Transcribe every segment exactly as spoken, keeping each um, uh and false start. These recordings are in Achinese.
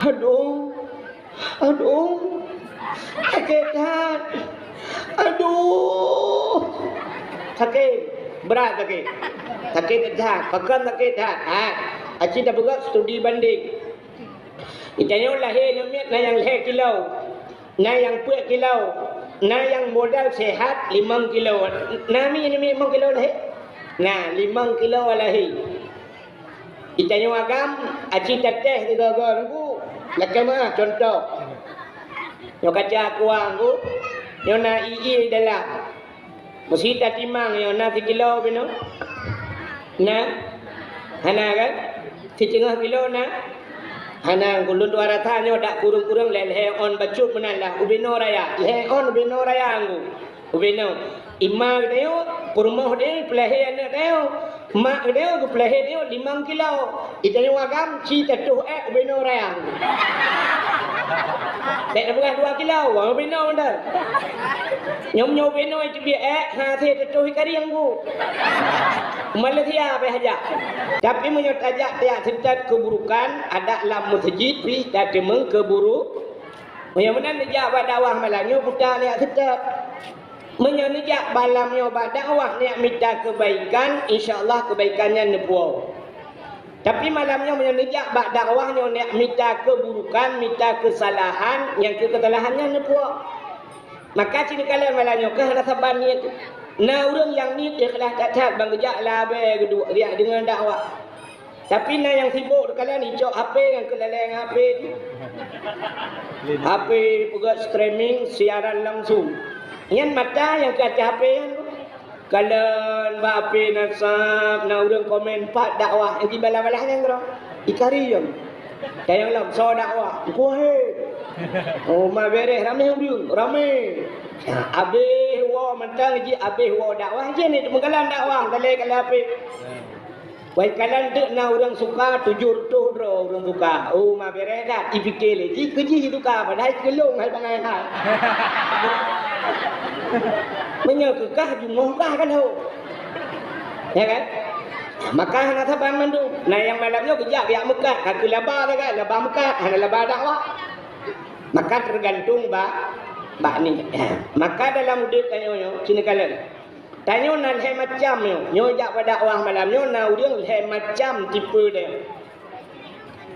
Aduh, aduh, sakét that. Aduh, sakét, brat sakét. Sakét that, pakon sakét that. Ha, aci tapeugah studi banding. Geutanyoe lahé namiet na nyang lhèe kilo, na nyang peuet kilo, na nyang modal sehat limong kilo. Na mi namiet limong kilo lahé? Na, limong kilo lahé. Geutanyoe agam, aci tatéh sigoe-goe Teungku. Lakèe meu'ah, cuntoh. Nyoe kaca kuah Teungku, nyoe na ie-ie dalam. Meusi tatimang nyoe na sikilo ubé nyoe? Na? Hana kan? Siteungoh kilo na? Hana, Teungku. Lôn tuan rasa nyoe dak kureueng-kureueng lhèe-lhèe ôn bacut meunan lah ubé nyoe raya. Lhèe ôn ubé nyoe raya Teungku. Ubé nyoe, i ma geutanyoe, peurumoh geutanyoe, peulahé aneuk geutanyoe, mak geutanyoe, geupeulahé geutanyoe limong kilo. Geutanyoe agam, ci tatoh ék ubé nyoe raya. Bèk tapeugah dua kilo, wah, ubé nyoe mantong. Nyoe, nyoe ubé nyoe teubiet ék, ha, hase tatoh i karieng Teungku. Malaysia pih hajat. Tapi meunyoe tajak tajak seutôt keuburukan, adak lam meuseujid pih tateumeung keuburu-, Meunyoe meunan neujak bak dakwah malam nyoe buta neujak seutôt. Meunyoe neujak malam nyoe bak dakwah neujak mita keubaikan, insya Allah keubaikan nyan neupuwoe. Tapi malam nyoe meunyoe neujak bak dakwah nyoe neujak mita keuburukan, mita keusalahan, nyang keu keusalahan nyan neupuwoe. Maka ci neukalon malam nyoe keuh hana saban niet. Na ureuëng nyang niet ikhlaih that-that ban geujak labée geuduek riak deungon dakwah. Tapi na nyang sibok teukalon icok H P ngon keulalée ngon H P. H P peugah streaming siaran langsung. Nyan mata nyang keu ateueh H P nyan. Kalon bak H P na sab, na ureuëng komen pat dakwah nyang dibalah-balah nyang keudroe. Ikari nyang. Tayang lom soe dakwah. Kuhe. Oh, ma bereh ramé ureuëng, ramé. Abéh woe mantong jih, abéh woe dakwah jih ni teumeukalon dakwah, galée-galée H P. Wai kalon teuk na ureuëng suka tujoh reutôh droe ureuëng suka. Oh, ma bereh that, ipike lé. Ji keu jih suka, padahai keu lôn hai bangai hai. Meunyoe keu kah, jumôh kah kan ho. Ya kan? Maka hana saban mandum. Nah, nyang malam nyoe geujak jak meukat, ka keu laba sagai, laba meukat, hana laba dakwah. Maka teugantung bak, bak ni. Maka dalam udeb tanyoe nyoe, sini kalon. Tanyoe na lhée macam nyoe. Nyoe jak bak dakwah malam nyoe na ureuëng lhée macam tipe deh.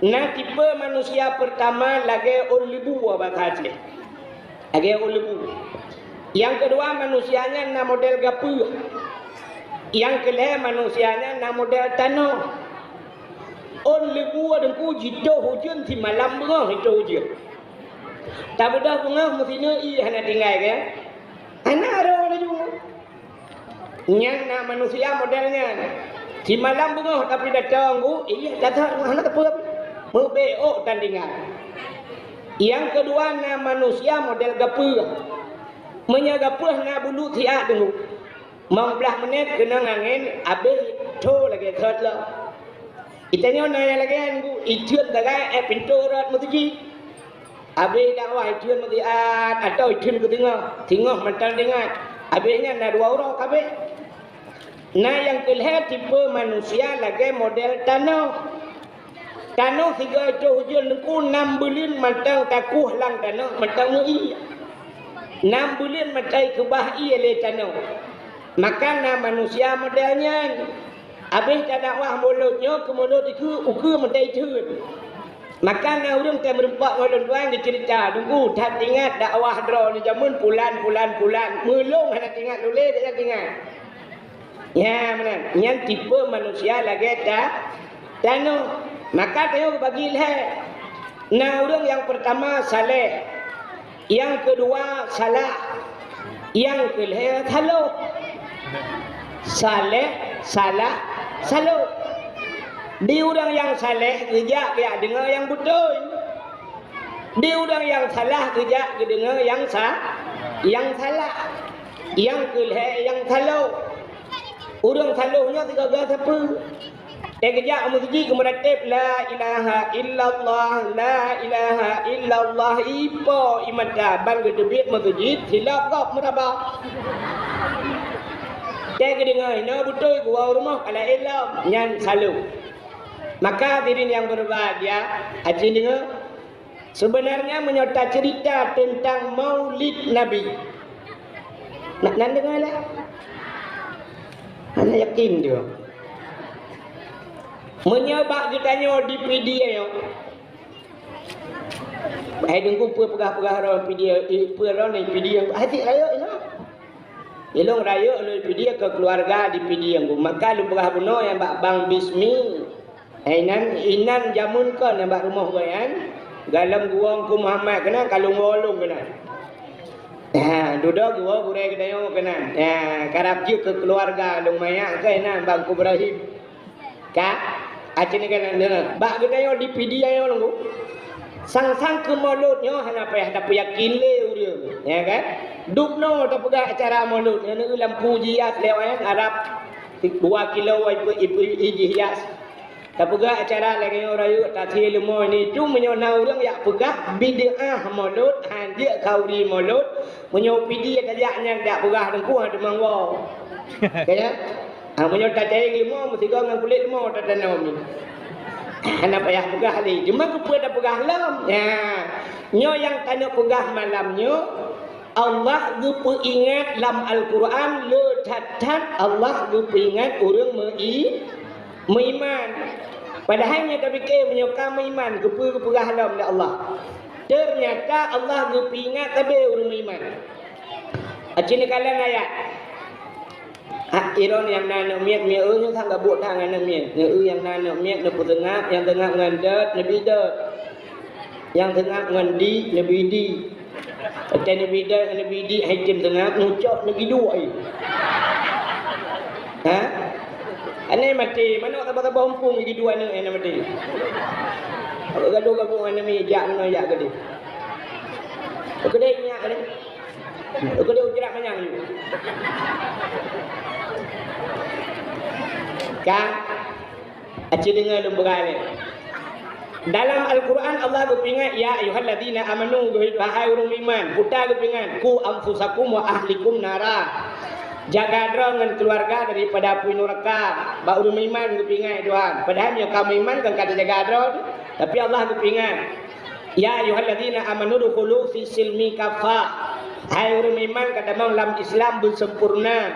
Na tipe manusia peurtama lagée ôn leubu bak Aceh. Lagée ôn leubu. Nyang keudua manusia nyan na model gapeue. Nyang keulhée manusia nyan na model tanoh. Ôn leubu deungku jitoh ujeuen simalam beungoh jitoh ujeuen. Tabeudôh beungoh meusinoe ié hana tinggai keu? Hana roh laju. Nyan na manusia model nyan. Simalam beungoh tapi datang bu, iya datang hana teupeu. Meubeuôk tan tinggai. Nyang keudua na manusia model gapeue. Meunyoe gapeue na bulu siat deungoe. Limong blaih menit keunong angén abéh tho lagée thot lom. Geutanyoe na nyang lagée nyan bu, itheun sagai ék pintoe rot meuseujid. Abéh dakwah itheun meusiat atawa itheun keu teungoh, teungoh mantong teuingat. Abéh nyan na dua uroe kabéh. Na nyang keulhée tipe manusia lagée model tanoh. Tanoh sigoe toh ujeuen teungku nam buleuen mantong takueh lam tanoh mantong meu-ie. Nam buleuen mantong ikeubah ie lé tanoh. Maka na manusia model nyan. Abéh tadakwah mulod nyoe keu mulod ukeue, ukeue mantong itheun. Maka na ureuëng teumeureumpok ngon lôn tuan geuceurita, "Teungku, that ingat dakwah droeneuh jameun pulan, pulan, pulan." Meulôn hana teuingat, lôn lé that ingat. Nyan meunan, nyan tipe manusia lagée ta-, tanoh. Maka tanyoe geubagi lhée. Na ureuëng nyang peurtama saleh, nyang keudua salah, nyang keulhée saloh. Saleh, salah, saloh. Di ureuëng nyang saleh geujak geujak deungoe nyang beutôi. Di ureuëng nyang salah geujak geudeungoe nyang sa-, nyang salah. Nyang keulhée nyang saloh. Ureuëng saloh nyoe sigoe-goe sapeue? Teugeujak u meuseujid geumeuratéb, "La ilaha illallah, la ilaha illallah," ipo i mata ban geuteubiet meuseujid, silop gob meuraba. Teugeudeugoe inoe beutôi geuwoe u rumoh ka laén lom, nyan saloh. Maka hadirin nyang beubahgia, aci deungoe, Sebenarnya meunyoe taceurita teuntang Maulid Nabi, na, na deungoe lé? Hana yakin dia. Meunyoe bak geutanyoe di Pidie nyoe, hai Teungku, peue peugah-peugah droe Pidie, eh, peue droe di Pidie, hai cit rayeuk inoe. Ilôn rayeuk lôn Pidie keu keuluwarga di Pidie ngon, maka lôn peugah bunoe nyang bak Bang Bismi. Inan, inan jameun kon nyang bak rumoh gobnyan, galom geuwoe Teungku Muhammad keunan, ka lôn woe lôn keunan. Ha, dudoe geuwoe gurée geutanyoe keunan. Ha, karab jeuet keu keuluwarga lôn manyak keu inan Bang Teungku Ibrahim. Ka? Aci nyan kan, bak geutanyoe di Pidie nyoe lôn. Sang-sang keu Molot nyoe hana payah tapeuyakin lé ureuëng, ya kan? Dubnoe tapeugah acara Molot, nyoe lam Pujias lewat Arab dua kilo ipe, ipe, ijih hias. Tapeugah acara lagée nyoe rayeuk, tasie leumo ini, tu meunyoe na ureuëng yak peugah bid'ah Molot, hanjeuet khauri Molot, meunyoe Pidie tajak nyan yak peugah Teungku, ha, teuma woe. Ka ya? Ha, meunyoe tacayeng leumo, meusigoe ngon kulét leumo tatanom. Hana payah peugah lé. Cuma keupeue tapeugah lom? Nya, nyoe nyang taneuk peugah malam nyoe, Allah geupeuingat lam Al-Qur'an, le that-that Allah geupeuingat ureuëng meu-i-, meuiman. Padahai nyoe tapike meunyoe ka meuiman, keupeue geupeugah lom lé Allah? Teunyata Allah geupeuingat sabe ureuëng meuiman. Aci neukalon ayat. Hak iron nyang na aneuk miet, miet, eu, nyoe sang gabuk that ngon aneuk miet. Nyoe eu nyang na aneuk miet, neupeuseungab, nyang seungab ngon dot, neubi dot. Nyang seungab ngon di, neubi di. Watée neubi dot, neubi di, hai tem seungab, neucok, neubi duek. Ha? Aneuk maté, manok saboh-saboh umpung neubi duek aneuk, aneuk maté. Gadoh gabuk ngon aneuk miet, jak meunoe, jak keudeh. Keudeh nyak keudeh. Keudeh ujrak manyang yue. Kan? Aci deungoe lôn peugah lé. Dalam Al-Qur'an Allah geupeuingat, "Ya ayyuhalladzina amanu," geuhôi hai ureuëng meuiman, peue ta geupeuingat, "Qu anfusakum wa ahlikum nara." Jaga droe ngon keuluwarga daripada apui nuraka. Bak ureuëng meuiman geupeuingat Tuhan. Padahai meunyoe ka meuiman kan ka tajaga droe, tapi Allah geupeuingat. "Ya ayyuhalladzina amanu dukhulu fis silmi kaffah." Hai ureuëng meuiman, ka tamong lam Islam beusempurna.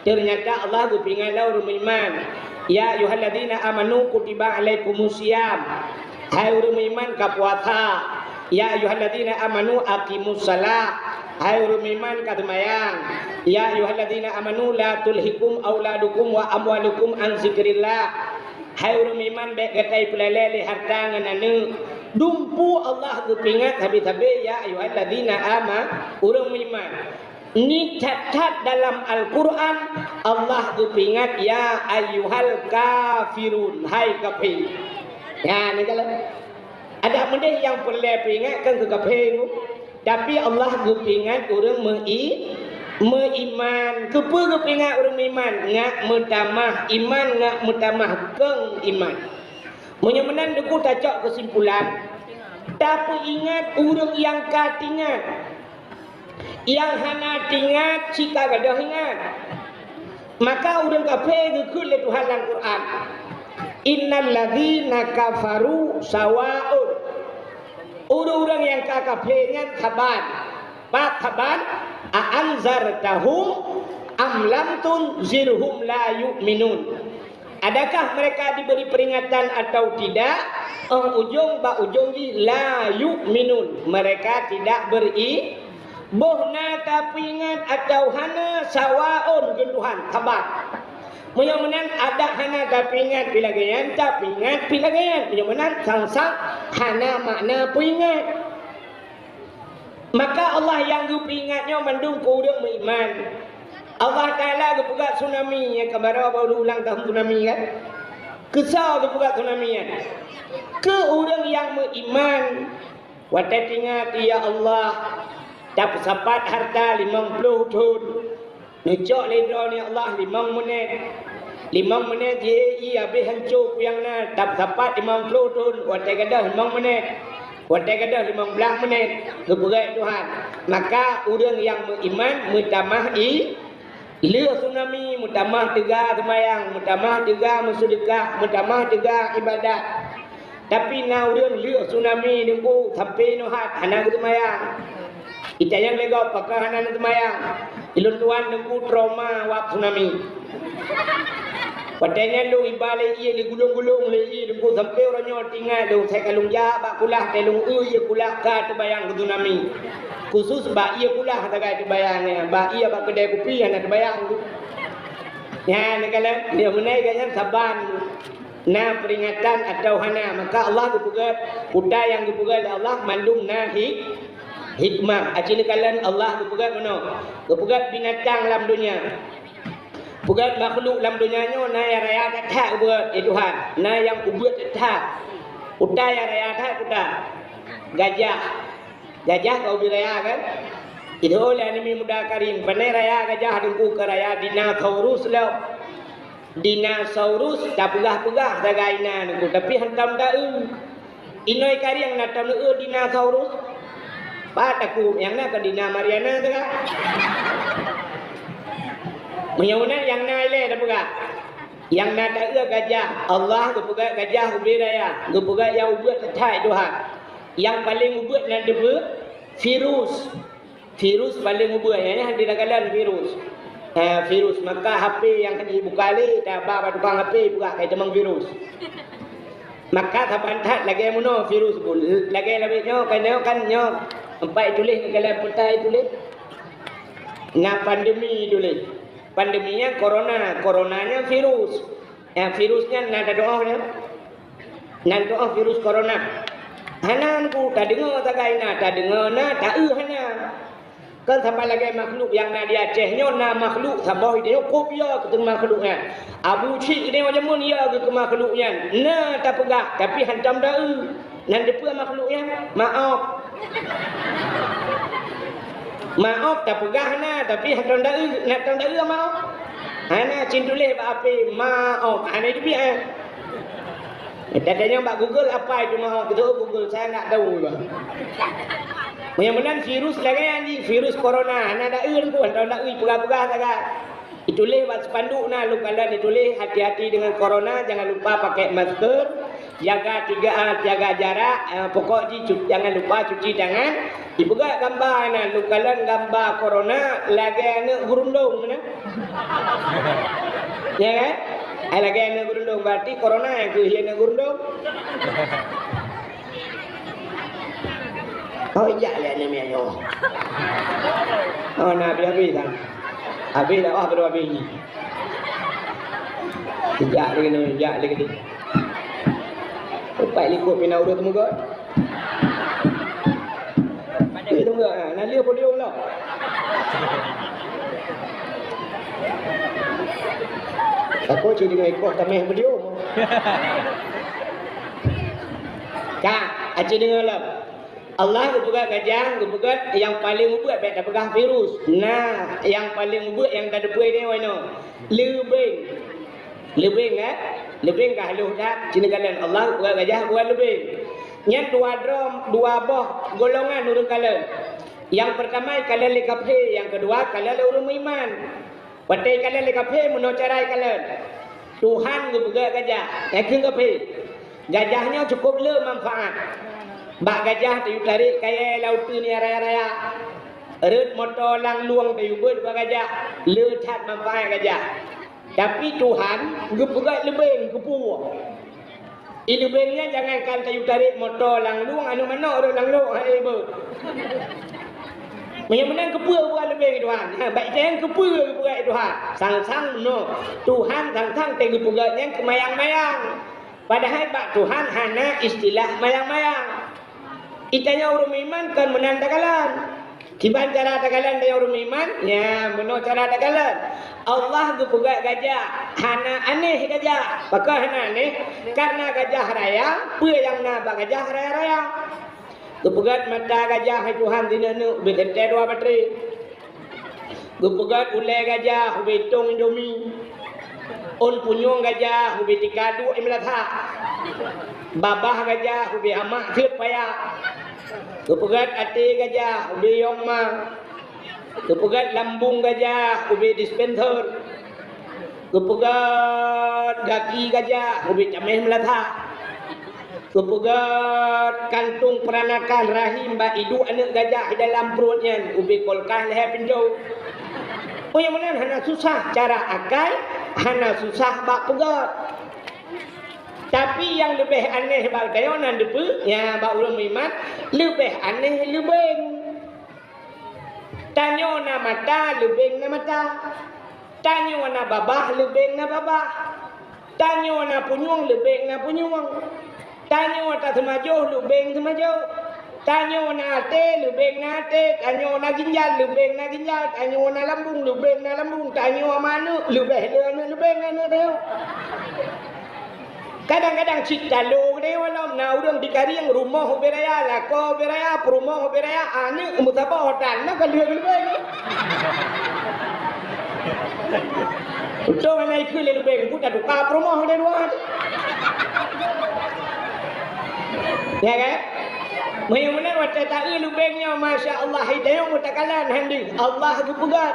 Teunyata Allah geupeuingat lé ureuëng meuiman. "Ya ayyuhalladzina amanu kutiba alaikumus siyam." Hai ureuëng meuiman, ka puasa. "Ya ayyuhalladzina amanu aqimus shalah." Hai ureuëng meuiman, ka seumayang. "Ya ayyuhalladzina amanu la tulhikum auladukum wa amwalukum an zikrillah." Hai ureuëng meuiman, bék gata ipeulélée lé hareuta ngon aneuk. Dumpeue Allah geupeuingat sabe-sabe, "Ya ayyuhalladzina ama-," ureuëng meuiman. Ni that-that dalam Al-Qur'an Allah geupeuingat, "Ya ayyuhal kafirun," hai kafé. Nyan, ni kalau ada meudeh nyang peureulée peuingat kan keu kafé tu. Tapi Allah geupeuingat ureuëng meu-i-, meuiman. Keupeue geupeuingat ureuëng meuiman? Ngat meutamah iman, ngat meutamah keng iman. Meunyoe meunan Teungku tacok keusimpulan, tapeuingat ureuëng nyang ka teuingat. Nyang hana teuingat, cit ka gadôh ingat. Maka ureuëng kafé geukheun lé Tuhan lam Quran, "Innal ladzina kafaru sawaun." Ureuëng-ureuëng nyang ka kafé nyan saban. Pat saban? "A anzartahum am lam tunzirhum la yu'minun." Adakah mereka diberi peringatan atau tidak? Óh ujông bak ujông jih la yu'minun. Mereka tidak beri-, boh na tapeuingat atau hana, sawaun, kheun Tuhan, saban. Meunyoe meunan adak hana tapeuingat pih lagée nyan, tapeuingat pih lagée nyan. Meunyoe meunan sang-sang hana makna peuingat. Maka Allah nyang geupeuingat nyoe mandum keu ureuëng meuiman. Allah Taala geupeugah tsunami nyang ka baroe baru ulang tahun tsunami kan? Keusoe geupeugah tsunami nyan? Keu ureuëng nyang meuiman. Watée teuingat, "Ya Allah, tapeusapat hareuta limong ploh thon." Neucok lé droeneuh, "Ya Allah, limong meunét." Limong meunét jih, "Ih, habéh hanco peue nyang na, tapeusapat limong ploh thon, watée gadôh limong meunét. Watée gadôh limong blaih meunét," geupeugah Tuhan. Maka ureuëng nyang meuiman meutamah i-, lheueh tsunami, meutamah teuga seumayang, meutamah teuga meuseudeukah, meutamah teuga iébadat. Tapi na ureuëng lheueh tsunami Teungku sampoe nyoe hat hana geuseumayang. Itanyong lé gob, pakon hana neuseumayang? Ulôn tuan Teungku trauma wab tsunami. Watée nyan lôn iba lé ié, lé gulong-gulong lé ié Teungku, sampoe uroe nyoe teuingat lôn, sai ka lôn jak bak kulah, teuh lôn eu ié kulah ka teubayang keu tsunami. Khusus bak ié kulah sagai teubayang nyan, bak ié bak keudè kupi hana teubayang. Nyan, neukalon, nyoe meunan gobnyan saban na peuringatan atawa hana, maka Allah geupeugét, peue nyang geupeugét lé Allah mandum na hik-, hikmah. Aci neukalon Allah geupeugét meunoe, geupeugét binatang lam donya. Peugét makhluk lam donya nyoe na nyang raya that-that geupeugét, eh Tuhan, na nyang ubeuet that-that. Peue nyang raya that, peue? Gajah. Gajah ka ubit raya kan? Itu oleh aneuk muda karim, pane raya gajah Teungku, ka raya dinosaurus lom. Dinosaurus tapeugah-peugah sagai na Teungku, tapi hantom taeu. Inoi karieng na tom eu dinosaurus. Pat takot nyang na ka dina Mariana tu kan? Meunyoe na nyang na ilée tapeugah. Nyang na taeu gajah, Allah geupeugah gajah ubit raya, geupeugah nyang ubeuet that-that Tuhan. Nyang paleng ubeuet na deubeue virus. Virus paleng ubeuet, nyan hana teukalon virus. Ha, virus, maka H P nyang ka jibuka lé, taba bak tukang H P, buka kai teumang virus. Maka saban that lagée meunoe virus pun. Lagée lawét nyoe, kan nyoe, kan nyoe. Empat tuléh, nyoe kalon peutai tuléh. Na pandemi tuléh. Pandemi nyan corona, corona nyan virus. Nyang virus nyan na tadoa nyan. Nan doa virus corona. Hana Teungku, tadeungoe sagai na, tadeungoe na, taeu hana. Kan sama lagée makhluk nyang na di Aceh nyoe, na makhluk saboh ide nyoe kop ya keu makhluk nyan. Abu Cik ide nyoe jameun ya keu makhluk nyan. Na tapeugah, tapi hantom taeu. Nan deupeue makhluk nyan? Maoh. Maoh tapeugah na, tapi hantom taeu, hantom taeu maoh. Hana cit tuléh bak H P, maoh. Hana jeuet, eh. Tanyong bak Google apa itu maoh, beutôi Google, saya nggak tahu, Bang. Meunyoe meunan virus lagée nyan jih, virus corona, hana taeu pun, hantom taeu, peugah-peugah sagai. Ituléh bak spanduk na, lôn kalon ituléh, "Hati-hati dengan corona, jangan lupa pakai masker, jaga tiga, ah, jaga jarak, ah, pokok jih cu-, jangan lupa cuci tangan." Ipeugah gamba na, lôn kalon gamba corona lagée aneuëk geurundong na. Ya kan? Ai lagée aneuëk geurundong, berarti corona nyang keuh aneuëk geurundong. Oh, ijak lé aneuk miet nyoe. Oh, na habéh-habéh dah. Habéh dakwah baru habéh. Ijak lé keunoe, ijak lé keunoe. Upat likot pih na ureuëng teumeugot. Weh, teumeugot, ha, na lheueh podium lah. Takot cit deungon ikoh tameh podium. Ka, aci deungon lom. Allah geupeugah gajah, geupeugah nyang paleng ubeuet, bék tapeugah virus. Nah, nyang paleng ubeuet nyang tateupeue nyoe inoe, leubeng. Leubeng, eh? Leubeng ka halôh that, ci neukalon Allah geupeugah gajah, geupeugah leubeng. Nyan dua droe, dua boh golongan ureuëng kalon. Nyang peurtama kalon lé kafé, nyang keudua kalon lé ureuëng meuiman. Watée ikalon lé kafé, meunoe cara ikalon. Tuhan geupeugah gajah, nyang kheun kafé. Gajah nyoe cukôp le manfaat. Bak gajah tayue tarek kayée lam uteuen nyang raya-raya. Rot moto lam lueng tayue beuet bak gajah. Le that manfaat gajah. Tapi Tuhan geupeugah leubeng keupeue. Ileubeng nyan jangankan tayue tarek moto lam lueng, aneuëk manok rot lam lueng, hai beuh. Meunyoe meunan keupeue buet leubeng Tuhan? Ha, bak itanyong keupeue buet Tuhan? Sang-sang meunoe, Tuhan sang-sang teuh geupeugah nyan keu mayang-mayang. Padahai bak Tuhan hana istilah mayang-mayang. Itanyong ureuëng meuiman kon meunan takalon. Kiban cara takalon tanyong ureuëng meuiman? Nyan, meunoe cara takalon. Allah geupeugah gajah, hana aneh gajah. Pakon hana aneh? Karena gajah raya, peue nyang na bak gajah raya-raya. Geupeugah mata gajah, hai Tuhan, sineuk-neuk ubé teuntée dua batri. Geupeugah ulée gajah, ubé itong Indomie. Ôn punyueng gajah, ubé tika duek imeulasa. Babah gajah, ubé amak seuet paya. Geupeugah até gajah, ubé yong ma. Geupeugah lambung gajah, ubé dispenser. Geupeugah gaki gajah, ubé tameh meulasa. Geupeugét kantong peuranakan rahim bak iduek aneuk gajah di dalam pruet nyan, ubé kulkas lhèe pintoe. Oh, nyang meunan hana susah, cara akai hana susah bak peugét. Tapi nyang leubeh aneh bak geutanyoe nan deupeue, nyan bak ureueng meuiman, leubeh aneh leubeng. Tanyoe na mata, leubeng na mata. Tanyoe na babah, leubeng na babah. Tanyoe na punyueng, leubeng na punyueng. Tanyoe taseumajoh, leubeng seumajoh. Tanyoe na até, leubeng na até. Tanyoe na ginjal, leubeng na ginjal. Tanyoe na lambung, leubeng na lambung. Tanyoe manok, leubeh lé aneuëk, leubeng aneuëk tanyoe. Kadang-kadang cit talo geutanyoe lom, na ureuëng di Karieng rumoh ubé raya, lakoe ubé raya, peurumoh ubé raya, aneuëk meusaboh tan, na ka lheueh leubeng. Untung hana ikheun lé leubeng, buet tatuka peurumoh lé luwa. Ya kan? Meunyoe meunan watée taeu leubeng nyoe, masya Allah, hai tayong meutakala handi. Allah geupeugah.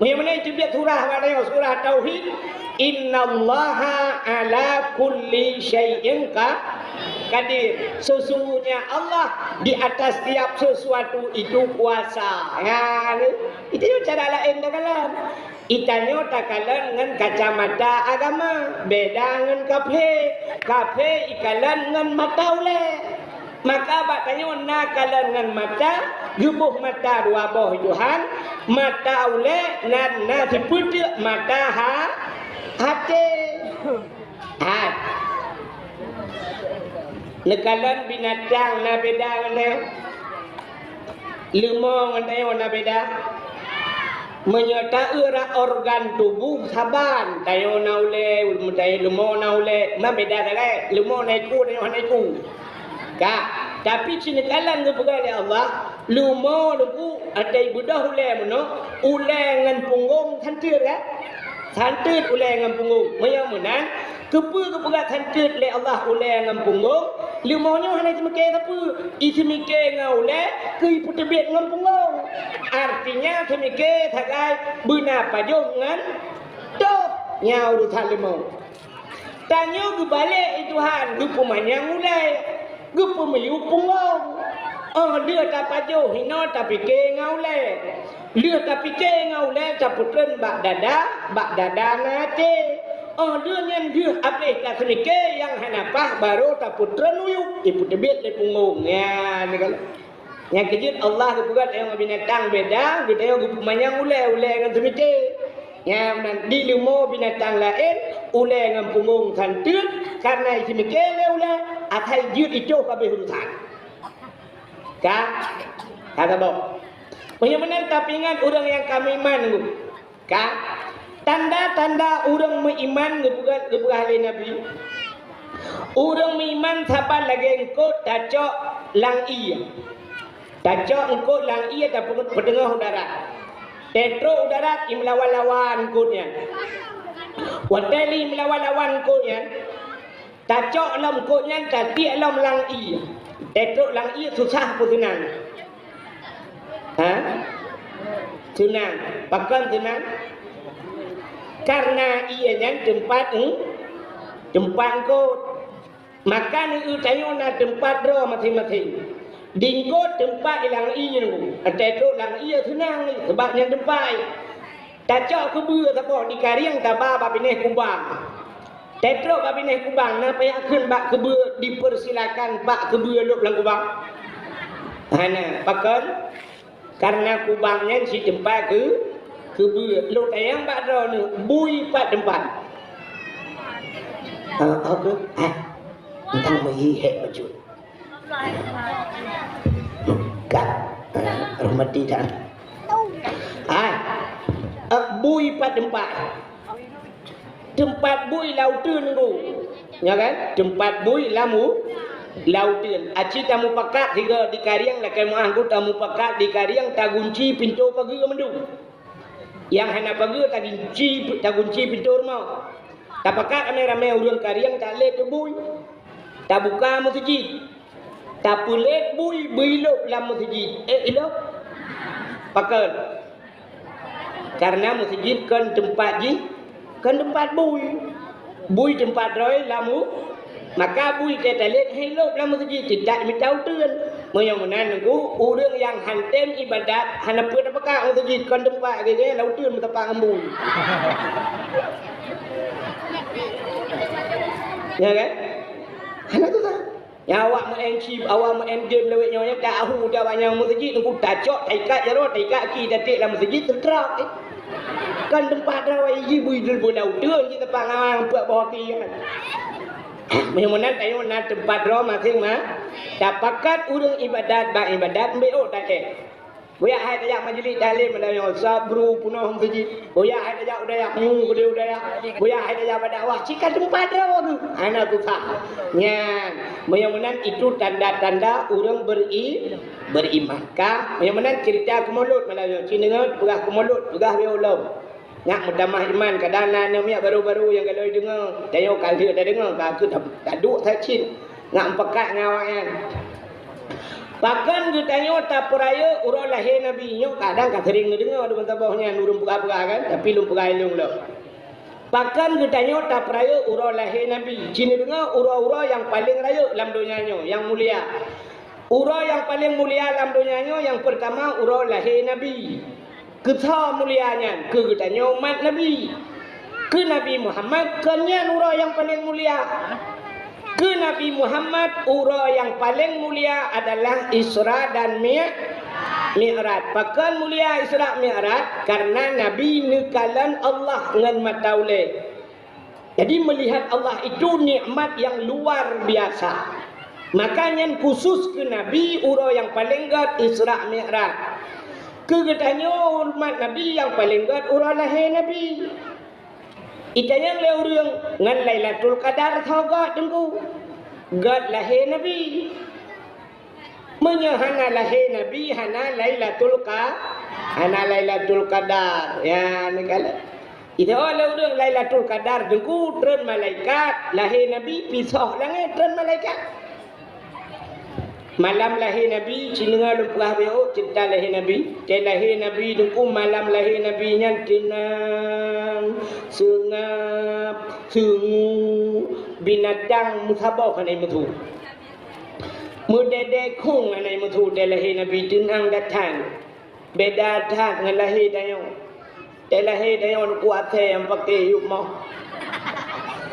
Meunyoe meunan teubiet surah bak tanyoe, surah Tauhid, "Innallaha ala kulli syai'in qa-, qadir." Sesungguhnya Allah di atas tiap sesuatu itu kuasa. Ya, itu cara laén takalon. Itanyoe takalon ngon kacamata agama, beda ngon kafé. Kafé ikalon ngon mata ulée. Maka bak tanyoe na kalon ngon mata, geuboh mata dua boh Tuhan, mata ulée nan na sipeuteuk mata ha-, até. Hai. Neukalon binatang na beda ngon tanyoe. Leumo ngon tanyoe na beda. Meunyoe taeu rot organ tuboh saban, tanyoe na ulée, leumo na ulée, na beda sagai. Leumo na iku, tanyoe hana iku. Ka, tapi cit neukalon geupeugah lé Allah, leumo leuku atai beudoh ulée meunoe, ulée ngon punggong santeuet, ka? Santeuet ulée ngon punggong. Meunyoe meunan, keupeue geupeugah santeuet lé Allah ulée ngon punggong? Leumo nyoe hana seumiké sapeue. Iseumiké ngon ulée, keu ipeuteubiet ngon punggong. Artinya seumiké sagai beuna pajoh ngon toh. Nyan urusan leumo. Tanyoe geubalek lé Tuhan, geupeumanyang ulée, geupeumiyueb punggong. Oh lheueh tapajoh hinoe tapiké ngon ulée. Lheueh tapiké ngon ulée tapeutreun bak dada, bak dada na até. Oh lheueh nyan lheueh abéh taseumiké nyang hana paih barô tapeutreun u yueb, ipeuteubiet lé punggong. Nyan, Nyang keujeuet Allah geupeugah tanyoe ngon binatang beda, geutanyoe geupeumanyang ulée, ulée ngon seumiké. Nyang nan di leumo binatang laén, ulée ngon punggong santeuet, kareuna iseumiké lé ulée, asai jeuet itoh ka abéh urusan. Ka? Ka saboh. Meunyoe meunan tapeuingat ureuëng nyang ka meuiman ngon Ka, tanda-tanda ureuëng meuiman geupeugah, geupeugah lé Nabi. Ureuëng meuiman saban lagée eungkôt tacok lam ié. Tacok eungkôt lam ié tapeuteungoh u darat. Teutrok u darat imeulawan-lawan eungkôt nyan. Watée lé imeulawan-lawan eungkôt nyan, Tacok lam eungkôt nyan, tatiek lom lam ié. Teutrok lam ié susah peue seunang? Ha? Seunang. Pakon seunang? Kareuna ié nyan teumpat eung-, teumpat eungkôt. Maka neueu tanyoe na teumpat droe maséng-maséng. Di eungkôt teumpat lam ié nyoe. Teutrok lam ié seunang, sabab nyan teumpat. Tacok keubeue saboh di Karieng taba bak binéh kubang. Teutrok bak binéh kubang, na payah kheun bak keubeue dipersilakan bak keubeue lôb lam kubang? Hana, pakon? Kareuna kubang nyan cit teumpat keu, keubeue. Lôn tanyong bak droeneuh, bui pat teumpat? Ah, oke. Ah, teuntang meuhí hék bacut. Ka, eh, hormati that. Ai, eh, bui pat teumpat. Teumpat bui lam uteuen nunggu. Ya kan? Teumpat bui lam u-, lam uteuen. Aci tamupakat sigoe di Karieng, lakée meuáh ku tamupakat di Karieng tagunci pintoe pageue mandum. Nyang hana pageue tagunci, tagunci pintoe rumoh. Tapakat ramé-ramé ureuëng Karieng talét bui. Tabuka meuseujid. Tapeulet bui beuilôb lam meuseujid. Eh, ilôb? Pakon? Kareuna meuseujid kon teumpat jih, kon teumpat bui. Bui teumpat droe lam mu-, Maka bui teutalét hai lôb lam meuseujid, teutab mita uteuen. Meunyoe meunan nunggu, ureuëng nyang hántom iébadat hana peue tapeugah meuseujid, kon teumpat geuh lam uteuen meusapat ngon bui. Ya kan? Hana susah. Nyang awak meu'en chip, awak meu'en game lawét nyoe, nyan tahu dah banyak meuseujid, nunggu tacok, taikat jaroe, taikat ki, tatik lam meuseujid, seutrak. Kan teumpat droe, iji bui dul bola uteuen, ji teumpat ngawang, peuet boh api kan. Meunyoe meunan tanyoe na teumpat droe maséng-ma-, tapakat ureuëng iébadat bak iébadat, mbek ôk takée. Boyak hai tajak majlis taklim, ada nyang sabru peunoh meuseujid. Boyak hai tajak u dayah, mu keudeh u dayah. Boyak hai tajak bak dakwah, cit ka teumpat droe geuh. Hana susah. Nyan, meunyoe meunan itu tanda-tanda ureuëng beri-, beriman. Ka, meunyoe meunan cerita keumulot malam nyoe. Cit deungoe peugah keumulot, peugah beu ulôn. Nyak meutamah iman, kadang na aneuk miet baru-baru nyang galoi deungoe, tanyoe ka lheueh tadeungoe, ka keuh ta-, taduek that cit, nyak meupakat ngon awak nyan. Pakon geutanyoe tapeurayeuk uroe lahé Nabi? Nyoe kadang ka seuring neudeungoe di bansaboh nyan ureuëng peugah-peugah kan, tapi lôn peugah ilôn lom. Pakon geutanyoe tapeurayeuk uroe lahé Nabi? Cit neudeungoe uroe-uroe nyang paleng rayeuk lam donya nyoe, nyang mulia. Uroe nyang paleng mulia lam donya nyoe nyang peurtama uroe lahé Nabi. Keusoe mulia nyan? Keu geutanyoe umat Nabi. Keu Nabi Muhammad, kon nyan uroe nyang paleng mulia. Keu Nabi Muhammad, uroe nyang paleng mulia adalah Isra dan Mi-, Mi'raj. Pakon mulia Isra Mi'raj? Karena Nabi neukalon Allah ngon mata ulée. Jadi, melihat Allah itu nikmat yang luar biasa. Maka nyan khusus keu Nabi uroe nyang paleng gét Isra Mi'raj. Keu geutanyoe umat Nabi nyang paleng gét uroe lahé Nabi. Itanyong lé ureuëng, ngon Lailatul Qadar soe gét Teungku? Gét lahé Nabi. Meunyoe hana lahé Nabi, hana Lailatul Qa-, hana Lailatul Qadar. Ya, neukalon. Itu lé ureuëng Lailatul Qadar, Teungku, treun malaikat, lahé Nabi, pisoh langét treun malaikat. Malam lahé Nabi, cit deungoe lôn peugah beu cerita lahé Nabi. Teuh lahé Nabi, Teungku, malam lahé Nabi nyan teunang, seungab, seungue, binatang meusaboh hana meusu. Meudedek khueng hana meusu teuh lahé Nabi, teunang that. Beda that ngon lahé tanyoe. Teuh lahé tanyoe Teungku asèe nyang paké yup moh.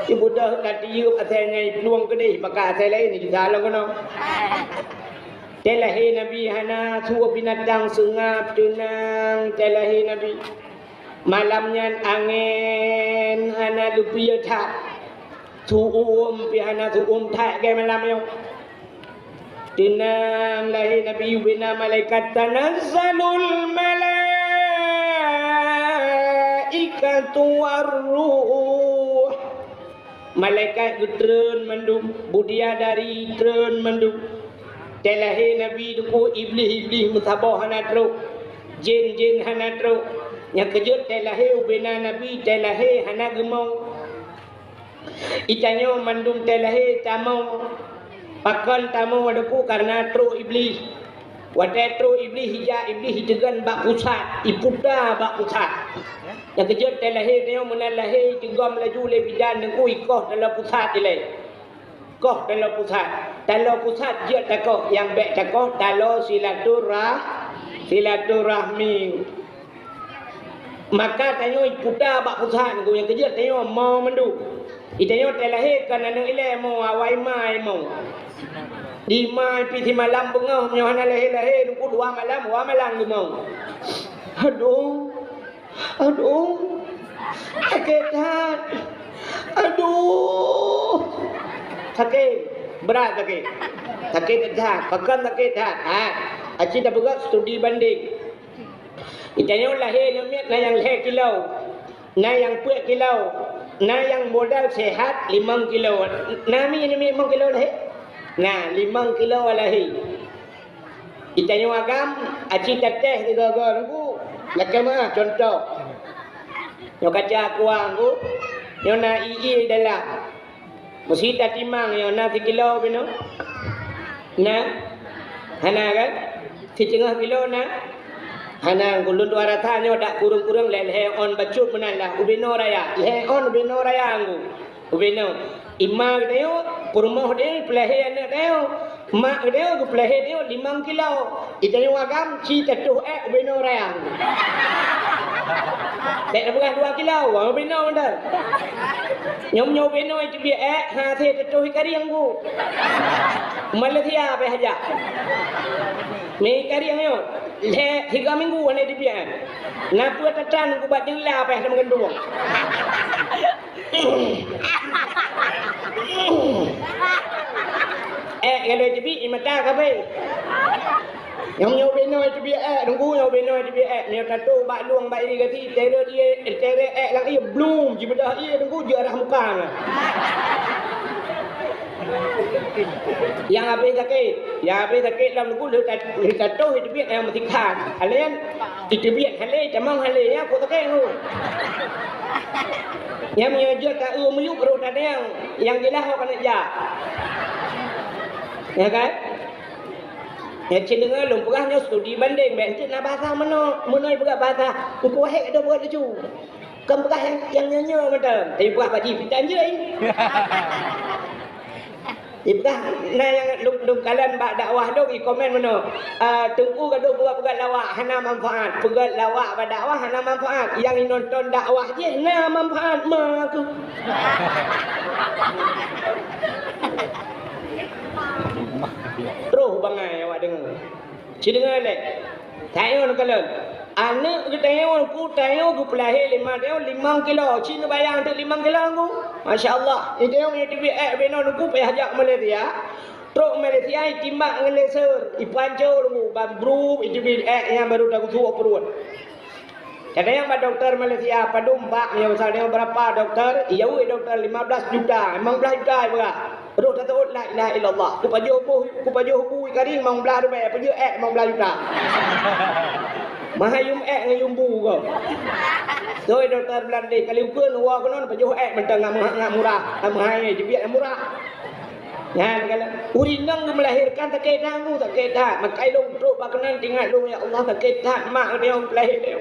Ibudoh ka tiyup asèe nyan iplueng keudeh, pakai asèe laén jisa lom keunoe. Teuh lahé Nabi hana su binatang, seungab, teunang teuh lahé Nabi. Malam nyan angén hana leupie that. Su-uem pih hana su-uem that lagèe malam nyoe. Teunang lahé Nabi, ubena malaikat, tanazzalul malaikatu war ruh. Malaikat geutreun mandum, bidadari treun mandum. Teuh lahé Nabi, Teungku, iblih-iblih meusaboh hana trok, jén-jén hana trok. Nyang keujeuet teuh lahé ubena Nabi, teuh lahé hana geumong. Itanyoe mandum teuh lahé tamong. Pakon tamong Teungku? Karena trok iblih. Watèe trok iblih, ijak iblih iteugon bak pusat, iputa bak pusat. Nyang keujeuet teuh lahé tanyoe meunan lahé, iteugom laju lé bidan Teungku, ikoh taloe pusat ilèe. Koh taloe pusat. Taloe pusat jeuet takoh, nyang bèk takoh taloe silaturah-, silaturahmi. Maka tanyoe iputa bak pusat Teungku, nyang keujeuet tanyoe mo mandum. Itanyoe teuh lahé kon aneuk ilèe mo, awai ma mo. Di ma pih simalam beungoh, meunyoe hana lahé-lahé Teungku, dua malam, dua malam geumong. Aduh, aduh, sakét that. Aduh. Sakét, brat sakét. Sakét that. Pakon sakét that? Ha. Aci tapeugah studi banding. Itanyoe lahé aneuk miet na nyang lhèe kilo, na nyang peuet kilo, na nyang modal sehat limong kilo. Na mi aneuk miet limong kilo lahé? Na, limong kilo lahé. Itanyoe agam, aci tatèh sigoe-goe Teungku. Lakèe meu'ah, contoh. Nyoe kaca kuah Teungku. Nyoe na ie-ie dalam. Meusi tatimang nyoe na sikilo binoe? Na? Hana kan? Siteungoh kilo na? Hana, Teungku. Lôn tuan rasa nyoe dak kureueng-kureueng lhèe-lhèe ôn bacut meunan lah. Ubenoe raya. Lhèe ôn ubenoe raya, Teungku. Ubenoe. Ima geutanyoe, peurumoh geutanyoe, peulahé aneuk tanyoe. Mak geutanyoe geupeulahé tanyoe limong kilo. Geutanyoe agam ci teutoh ék ubé noe rayang. Bèk tapeugah dua kilo, ubé noe mantong. Nyoe, nyoe ubé noe teubiet ék, hana teutoh i karieng ku. Malaysia payah jak. Mé i karieng nyoe, lhèe tiga minggu hana teubiet. Na peue tatan ku bak jeula payah lam gandong. Ék, kalau teubiet, i mata kabeh. Nyang nyoe binoe teubiet ék, Teungku, nyoe binoe teubiet ék. Nyoe tato bak lueng, bak irigasi, teret ié, teret ék lam ié, blum, jibeudoh ié, Teungku, jeuet arah muka na. Nyang habéh sakét, nyang habéh sakét lam Teungku, lheueh ta-, lheueh tato, teubiet nyang meusikhan. Haleuen, iteubiet halé, tamong halé, ya, kok sakét, Teungku. Nyang meunyoe jeuet ka eu miyueb rôh tadeng, nyang jeulaih awak keuneuk jak. Ya kan? Nyang cit deungoe lôn peugah nyoe studi bandeng, bèk enteuk na bahasa meunoe, meunoe peugah bahasa. Engkau hek dah buat lucu. Kan peugah nyang, nyang nyoe-nyoe mantong. Tapi peugah bak jih, pitan je. Ipeugah, na nyang lôn, lôn kalon bak dakwah lôn, i komen meunoe, "Ah, Teungku gadoh peugah-peugah lawak hana manfaat. Peugah lawak bak dakwah hana manfaat. Nyang inonton dakwah jih na manfaat." Ma aku. Roh bangai awak deungoe. Ci deungoe lé. Tanyoe neukalon. Aneuk geutanyoe, ku tanyoe geupeulahé lé ma tanyoe limong kilo. Ci neubayang teuk limong kilo ku. Masya Allah. Geutanyoe meunyoe teubiet ék binoe ku payah jak Malaysia. Trok Malaysia itimbak ngon laser, ipanco ku ban bru iteubiet ék nyang barô tagusok pruet. Kadang bak dokto Malaysia, padum bak, meunyoe misal nyoe berapa dokto? Iyue dokto lima belas juta, limong belas juta ipeugah. Roh tateuôt la ilaha illallah. Kupajoh boh, kupajoh bu ikaring limong belas ribèe, pajoh ék limong belas juta. Mahai yum ék ngon yum bu ko. Sôi dokto Belanda, kali ukeue neuwoe keunoe pajoh ék mantong ngat murah, ngat murah. Ngat meuhai, jibiet ngat murah. Nyan kan, ureueng inong geumeulahérkan sakét that, sakét that. Maka ilôn trok bak keunan teuingat lôn, ya Allah, sakét that mak lôn peulahé lôn.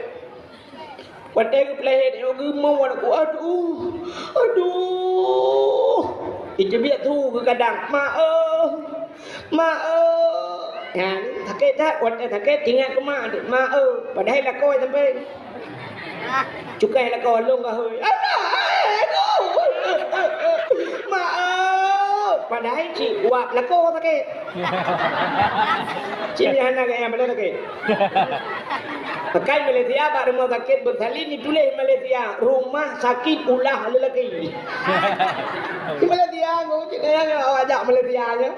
Watèe geupeulahé nyoe geumeu'ah aneuëk, "Aduh, aduh." Iteubiet su geugadang, "Ma, eu, ma, eu." Nyan sakét that, watèe sakét teuingat keu ma, "Ma, eu." Padahai lakoe sampoe. Cukai lakoe lôn gahôi. "Alah, aduh, ma, eu." Padahai cit uap lakoe sakét. Cit nyan hana gaya bala lagèe. Pakai Malaysia bak rumah sakit bersalin ditulis Malaysia, rumah sakit ulah lelaki. Di Malaysia ngô cit nyan awak jak Malaysia nyan.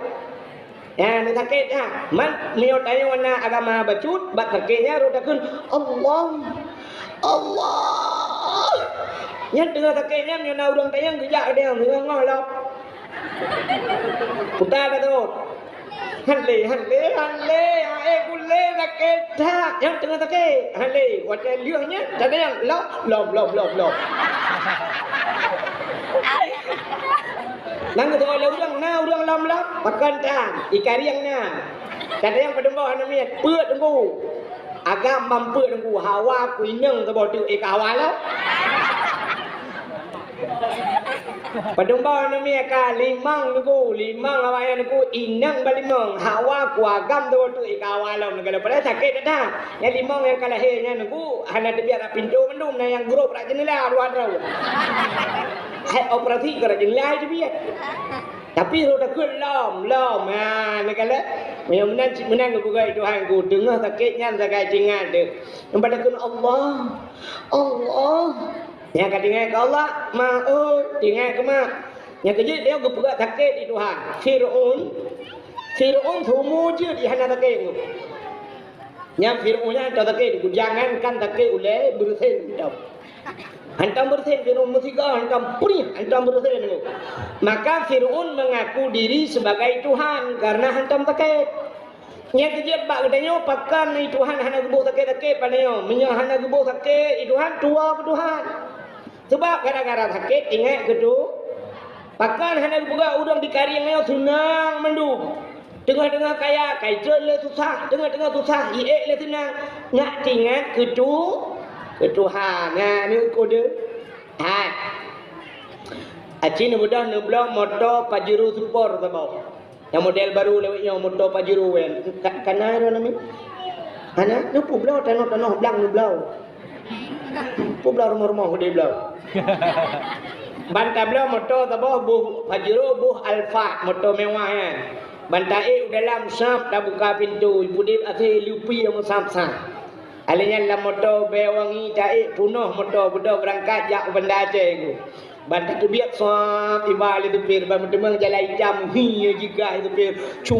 Ya, ni sakit ya. Man meunyoe tanyoe na agama bacut, bak sakit nyan rot takheun, "Allah, Allah." Nyan teungoh sakit nyan meunyoe na ureueng tanyong geujak u dayah teungoh lom. Puta ka tu. Han lé, han lé, han lé, hai kulé sakét that. Nyang teungoh sakét, han lé. Watèe lheueh nyan, tadayang lom, lom, lom, lom, lom. Nang geuteupeue lé ureueng, na ureueng lom-lom, pakon tan, ikarieng na. Tadayang padum boh aneuk miet, peuet teungku. Agam ban peuet teungku, hawa kuineng saboh teuk, eh, ka hawa lom. Padum boh aneuk miet ka limong teungku, limong awaknyan teungku, inong ba limong, hawa kuagam dua teuk ika hawa lom, padahai sakét that. Nyang limong nyang ka lahé nyan teungku, hana teubiet rot pintoe mandum, na nyang grôp rot jeundela dua droe. Hai operasi keu rot jeundela teubiet. Tapi roh takheun lom, lom. Ha, neukalon. Meunyoe meunan cit meunan geupeugah Tuhan ku, teungoh sakét nyan sagai teuingat deuh. Nyang pada kheun Allah, Allah. Nyang ka tinggai keu Allah, ma, oh, tinggai keu ma. Nyang keujeuet dia geupeugah sakét di Tuhan. Fir'aun, Fir'aun seumua jeuet di hana sakét. Nyang Fir'aun nyan hantom sakét, jangankan sakét ulèe beureusen hantom. Hantom beureusen, Fir'aun meusigoe hantom peurih, hantom beureusen. Maka Fir'aun mengaku diri sebagai Tuhan karena hantom sakét. Nyang keujeuet bak geutanyoe, pakon i Tuhan hana geuboh sakét-sakét bak tanyoe? Meunyoe hana geuboh sakét i Tuhan, tuwoe keu Tuhan. Seubab gara-gara sakét ingat keu Tu-, pakon hana geupeugah ureueng dikarieng nyoe seunang mandum. Teungoh-teungoh kaya, kai treun lé susah, teungoh-teungoh susah, iék lé seunang. Nyak teuingat keu Tu-, keu Tuhan. Nah, ni kode. Hai. Aci neubeudôh neubloe moto Pajero Sport saboh. Nyang model baru lewat nyoe moto Pajero kan. Ka, kana droe nami? Hana, neupubloe tanoh-tanoh blang neubloe. Publoe rumoh-rumoh udeb bloe. Ban tabloe moto saboh boh Pajero boh Alphard, moto mewah nyan. Ban taék u dalam sab tabuka pintoe, ipudeb até lupi nyang sab-sab. Alèh nyan lam moto bèe wangi taék punoh moto beudôh beurangkat jak u Banda Aceh ku. Ban tateubiet sab iba lé supir ban meuteumé jalan itam hi jigah supir. Cu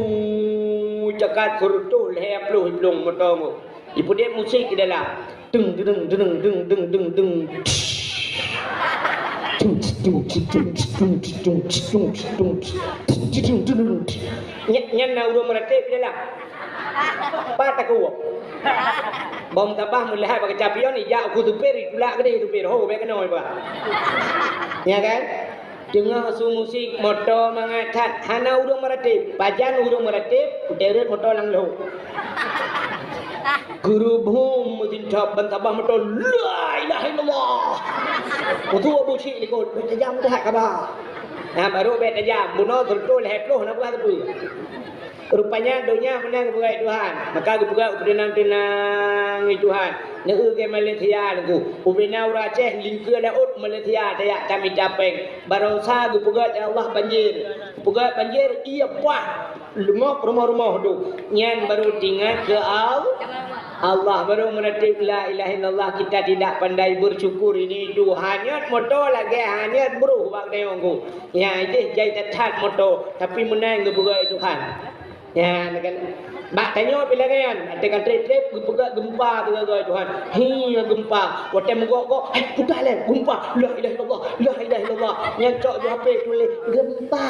cakat seureutôh lhèe ploh iplueng moto ku. Ipudeb musik di dalam. Deng deng deng deng deng deng deng. Nyan, nyan na ureueng meuratéb di dalam. Pat takue. Bom tabah meulahai bak keucapion ijak u supir itulak keudeh supir. Ho, bèk keunoe bah. Ya kan? Teungoh su musik moto mangat that hana ureueng meuratéb. Pajan ureueng meuratéb, uteureut moto lam lhok. Geureuboh meusintop ban tabah moto la ilaha illallah. Utu Abu Syik likot, bèk tajam that kaba. Nah, baru bèk tajam. Bunoe seureutôh lhèe ploh na buah teupeu. Rupanya donya meunan geupeugah Tuhan. Maka geupeugah u teunang-teunang Tuhan. Neu-eu ke Malaysia nunggu. Ubena ureueng Aceh lingkeue laôt Malaysia tajak tamita péng. Barosa geupeugah lé Allah banjir. Geupeugah banjir, iya pah. Leungok rumoh-rumoh tu. Nyan baru teuingat keu Al-, Allah. Baru meuratéb la ilaha illallah, kita tidak pandai bersyukur ini itu. Hanyot moto lagèe hanyot bruh bak dayong ku. Ya, ideh jai that-that moto, tapi meunan geupeugah Tuhan. Ya, kan. Bak tanyoe pih lagèe nyan, watèe ka trép-trép geupeugah gempa teuh geupeugah Tuhan. Hi, gempa. Watèe meugok-gok, "Hai, peugah lé, gempa. La ilaha illallah, la ilaha illallah." Nyan cok di H P tuléh gempa.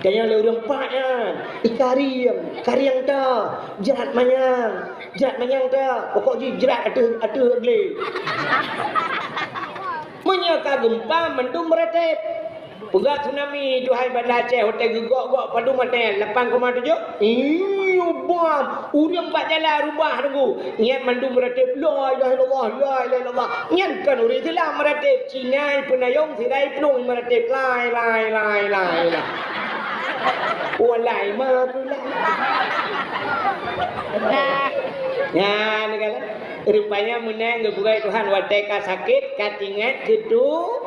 Tanyoe lé ureueng pat nyan, i karieng, karieng ta, jrat manyang. Jrat manyang ta, pokok jih jrat ateueh, ateueh glé. Meunyoe ka gempa, mandum meuratéb. Peugah tsunami, Tuhan, Banda Aceh, watèe geugok-gok padum watèe lapan koma tujoh. Iyo, bam. Ureueng bak jalan rubah teungku. Nyan mandum meuratéb, la ilaha illallah, la ilaha illallah. Nyan kon ureueng Islam meuratéb. Cina ipeunayong, sira iplueng meuratéb. Lai, lai, lai, lai, lai. Walai ma pula. Nyan kan. Rupanya meunan geupeugah Tuhan, watèe ka sakét, ka teuingat keu Tu-,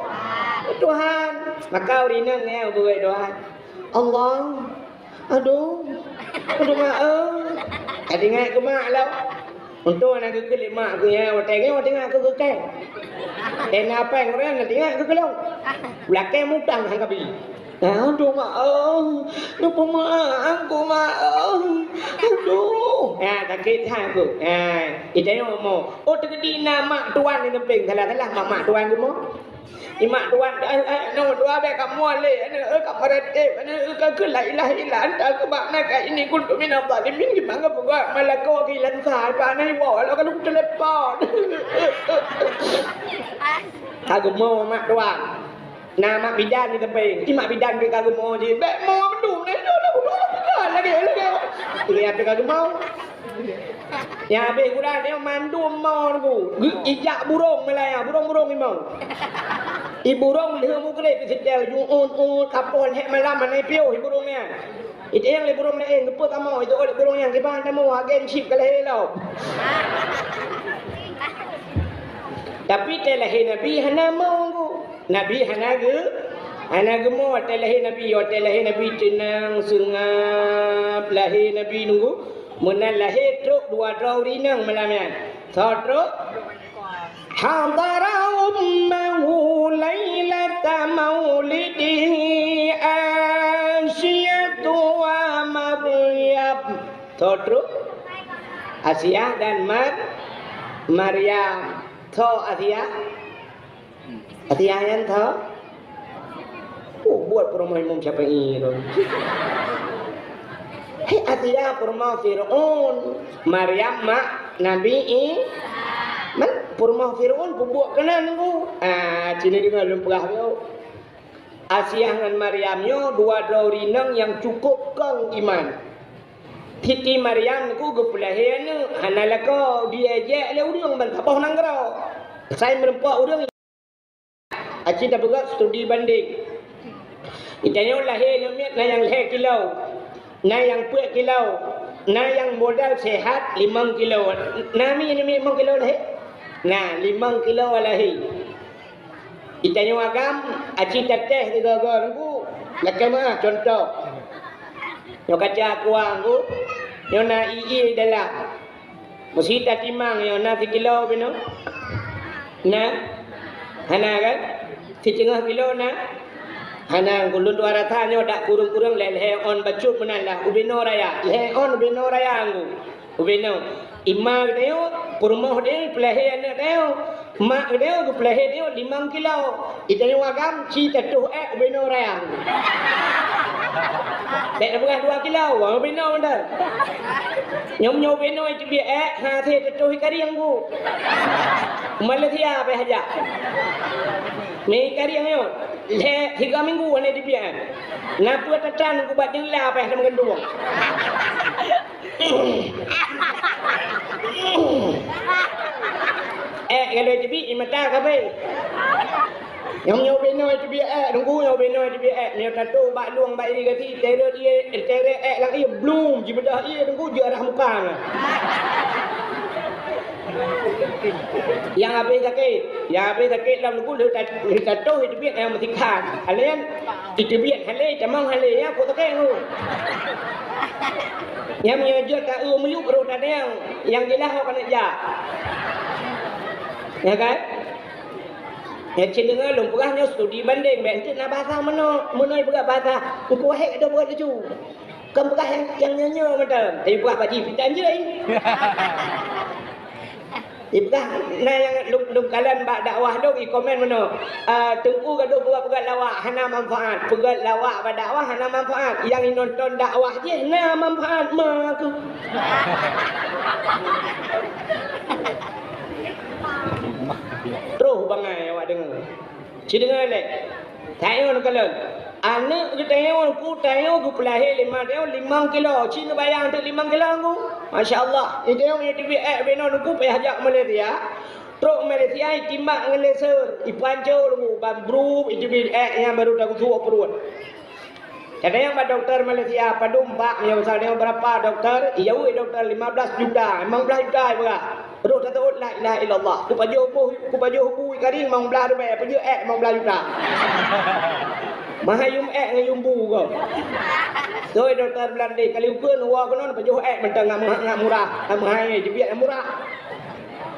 Tuhan. Maka ureueng inong nyan geupeugah Tuhan, "Allah, aduh, aduh mak, eh." Ka teuingat keu mak lom. Untông hana geukheun lé mak keu nyan, watèe nyan watèe nyan keu geukheun. Tena péng ureueng na teuingat keu keulông. Lakèe mutang han kabi. Aduh mak, eh, neupeumeu'ah aku mak, eh. Aduh. Ya, sakét that aku. Ya, ita nyoe mo. Oh, teukeudi na mak tuan di sampéng, salah-salah mak, mak tuan ku mo. Imak tuan, eh, eh, nyoe tuan bèk kamoe lé, aneuk, eh, ka meuratéb, aneuk, eh, ka keu la ilaha illa anta subhanaka inni kuntu minadh dhalimin, gimana buka malako ki lansa, pa na iwoe, lo kalu telepon. Ka geumo mak tuan. Na mak bidan di teupeng. Imak bidan pih ka geumo jih. Bèk mo mandum, eh, lo, lo, lo, lo, lagèe, lagèe. Ini apa ka geumo? Nyang habéh gura nyoe mandum mo nunggu. Ijak burông meulaya, burông-burông imong. I burông lheueh mugreb di seuteu, ju un-un, kapon, hék malam hana piôh i burông nyan. Iteueng lé burông laén, geupeu kamoe, itu oleh burông nyan, kiban kamoe, agen chip ka lahé lom. Tapi teu lahé Nabi hana mo nunggu. Nabi hana geu-, hana geumo watèe lahé Nabi, watèe lahé Nabi teunang, seungab, lahé Nabi nunggu. Meunan lahé trok dua droe ureueng inong malam nyan. Soe trok? Hadara ummahu lailata maulidihi Asiyatu wa Maryam. Soe trok? Asiah dan Mar-, Maryam. Soe Asiah? Asiah nyan tho? Oh, buet peurumoh Imam Syafi'i tu. Hei, Asiah peurumoh Fir'aun, Maryam mak Nabi I-, man, peurumoh Fir'aun peubuet keunan tu. Ah, sini deungoe lôn peugah tu. Asiah ngon Maryam nyoe dua droe ureueng inong nyang cukup kong iman. Siti Maryam nyoe geupeulahé aneuk, hana lakoe, diejek lé ureueng ban saboh nanggroe. Sai meureumpok ureueng Aci tapeugah studi banding. Geutanyoe lahé namiet na nyang lhée kilo, na nyang peuet kilo, na nyang modal sehat limong kilo. Na mi namiet limong kilo lahé? Na, limong kilo lahé. Geutanyoe agam, aci tatéh tiga-tiga nunggu. Lakée meuah contoh. Nyoe kaca kuah nunggu. Nyoe na ie dalam. Meusi tatimang nyoe na sikilo binoe? Na? Hana kan? Siteungoh kilo na? Hana, ulôn tuan rasa nyoe dak kureueng-kureueng lhée-lhée on bacut meunan lah. Ubenoe raya. Lhée on ubenoe raya ngu. Ubenoe. Ima geutanyoe, peurumoh geutanyoe, peulahé aneuk geutanyoe. Mak geutanyoe geupeulahé tanyoe limong kilo. Geutanyoe agam ci tatoh ék ubenoe raya. Bék tapeugah dua kilo, ubenoe mantong. Nyoe, nyoe ubenoe iteubiet ék, hase tatoh i karieng bu. Malaysia pih hajat. Mi karieng nyoe, lhée tiga minggu hana iteubiet ék. Na peue tatan ubat jeula pih lam gandong. Ék galoi teubiet di mata kabeh. Nyang nyoe binoe teubiet ék, nunggu nyoe binoe teubiet ék. Nyoe tatoh bak lueng bak irigasi, teret ié, teret ék lam ié, blum, jibeudoh ié, nunggu jeuet arah muka na. Nyang habéh sakét, nyang habéh sakét lam nunggu lheueh ta-, lheueh tatoh iteubiet nyang meusikan. Haleuen iteubiet halé, tamong halé, nyan peue sakét nunggu. Nyang meunyoe jeuet ka eu miyueb rôh tadeng, nyang jeulaih awak keuneuk jak. Ya kan? Nyang cit deungoe lôn peugah nyoe studi bandeng, bék enteuk na bahasa meunoe, meunoe peugah bahasa, engkau wahé ka dua buet laju. Kan peugah nyang, nyang nyoe-nyoe mantong, tapi peugah bak jih pitan jeuet. Ipeugah na nyang lôn, lôn kalon bak dakwah lôn, ikomen meunoe, "Ah, Teungku gadoh peugah-peugah lawak hana manfaat. Peugah lawak bak dakwah hana manfaat. Nyang inonton dakwah jih na manfaat ma keuh." Troh bangai awak deungoe. Ci deungoe lé. Tanyoe neukalon. Aneuk geutanyoe, ku tanyoe geupeulahé lé ma tanyoe limong kilo. Ci neubayang teuk limong kilo ku. Masya Allah. Geutanyoe meunyoe teubiet ék binoe nunggu payah jak Malaysia. Trok Malaysia itimbak ngon laser, ipancô nunggu ban bru iteubiet ék nyang barô tagusok pruet. Kadang bak dokto Malaysia, padum bak nyoe, misalnya berapa dokto? Iya weh dokto lima belas juta, lima belas juta ipeugah. Roh tateuôt la ilaha illallah. Kupajoh boh, kupajoh bu ikaring limong blaih ribèe, pajoh ék limong blaih juta. Mahai yum ék ngon yum bu ko. Sôi dokto Beulanda, kali ukeue neuwoe keunoe pajoh ék mantong ngat murah, ngat mahai, jibiet ngat murah.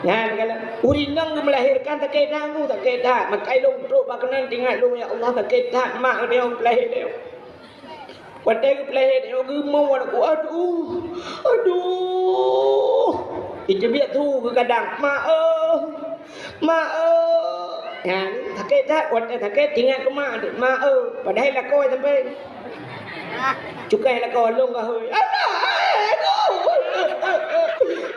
Nyan kan, ureueng inong geumeulahérkan sakét that, sakét that. Maka lôn trok bak keunan teuingat lôn, ya Allah, sakét that mak lôn peulahé lé. Watèe geupeulahé tanyoe geumoe aneuëk, "Aduh, aduh." Iteubiet su geugadang, "Ma, eh, ma, eh." Nyan sakét that, watèe sakét teuingat keu ma, "Ma, eh." Padahai lakoe sampoe. Cukai lakoe lôn gahôi. "Alah, eh, aduh.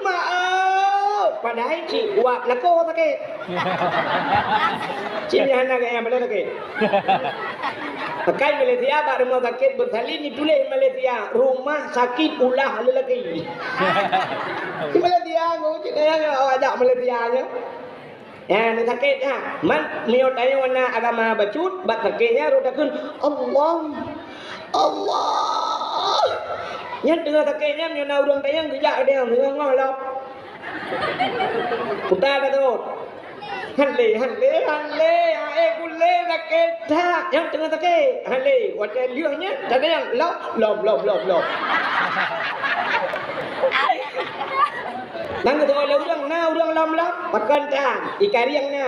Ma, eh." Padahai cit wab lakoe sakét. Cit hana gaya balèe sakét. Pakai Malaysia bak rumah sakit bersalin ditulis Malaysia, rumah sakit ulah lelaki. Di Malaysia ngon cit nyan awak jak Malaysia nyan. Ya, ni sakét ha. Man miyueb tanyoe na agama bacut, bak sakét nyan rot takheun, "Allah, Allah." Nyan teungoh sakét nyan, nyoe na ureueng tanyong geujak deh, teungoh ngoh lom. Kuta ka teurot. Hale, hale, hale, ae gulé sakét that. Nyang teungoh sakét. Hale, watèe lheueh nyan, tadayang lom, lom, lom, lom, lom. Nang keudua lé ureueng na, ureueng lom-lom, pakon tan, ikarieng na.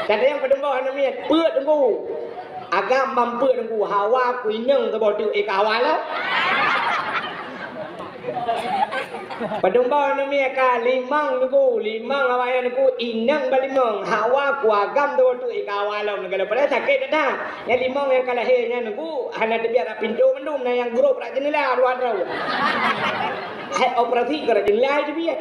Tadayang padum boh aneuk miet, peuet teungku. Agam ban peuet teungku, hawa kuineng saboh teuk, eh, ka hawa lom. Padum boh aneuk miet ka limong teungku, limong awaknyan teungku, inong ba limong, hawa ku agam tu tu ika hawa lom, neukalon padahai sakét that. Nyang limong nyang ka lahé nyan teungku, hana teubiet rot pintoe mandum, na nyang grob rot jeundela dua droe. Hai operasi keu rot jeundela teubiet.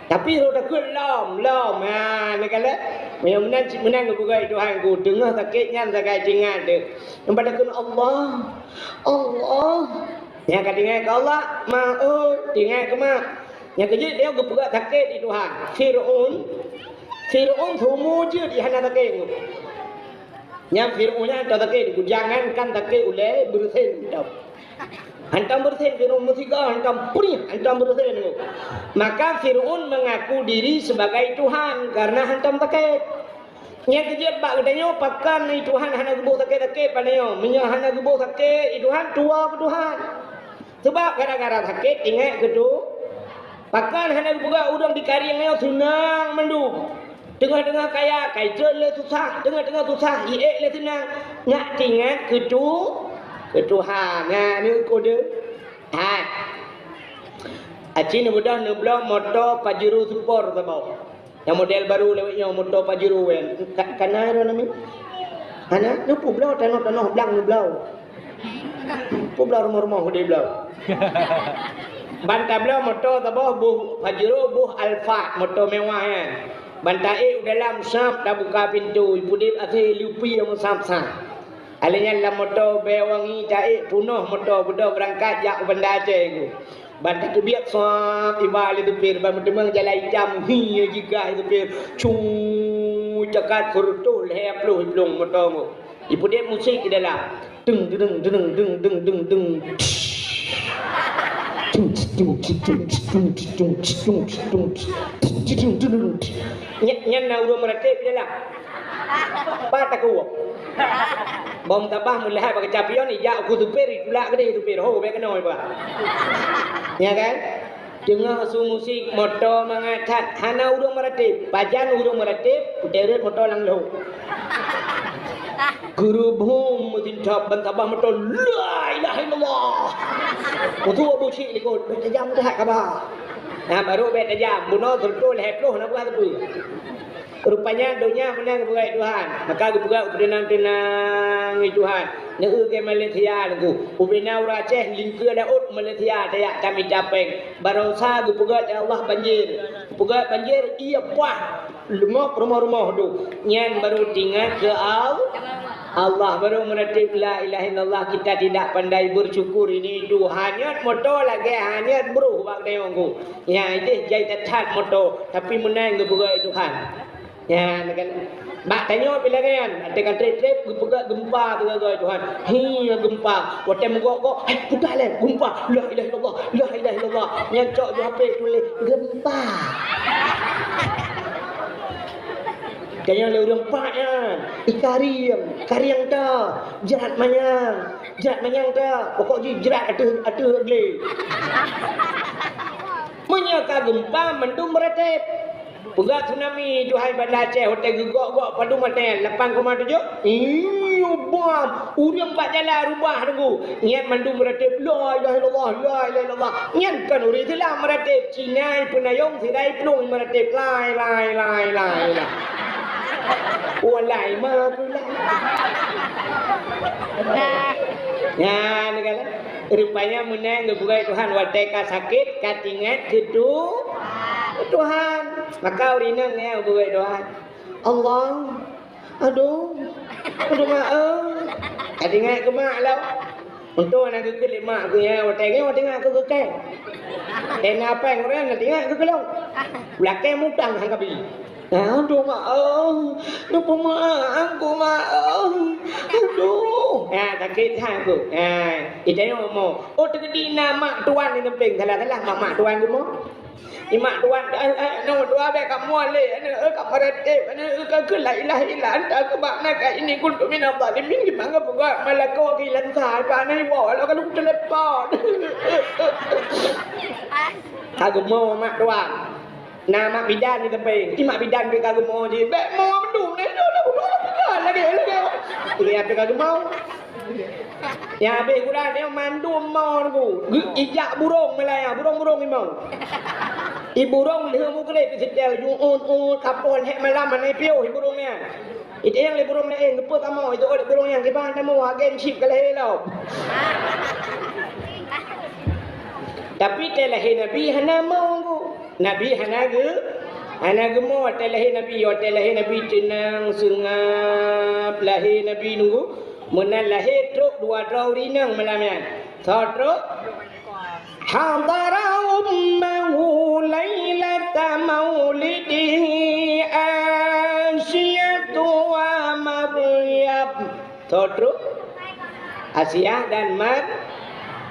Tapi roh takheun lom, lom. Ha, neukalon. Meunyoe meunan cit meunan geupeugah Tuhan ku, teungoh sakét nyan sagai teuingat deuh. Nyang pada kheun Allah, Allah. Nyang ka tinggai keu Allah, ma, oh, tinggai keu ma. Nyang keujeuet dia geupeugah sakét di Tuhan. Fir'aun, Fir'aun seumur jeuet di hana sakét. Nyang Fir'aun nyan hantom sakét, jangankan sakét ulèe, beureusen hantom. Hantom beureusen Fir'aun, meusigoe hantom prih, hantom beureusen. Maka Fir'aun mengaku diri sebagai Tuhan karena hantom sakét. Nyang keujeuet bak geutanyoe, pakon i Tuhan hana geuboh sakét-sakét pada nyoe? Meunyoe hana geuboh sakét i Tuhan, tuwoe keu Tuhan. Sabab gara-gara sakét ingat keu Tu-, pakon hana geupeugah ureueng di karieng nyoe seunang mandum. Teungoh-teungoh kaya, ka jitreun lé susah, teungoh-teungoh susah, jiék lé seunang. Nyak teuingat keu Tu-, keu Tuhan. Nah, ni kode. Hai. Aci neubeudôh neubloe moto Pajero Sport saboh. Nyang model baru lewat nyoe, moto Pajero nyan. Ka, kana droeneuh mi? Hana? Neupubloe tanoh-tanoh blang neubloe. Publoe rumoh-rumoh udeb bloe. Ban tabloe moto saboh boh Pajero, boh Alphard, moto mewah nyan. Ban taék u dalam sab tabuka pintoe, ipudeb asai lupi nyang sab-sab. Alèh nyan lam moto bèe wangi taék, peunoh moto beudôh beurangkat jak u Banda Aceh ku. Ban tateubiet sab iba lé supir, ban meuteumèe jalan itam, hi jigah supir. Cu, cakat seureutôh lhèe ploh iplueng moto ku. Ipudeb musik di dalam. Deng, deng, deng, deng, deng, deng, deng. Nyan, nyan na ureueng meuratéb di dalam. Pat takue. Bom tabah meulahai bak keucapion, ijak u supir, itulak keudeh supir. Ho, bèk keunoe, Pak. Ya kan? Teungoh su musik, moto mangat that, hana ureueng meuratéb. Pajan ureueng meuratéb, uteureut moto lam lhok. Geureuboh meusintap ban tabah moto, "La ilaha illallah." Utu Abu Syik likot, bèk tajam that kaba. Nah, baru bèk tajam. Bunoe seureutôh lhèe ploh na buah teupeu. Rupanya donya meunan geupeugah Tuhan, maka geupeugah teunang-teunang lé Tuhan. Neu-eu ke Malaysia nunggu. Ubena ureueng Aceh lingkeue laôt Malaysia tajak tamita péng. Barosa geupeugah lé Allah banjir. Geupeugah banjir, iya pah. Leumok rumoh-rumoh tu. Nyan baru teuingat keu Al-, Allah, baru meuratéb la ilaha illallah, kita tidak pandai bersyukur. Ini Tuhan nyot moto lagèe hanyot broh bak dayong ku. Ya, ideh jai that-that moto, tapi meunan geupeugah Tuhan. Ya, kan. Bak tanyoe pih lagèe nyan, até kan trép-trép geupeugah gempa teuga-ga Tuhan. Hi, gempa. Watèe meugok-gok, "Hai, peugah lé, gempa. La ilaha illallah, la ilaha illallah." Nyan cok di H P tuléh, "Gempa." Tanyoe lé ureueng pat nyan, i karieng, karieng ta, jrat manyang, jrat manyang ta. Pokok jih jrat ateueh, ateueh glé. Meunyoe ka gempa, mandum meuratéb. Peugah tsunami, Tuhan Banda Aceh, watèe geugok-gok padum watèe, lapan koma tujoh. Iyo, bom. Ureueng bak jalan rubah teunggu. Nyan mandum meuratéb, "La ilaha illallah, la ilaha illallah." Nyan kon ureueng Islam meuratéb. Cina ipeunayong, sira iplueng meuratéb. La ilaha, la ilaha, la ilaha. Walai ma kula. Nyan kan. Rupanya meunan geupeugah Tuhan, watèe ka sakét, ka teuingat keu Tu-, Tuhan. Maka ureueng inong nyan geupeugah Tuhan, "Allah, aduh, aduh mak, eh." Ka teuingat keu mak lom. Untông na geukheun lé mak keu nyan, watèe nyan watèe nyan keu geukheun. Tena péng ureueng na teuingat keu keulong. Lakèe mutang han kabi. Aduh mak, eh, neupeumeu'ah aku mak, eh. Aduh. Ya, sakét that aku. Ya, itanyong mo. Oh, teukeudi na mak tuan di sampéng, salah-salah mak, mak tuan geumo. Imak tuan, eh, eh, nyoe dua bèk kamoe lé, aneuk, eh, ka meuratéb, aneuk, eh, ka keu la ilaha illa anta subhanaka inni kuntu minadh dhalimin, gimana buka malako ki lansa, pa na iwoe, lo ka lôn telepon. Ka geumo mak tuan. Na mak bidan di teupeng, imak bidan pih ka geumo jih, bèk mo mandum, eh, lo, lo, lo, lo, lagèe, lagèe. Lagèe apa ka geumo? Nyang habéh gula nyoe mandum mo nunggu. Geu-, ijak burông meulaya, burông-burông imong. I burông lheueh mugreb iseutèl, ju-un-un, kapon, hék malam hana ipiôh i burông nyan. Iteueng lé burông laén, geupeu kamoe, itu lé burông nyan, kiban kamoe, agen chip ka lahé lom. Tapi teuh lahé Nabi hana mo nunggu. Nabi hana geu-, hana geumo watèe lahé Nabi, watèe lahé Nabi teunang seungab lahé Nabi nunggu. Meunan lahé trok dua droe ureueng inong malam nyan. Soe trok? Hadara ummahu lailata maulidihi Asiyatu wa Maryam. Asiah dan Mar-,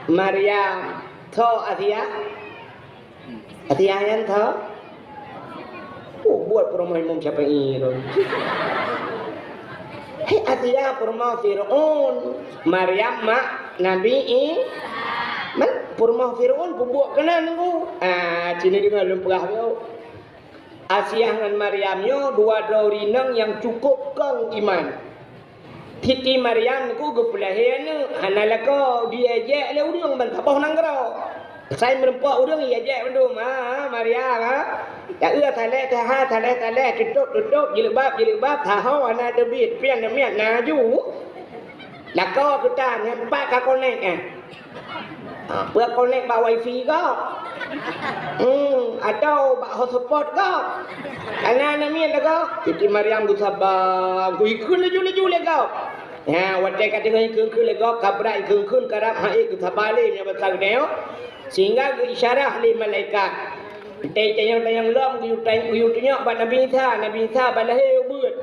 Maryam. Tho Asiah? Asiah nyan tho? Oh, buet peurumoh Imam Syafi'i tu. Hei, Asiah peurumoh Fir'aun, Maryam mak Nabi I-, man, peurumoh Fir'aun peubuet keunan nunggu. Ah, sini deungoe lôn peugah nyoe. Asiah ngon Maryam nyoe dua droe inong nyang cukup kong iman. Siti Maryam nyoe geupeulahé aneuëk, hana lakoe, diejek lé ureuëng ban saboh nanggroe. Sai meureumpok ureuëng ijek bandum, ha, Maryam, ha. Taeu saleh, taha, saleh, saleh, tutôp, tutôp, jilbab, jilbab, taho hana teubiet, pian namiet na aju. Lakoe keutan, nyan pat ka konek, eh. Ha, peue konek bak wifi gob? Hmm, atau bak hotspot gob? Kana namiet lagoe. Siti Maryam geusaba, geuikheun laju-laju lé gob. Ha, watée ka teungoh ikheun-kheun lé gob, ka brat ikheun-kheun, karab hai geusaba lé nyan basa geutanyoe. Sehingga geuisyarah lé malaikat. Tanyong-tanyong lom geuyue tanyong, geuyue tunyok bak Nabi Isa, Nabi Isa ban lahé ubeuet.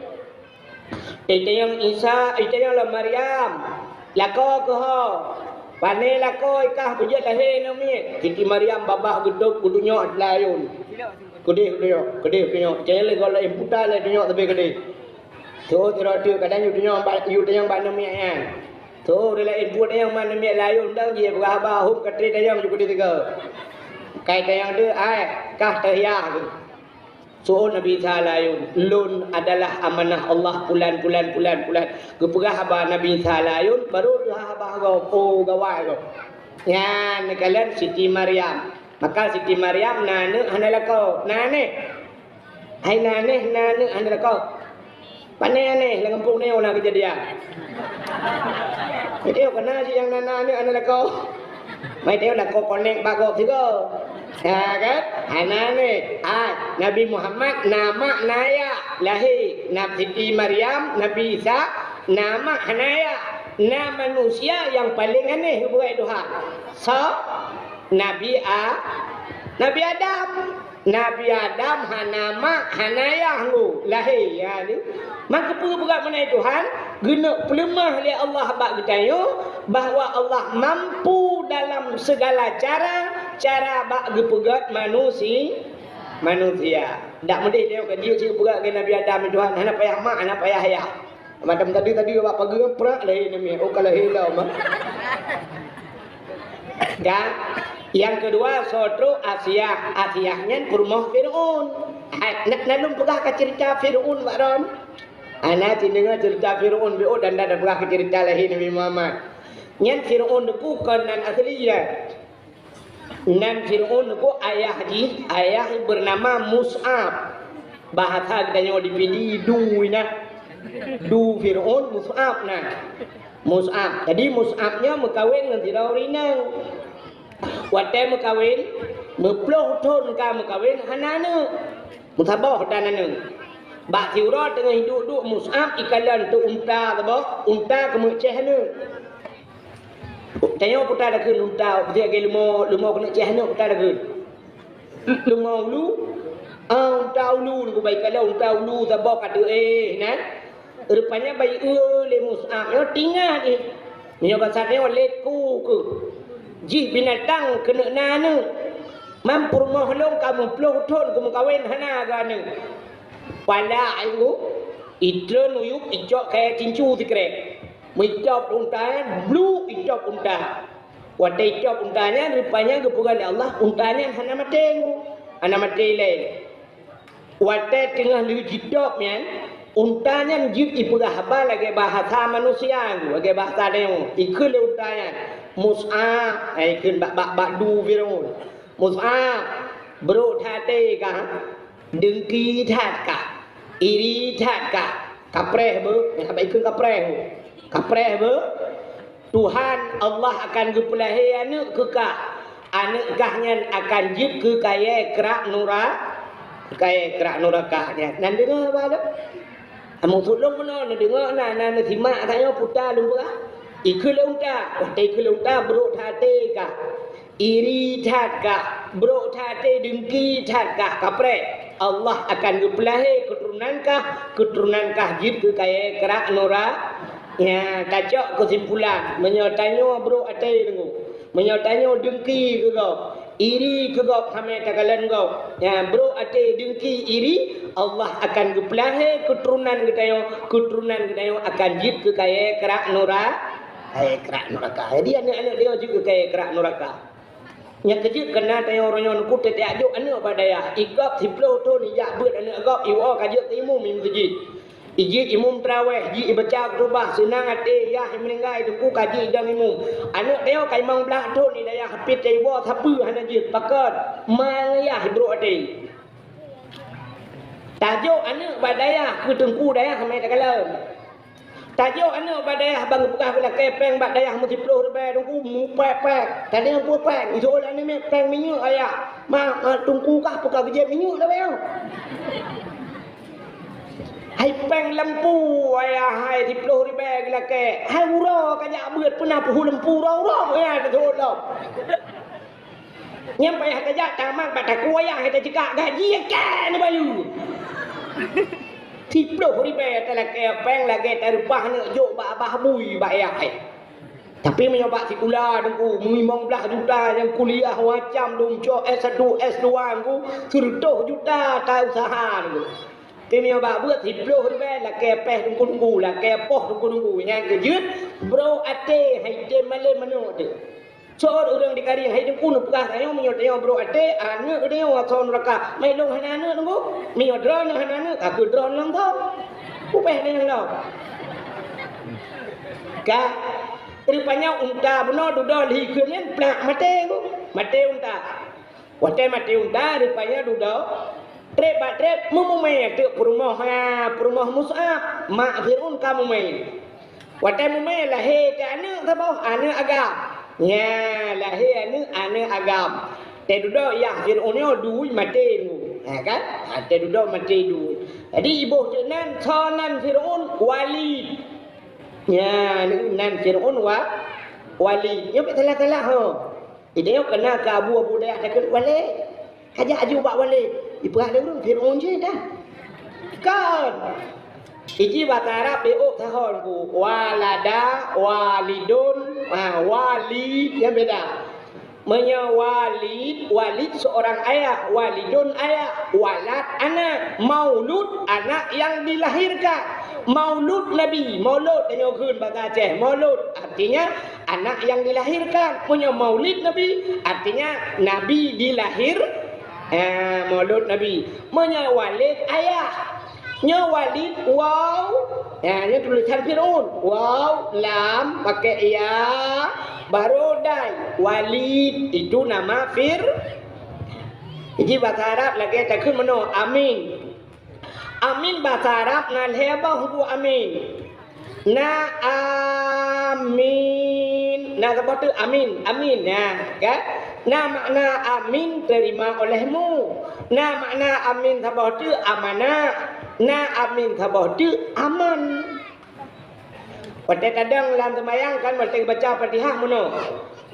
Itanyong Isa, itanyong lom Maryam, "Lakoe keuh ho? Pane lakoe kah beujeuet lahé namiet?" Siti Maryam babah geutôb geutunyok layôn. Keudeh geutunyok, keudeh geutunyok. Itanyong lé gob laén puta lé tunyok sabe keudeh. Tho sidroe teuk kadang yue tunyok bak, yue tunyok bak namiet nyan. Tho ureuëng laén buet tanyong man namiet layôn dang jih peugah haba hom ka tré tanyong ju keudeh tiga. Kai tanyong deuh ai kah teuhiah. Seuôt Nabi Isa layôn, "Lôn adalah amanah Allah pulan, pulan, pulan, pulan." Geupeugah haba Nabi Isa layôn, barô teuhah haba gob, oh, gawai gob. Nyan neukalon Siti Maryam. Maka Siti Maryam na aneuëk hana lakoe, na anéh. Hai na anéh, na aneuëk hana lakoe. Pane anéh, lam gampông nyoe na keujadian. Jadi, kana cit nyang na, na aneuëk hana lakoe. Mai teuh lakoe konek bak gob sigoe. Ha, kan? Hana neh. Ha, Nabi Muhammad na mak na ayah lahé. Nabi Siti Maryam, Nabi Isa, na mak hana ayah. Na manusia nyang paleng aneh geupeugah Tuhan. Soe? Nabi A-, Nabi Adam. Nabi Adam hana mak, hana ayah ngon lahé, ya ni. Maka peue peugah meunan Tuhan, geuneuk peuleumah lé Allah bak geutanyoe bahwa Allah mampu dalam segala cara, cara bak geupeugét manusi-, manusia. Dak meudeh tanyoe ka jeuet cit peugah keu Nabi Adam, Tuhan, hana payah mak, hana payah ayah. Macam tadi-tadi awak pageue prak lahé namiet, oh ka lahé lom. Dan yang kedua, soe trok Asiah. Asiah nyan peurumoh Fir'aun. Hai, na, na lôn peugah ka cerita Fir'aun bak droen. Hana cit deungoe cerita Fir'aun, biôh dan dah peugah ka cerita lahé Nabi Muhammad. Nyan Fir'aun teupeu kon nan asli nyan. Nan Fir'aun teupeu ayah jih, ayah bernama Mus'ab. Bahasa geutanyoe di Pidie du inan. Du Fir'aun Mus'ab nan. Mus'ab. Jadi Mus'ab nyoe meukawen ngon sidroe ureuëng inong. Watée meukawen, meuploh thon ka meukawen hana aneuëk. Meusaboh dan aneuëk. Bak siuroe teungoh duek-duek Mus'ab ikalon teu unta saboh, unta keumeucéh aneuëk. Tanyoe puta dakheun unta, peusiak lagée leumo, leumo keuneuk céh aneuëk puta dakheun. Leumo ulu, ah, unta ulu, nunggu bai kalon unta ulu saboh ka teu éh, nah. Rupanya bai eu lé Mus'ab nyoe tinggai jih. Meunyoe basa tanyoe leku keuh. Jih binatang keuneuk na aneuëk. Mam peurumoh lôn ka meuploh thon keumeukawen hana geuaneuëk. Pala ibu, itreun uyueb icok kayée cincu sikrek. Meuicop unta nyan, blu icop unta. Watée icop unta nyan, rupanya geupeugah lé Allah, unta nyan hana maté, hana maté ilée. Watée teungoh lheueh jitôb nyan, unta nyan jeuet ipeugah haba lagée bahasa manusia, lagée bahasa tanyoe. Ikheun lé unta nyan, "Mus'ab," ikheun bak, bak, bak du Fir'aun. "Mus'ab, brok that até kah? Deungki that kah? Iri that kah? Kapreh beuh?" Nyan haba ikheun kapreh beuh. Kapreh beuh? Tuhan Allah akan geupeulahé aneuëk keu kah. Aneuëk kah nyan akan jeuet keu kayée krak nura-, keu kayée krak nuraka nyan. Nan deungoe haba lom? Amu sulông meunoe neudeungoe na, na neusimak tanyoe puta lôn peugah. Ikheun lé unta, watée ikheun lé unta brok that até kah. Iri that kah, brok that até, deungki that kah, kapreh. Allah akan geupeulahé keuturonan kah, keuturonan kah jeuet keu kayée krak nura-, Ya, tacok keusimpulan, meunyoe tanyoe brok até deungoe, meunyoe tanyoe dengki keu gob, iri keu gob, hana takalon gob. Ya, brok até, dengki, iri, Allah akan geupeulahé keuturonan geutanyoe, keuturonan geutanyoe akan jeuet keu kayée krak nura-, kayée krak nuraka. Jadi aneuëk-aneuëk tanyoe jeuet keu kayée krak nuraka. Nyang keujeuet keu na tanyoe uroe nyoe, Teungku, teutajok aneuëk bak dayah. I gob siplôh thon ijak beuet aneuëk gob, iwoe ka jeuet imum i meuseujid. Ijeuet imum teurawéh, jeuet ibaca khutubah, seunang até, yah i meuninggai, Teungku, ka jeuet idong imum. Aneuëk tanyoe ka limong blaih thon i dayah, tapi teuiwoe sapeue hana jeuet, pakon? Ma ngon yah i brok até. Tajok aneuëk bak dayah, keu teungku dayah hana takalon. Tajok aneuëk bak dayah, ban geupeugah geulakée péng bak dayah meusiplôh ribée, Teungku, mupék-pék. Tadi nyang pupék, jeuet lé aneuk miet péng minyeuk, ayah. Ma, ma, Teungku kah peue ka geujép minyeuk lawét nyoe? Hai péng lampu, ayah, hai siplôh ribée geulakée. Hai uroe ka jak beuet, peue na peuhu lampu uroe-uroe, ya, jeuet lom. Nyan payah tajak tamat bak takue, ayah, hai tacekak gaji, kée neubayeue. Siplôh ribée talakée péng lagée tareupah neuk jok bak babah bui bak ayah hai. Tapi meunyoe bak sikula, Teungku, limong blaih juta nyang kuliah macam dum cok S satu, S dua, Teungku, sireutoh juta ta useuha, Teungku. Tapi meunyoe bak beuet siplôh ribée lakée péh, Teungku, Teungku, lakée poh, Teungku, Teungku, nyang keujeuet brok até, hai tem malém manok teuh. Sot ureuëng dikaring, hai Teungku, neupeugah tanyoe, meunyoe tanyoe brok até, aneuëk geutanyoe asoe nuraka. Mai lôn hana aneuëk, Teungku? Meunyoe droeneuh hana aneuëk, ka keuh droeneuh lom tho. Upéh nyan lom. Ka, rupanya unta bunoe dudoe lhi kheun nyan plak maté, Teungku. Maté unta. Watée maté unta, rupanya dudoe treb bak treb meumumé teuk peurumoh, ha, peurumoh Mus'ab, mak Fir'aun ka mumé. Watée mumé lahé teuh aneuëk saboh, aneuëk agam. Nya, lahé aneuëk, aneuëk agam. Teududoe yah Fir'aun nyoe dui maté nyoe. Ha kan? Ha, teududoe maté dui. Jadi iboh teuk nan, soe nan Fir'aun? Walid. Nya, nan Fir'aun wa-, Walid. Nyoe pih salah-salah ho. Idéh nyoe keunan keu abu-abu dayah takheun Walid. Kajak aju bak Walid. Ipeugah lé ureuëng Fir'aun jih dah. Kon. Iji bahasa Arab iôk sahon ku. Walada, walidun, ha, walid, nyan beda. Meunyoe walid, walid seorang ayah, walidun ayah, walad anak, maulud anak yang dilahirkan. Maulud Nabi, maulud tanyoe kheun bahasa Aceh, maulud artinya anak yang dilahirkan. Meunyoe maulid Nabi, artinya Nabi dilahir, eh, maulud Nabi. Meunyoe walid, ayah. Nyoe walid, waw. Ya, nyoe tulisan Fir'aun. Waw, lam, pakai ya, baru dai. Walid, itu nama Fir-, Jadi bahasa Arab lagée takheun meunoe, amin. Amin bahasa Arab na lhée boh buet amin. Na amin, na saboh teuk amin, amin, na, kan? Na makna amin, terima olehmu. Na makna amin saboh teuk amanah. Na amin saboh teuk aman. Watée tadong lam seumayang kan, watée baca Fatihah meunoe,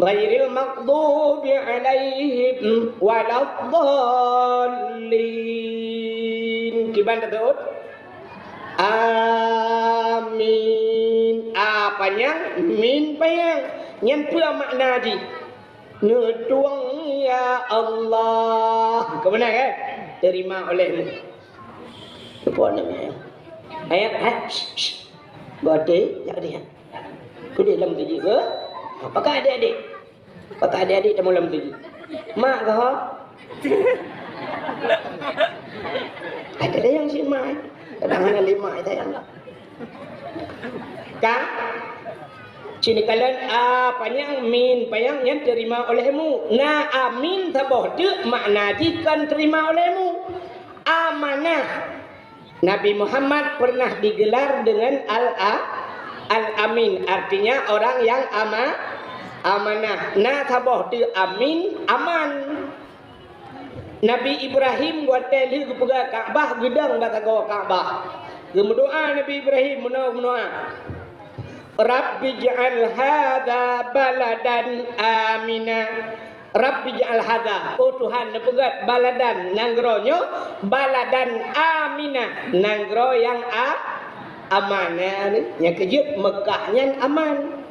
"Ghairil maghdubi 'alaihim waladdallin." Kiban tasawuf? Amin. A panyang, min panyang. Nyan peue makna jih? Neutueng, ya Allah. Keu meunan kan? Terima olehmu. Apa namanya? Ayat, ha? Shh, shh. Berarti, jak dia. Kudeh lam tuju ke? Apakah adik-adik? Apakah adik-adik temu lam tuju? Mak ke ho? Ada yang si mak. Kadang hana lima itu yang. Ka? Sini kalian, a panyang, min panyang, nyan terima olehmu. Na amin saboh teuk makna jih kon terima olehmu. Amanah. Nabi Muhammad pernah digelar dengan Al-, Al-Amin, artinya orang yang ama-, amanah. Na saboh teuk amin, aman. Nabi Ibrahim watée lheueh geupeugah Ka'bah, geudong bak sagoe Ka'bah. Geumeudoá Nabi Ibrahim meunoe, meunoe, "Rabbi ij'al hadza baladan amina." Rabbi ij'al hadza, oh Tuhan, neupeugét baladan, nanggroe nyoe, baladan amina, nanggroe nyang a-, Aman, ya, ni. Nyang keujeuet Meukah nyan aman.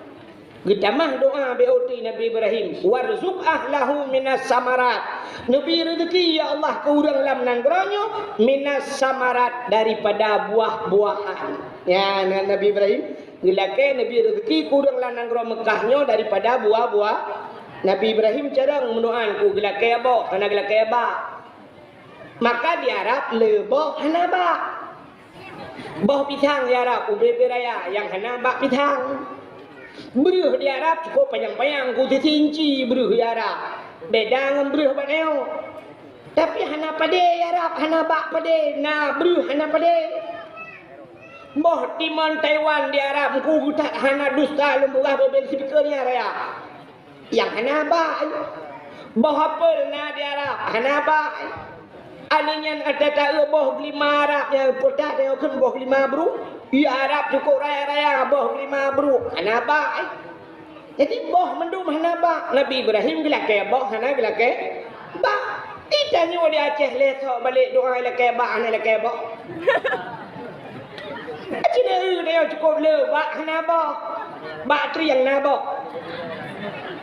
Geutamah doa B O T Nabi Ibrahim, "Warzuq ahlahu minas samarat." Neubi reuzeuki, ya Allah, keu ureuëng lam nanggroe nyoe, minas samarat, daripada buah-buahan. Ya, na-, Nabi Ibrahim geulakée neubi reuzeuki keu ureuëng lam nanggroe Meukah nyoe daripada buah-buah. Nabi Ibrahim carông meudoa, ku geulakée boh, hana geulakée bak. Maka di Arab le boh hana bak. Boh pisang di Arab, ubé-ubé raya nyang hana bak pisang. Breueh di Arab cukôp panyang-panyang, ku sisi inci breueh di Arab. Beda ngon breueh bak nyoe. Tapi hana padé di Arab, hana bak padé, na breueh hana padé. Boh timon Taiwan di Arab, ku geutak hana dusta lôn peugah bubé speaker nyan raya. Nyang hana bak. Boh apel na di Arab, hana bak. Alèh nyan ata taeu boh geulima Arab nyang peutat nyoe kheun boh geulima brôk. Di Arab cukôp raya-raya boh geulima brôk, hana bak. Jadi boh mandum hana bak. Nabi Ibrahim geulakée boh, hana geulakée bak. Ditanyoe di Aceh lé sok balek doa lakée bak, hana lakée boh. Cina eu nyoe cukôp le, bak hana boh. Bak trieng na boh.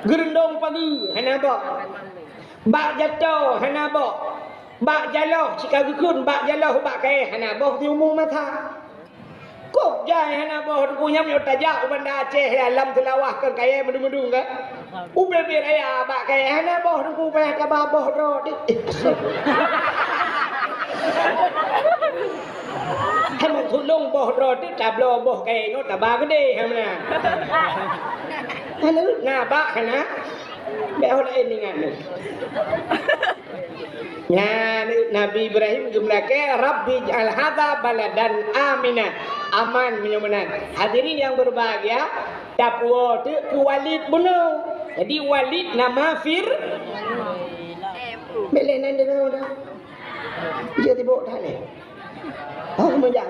Geurundong pageue hana boh. Bak jato hana boh. Bak jaloh cika geukheun, bak jaloh bak kayée hana boh di umu masa. Kok jai hana boh Teungku, nyan meunyoe tajak u Banda Aceh ya, lam Seulawah keu kayée meudung-meudung ka. Ubé-bé raya bak kayée hana boh Teungku, payah taba boh droe deuh. Hai meusulong boh droe deuh, tabloe boh kayée nyoe taba geudeh, hai meunan. Hana na bak hana. Bék ho laén ingat nyoe. Nyan Nabi Ibrahim geumeulakée, "Rabbi ij'al hadza baladan amina." Aman meunyoe meunan. Hadirin yang berbahagia, tapuwoe teuk keu Walid bunoe. Jadi Walid nama Fir-, bék lé nan deungoe dah. Jeuet sibok that lé. Oh, meujak.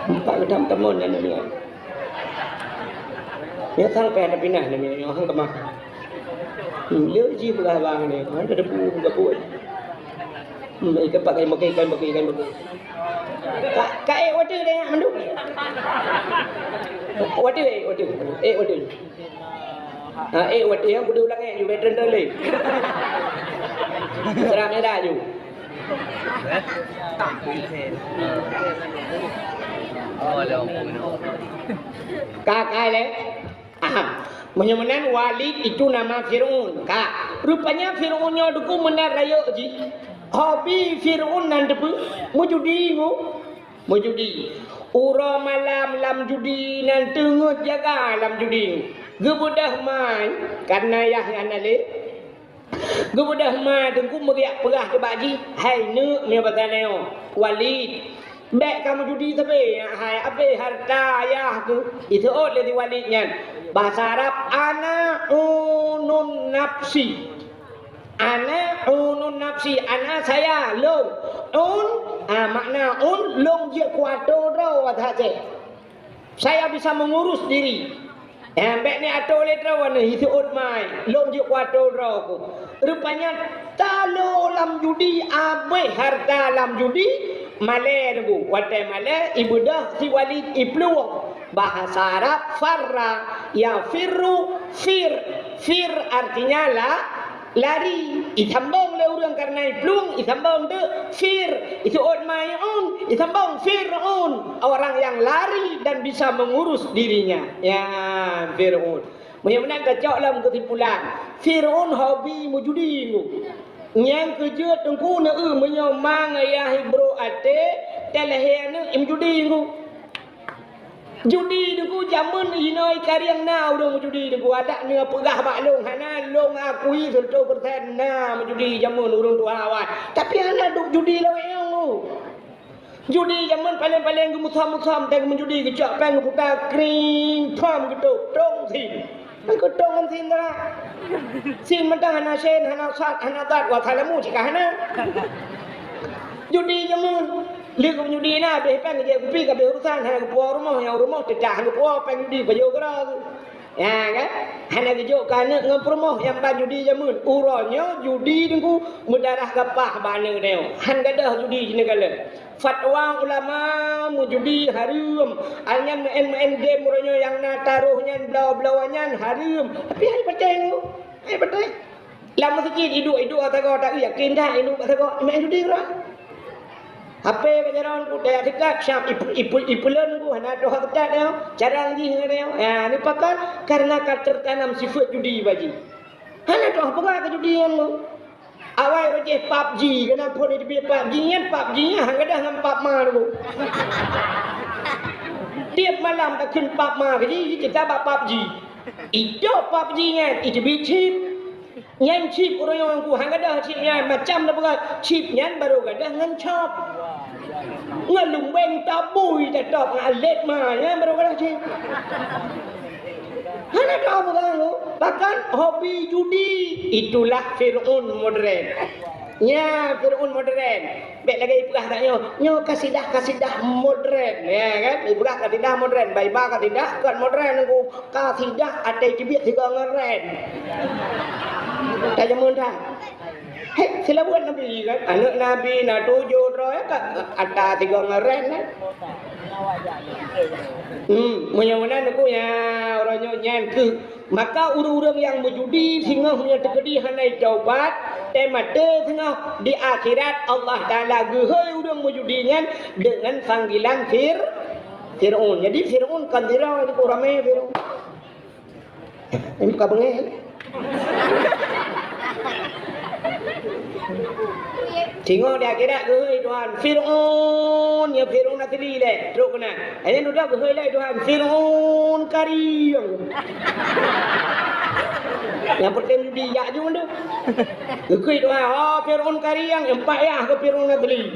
Empat gedam temun dan dunia. Ya, sampai ada pinah dan dunia, orang kemah. Hmm, dia uji peugah bang ni, ada debu, debu. Hmm, ikan pakai, pakai ikan, pakai ikan, pakai. Ka, ka ék water dah, mandum. Water, ék water. Ék water. Ha, ék, watèe nyan kudu ulang ék ju, bèk treun-treun lé. Seurah meuda ju. Ka, ka lé. Aha. Meunyoe meunan Walid itu nama Fir'aun. Ka. Rupanya Fir'aun nyoe Teungku meunan rayeuk jih. Hobi Fir'aun nan teupeue? Meujudi, Bu. Meujudi. Uroe malam lam judi nan teungeut jaga lam judi. Geubeudôh mai, kareuna yah nyan na lé. Geubeudôh mai Teungku meuriak peugah keu bak jih, "Hai neuk," meunyoe basa nyoe, "Walid, bèk kamoe judi sabe, hai abéh hareuta ayah keuh." Iseuôt lé si Walid nyan. Bahasa Arab, "Ana unun nafsi." Ana unun nafsi, ana saya, lôn. Un, ah, makna un, lôn jeuet kuatô droe watèe hase. Saya bisa mengurus diri. Eh, bèk ni atô lé droe, na iseuôt mai. Lôn jeuet kuatô droe ku. Rupanya talo lam judi, abéh hareuta lam judi, malèe Teungku. Watèe malèe, ibeudôh si Walid iplueng. Bahasa Arab, farra, yafirru, fir. Fir artinya la, lari. Isambong lé ureueng kareuna iplueng, isambong teuk fir. Iseuôt mai un, isambong Fir'aun. Orang yang lari dan bisa mengurus dirinya. Ya, Fir'aun. Meunyoe meunan tacok lam keusimpulan, Fir'aun hobi meujudi Teungku. Nyang keujeuet Teungku neu-eu meunyoe ma ngon yah ibrôk até, talahé aneuk imeujudi Teungku. Judi Teungku jameun inoe i Karieng na ureueng meujudi Teungku, adak neupeugah bak lôn hana, lôn akui seureutôh peureusén na meujudi jameun ureueng tuha awai. Tapi hana duek judi lawét nyang Teungku. Judi jameun paleng-paleng geumeusom-meusom teuh meujudi geucok péng geuputa kring pham geutôp tong sin. Kan geutôp ngon sin teuh. Sin mantong hana sen, hana sat, hana dat, wa salamu cit ka hana. Judi jameun. Lheueh keu judi na, abéh péng jép kupi ka abéh urusan, hana geupuwoe rumoh, nyang rumoh teucah hana geupuwoe péng judi pajoh keudroe. Ya kan? Hana geujok keu aneuk ngon peurumoh nyang ban judi jameun. Uroe nyoe judi Teungku meudarah gapah bak aneuk nyoe. Han gadôh judi di neugala. Fatwa ulama meujudi hareuem. Nyan meu'en-meu'en game uroe nyoe nyang na taroh nyan, bloe-bloe nyan hareuem. Tapi hai patéh Teungku. Hai patéh. Lam meuseujid iduek-iduek sagoe, tak yakin that iduek sagoe, meu'en judi uroe. H P bak jaroe Teungku, daya teuka, siap ipu-, ipu-, ipuleuen Teungku, hana tuha teuka dia, carang jih ngon dia. Ya, ni pakon, karena ka tertanam sifat judi bak jih. Hana tuha peugah keu judi nyan Teungku. Awai roh jih PUBG, keunan phon jiteubiet PUBG nyan, PUBG nyan han gadôh ngon pap ma Teungku. Tiep malam takheun pap ma keu jih, jicita bak PUBG. Ijok PUBG nyan, iteubiet chip. Nyan chip uroe nyoe Teungku, han gadôh chip nyan, macam na peugah chip nyan barô gadôh ngon chop. Ngon lumbeng tabui tatop ngon alet ma nyan barô gadôh chip. Hana ka peugah Teungku, bahkan hobi judi, itulah Fir'aun modern. Nya Fir'aun modern. Bèk lagèe ipeugah that nyoe, nyoe kasidah-kasidah modern, ya kan? Ipeugah kasidah modern, bah iba kasidah kon modern Teungku. Kasidah até teubiet sigoe ngon ren. Tajameuntah. Hei, seulaweuet Nabi kan? Aneuk Nabi na tujoh droe ka ata sigoe ngon ren kan? Hmm, meunyoe meunan Teungku ya, uroe nyoe nyan keuh. Maka ureueng-ureueng nyang meujudi singoh meunyoe teukeudi hana taubat, teumaté singoh di akhirat Allah Taala geuhôi ureueng meujudi nyan deungon panggilan Fir-, Fir'aun. Jadi Fir'aun kan sidroe Teungku, ramé Fir'aun. Ini bukan bengeng. Singoh di akhirat geuhôi Tuhan, Fir'aun, ya Fir'aun asli lé, trok keunan. Hanya dudoe geuhôi lé Tuhan, Fir'aun karieng. Nyang peureulèe judi jak ju tu. Geukheun Tuhan, oh Fir'aun karieng, empat yah keu Fir'aun asli.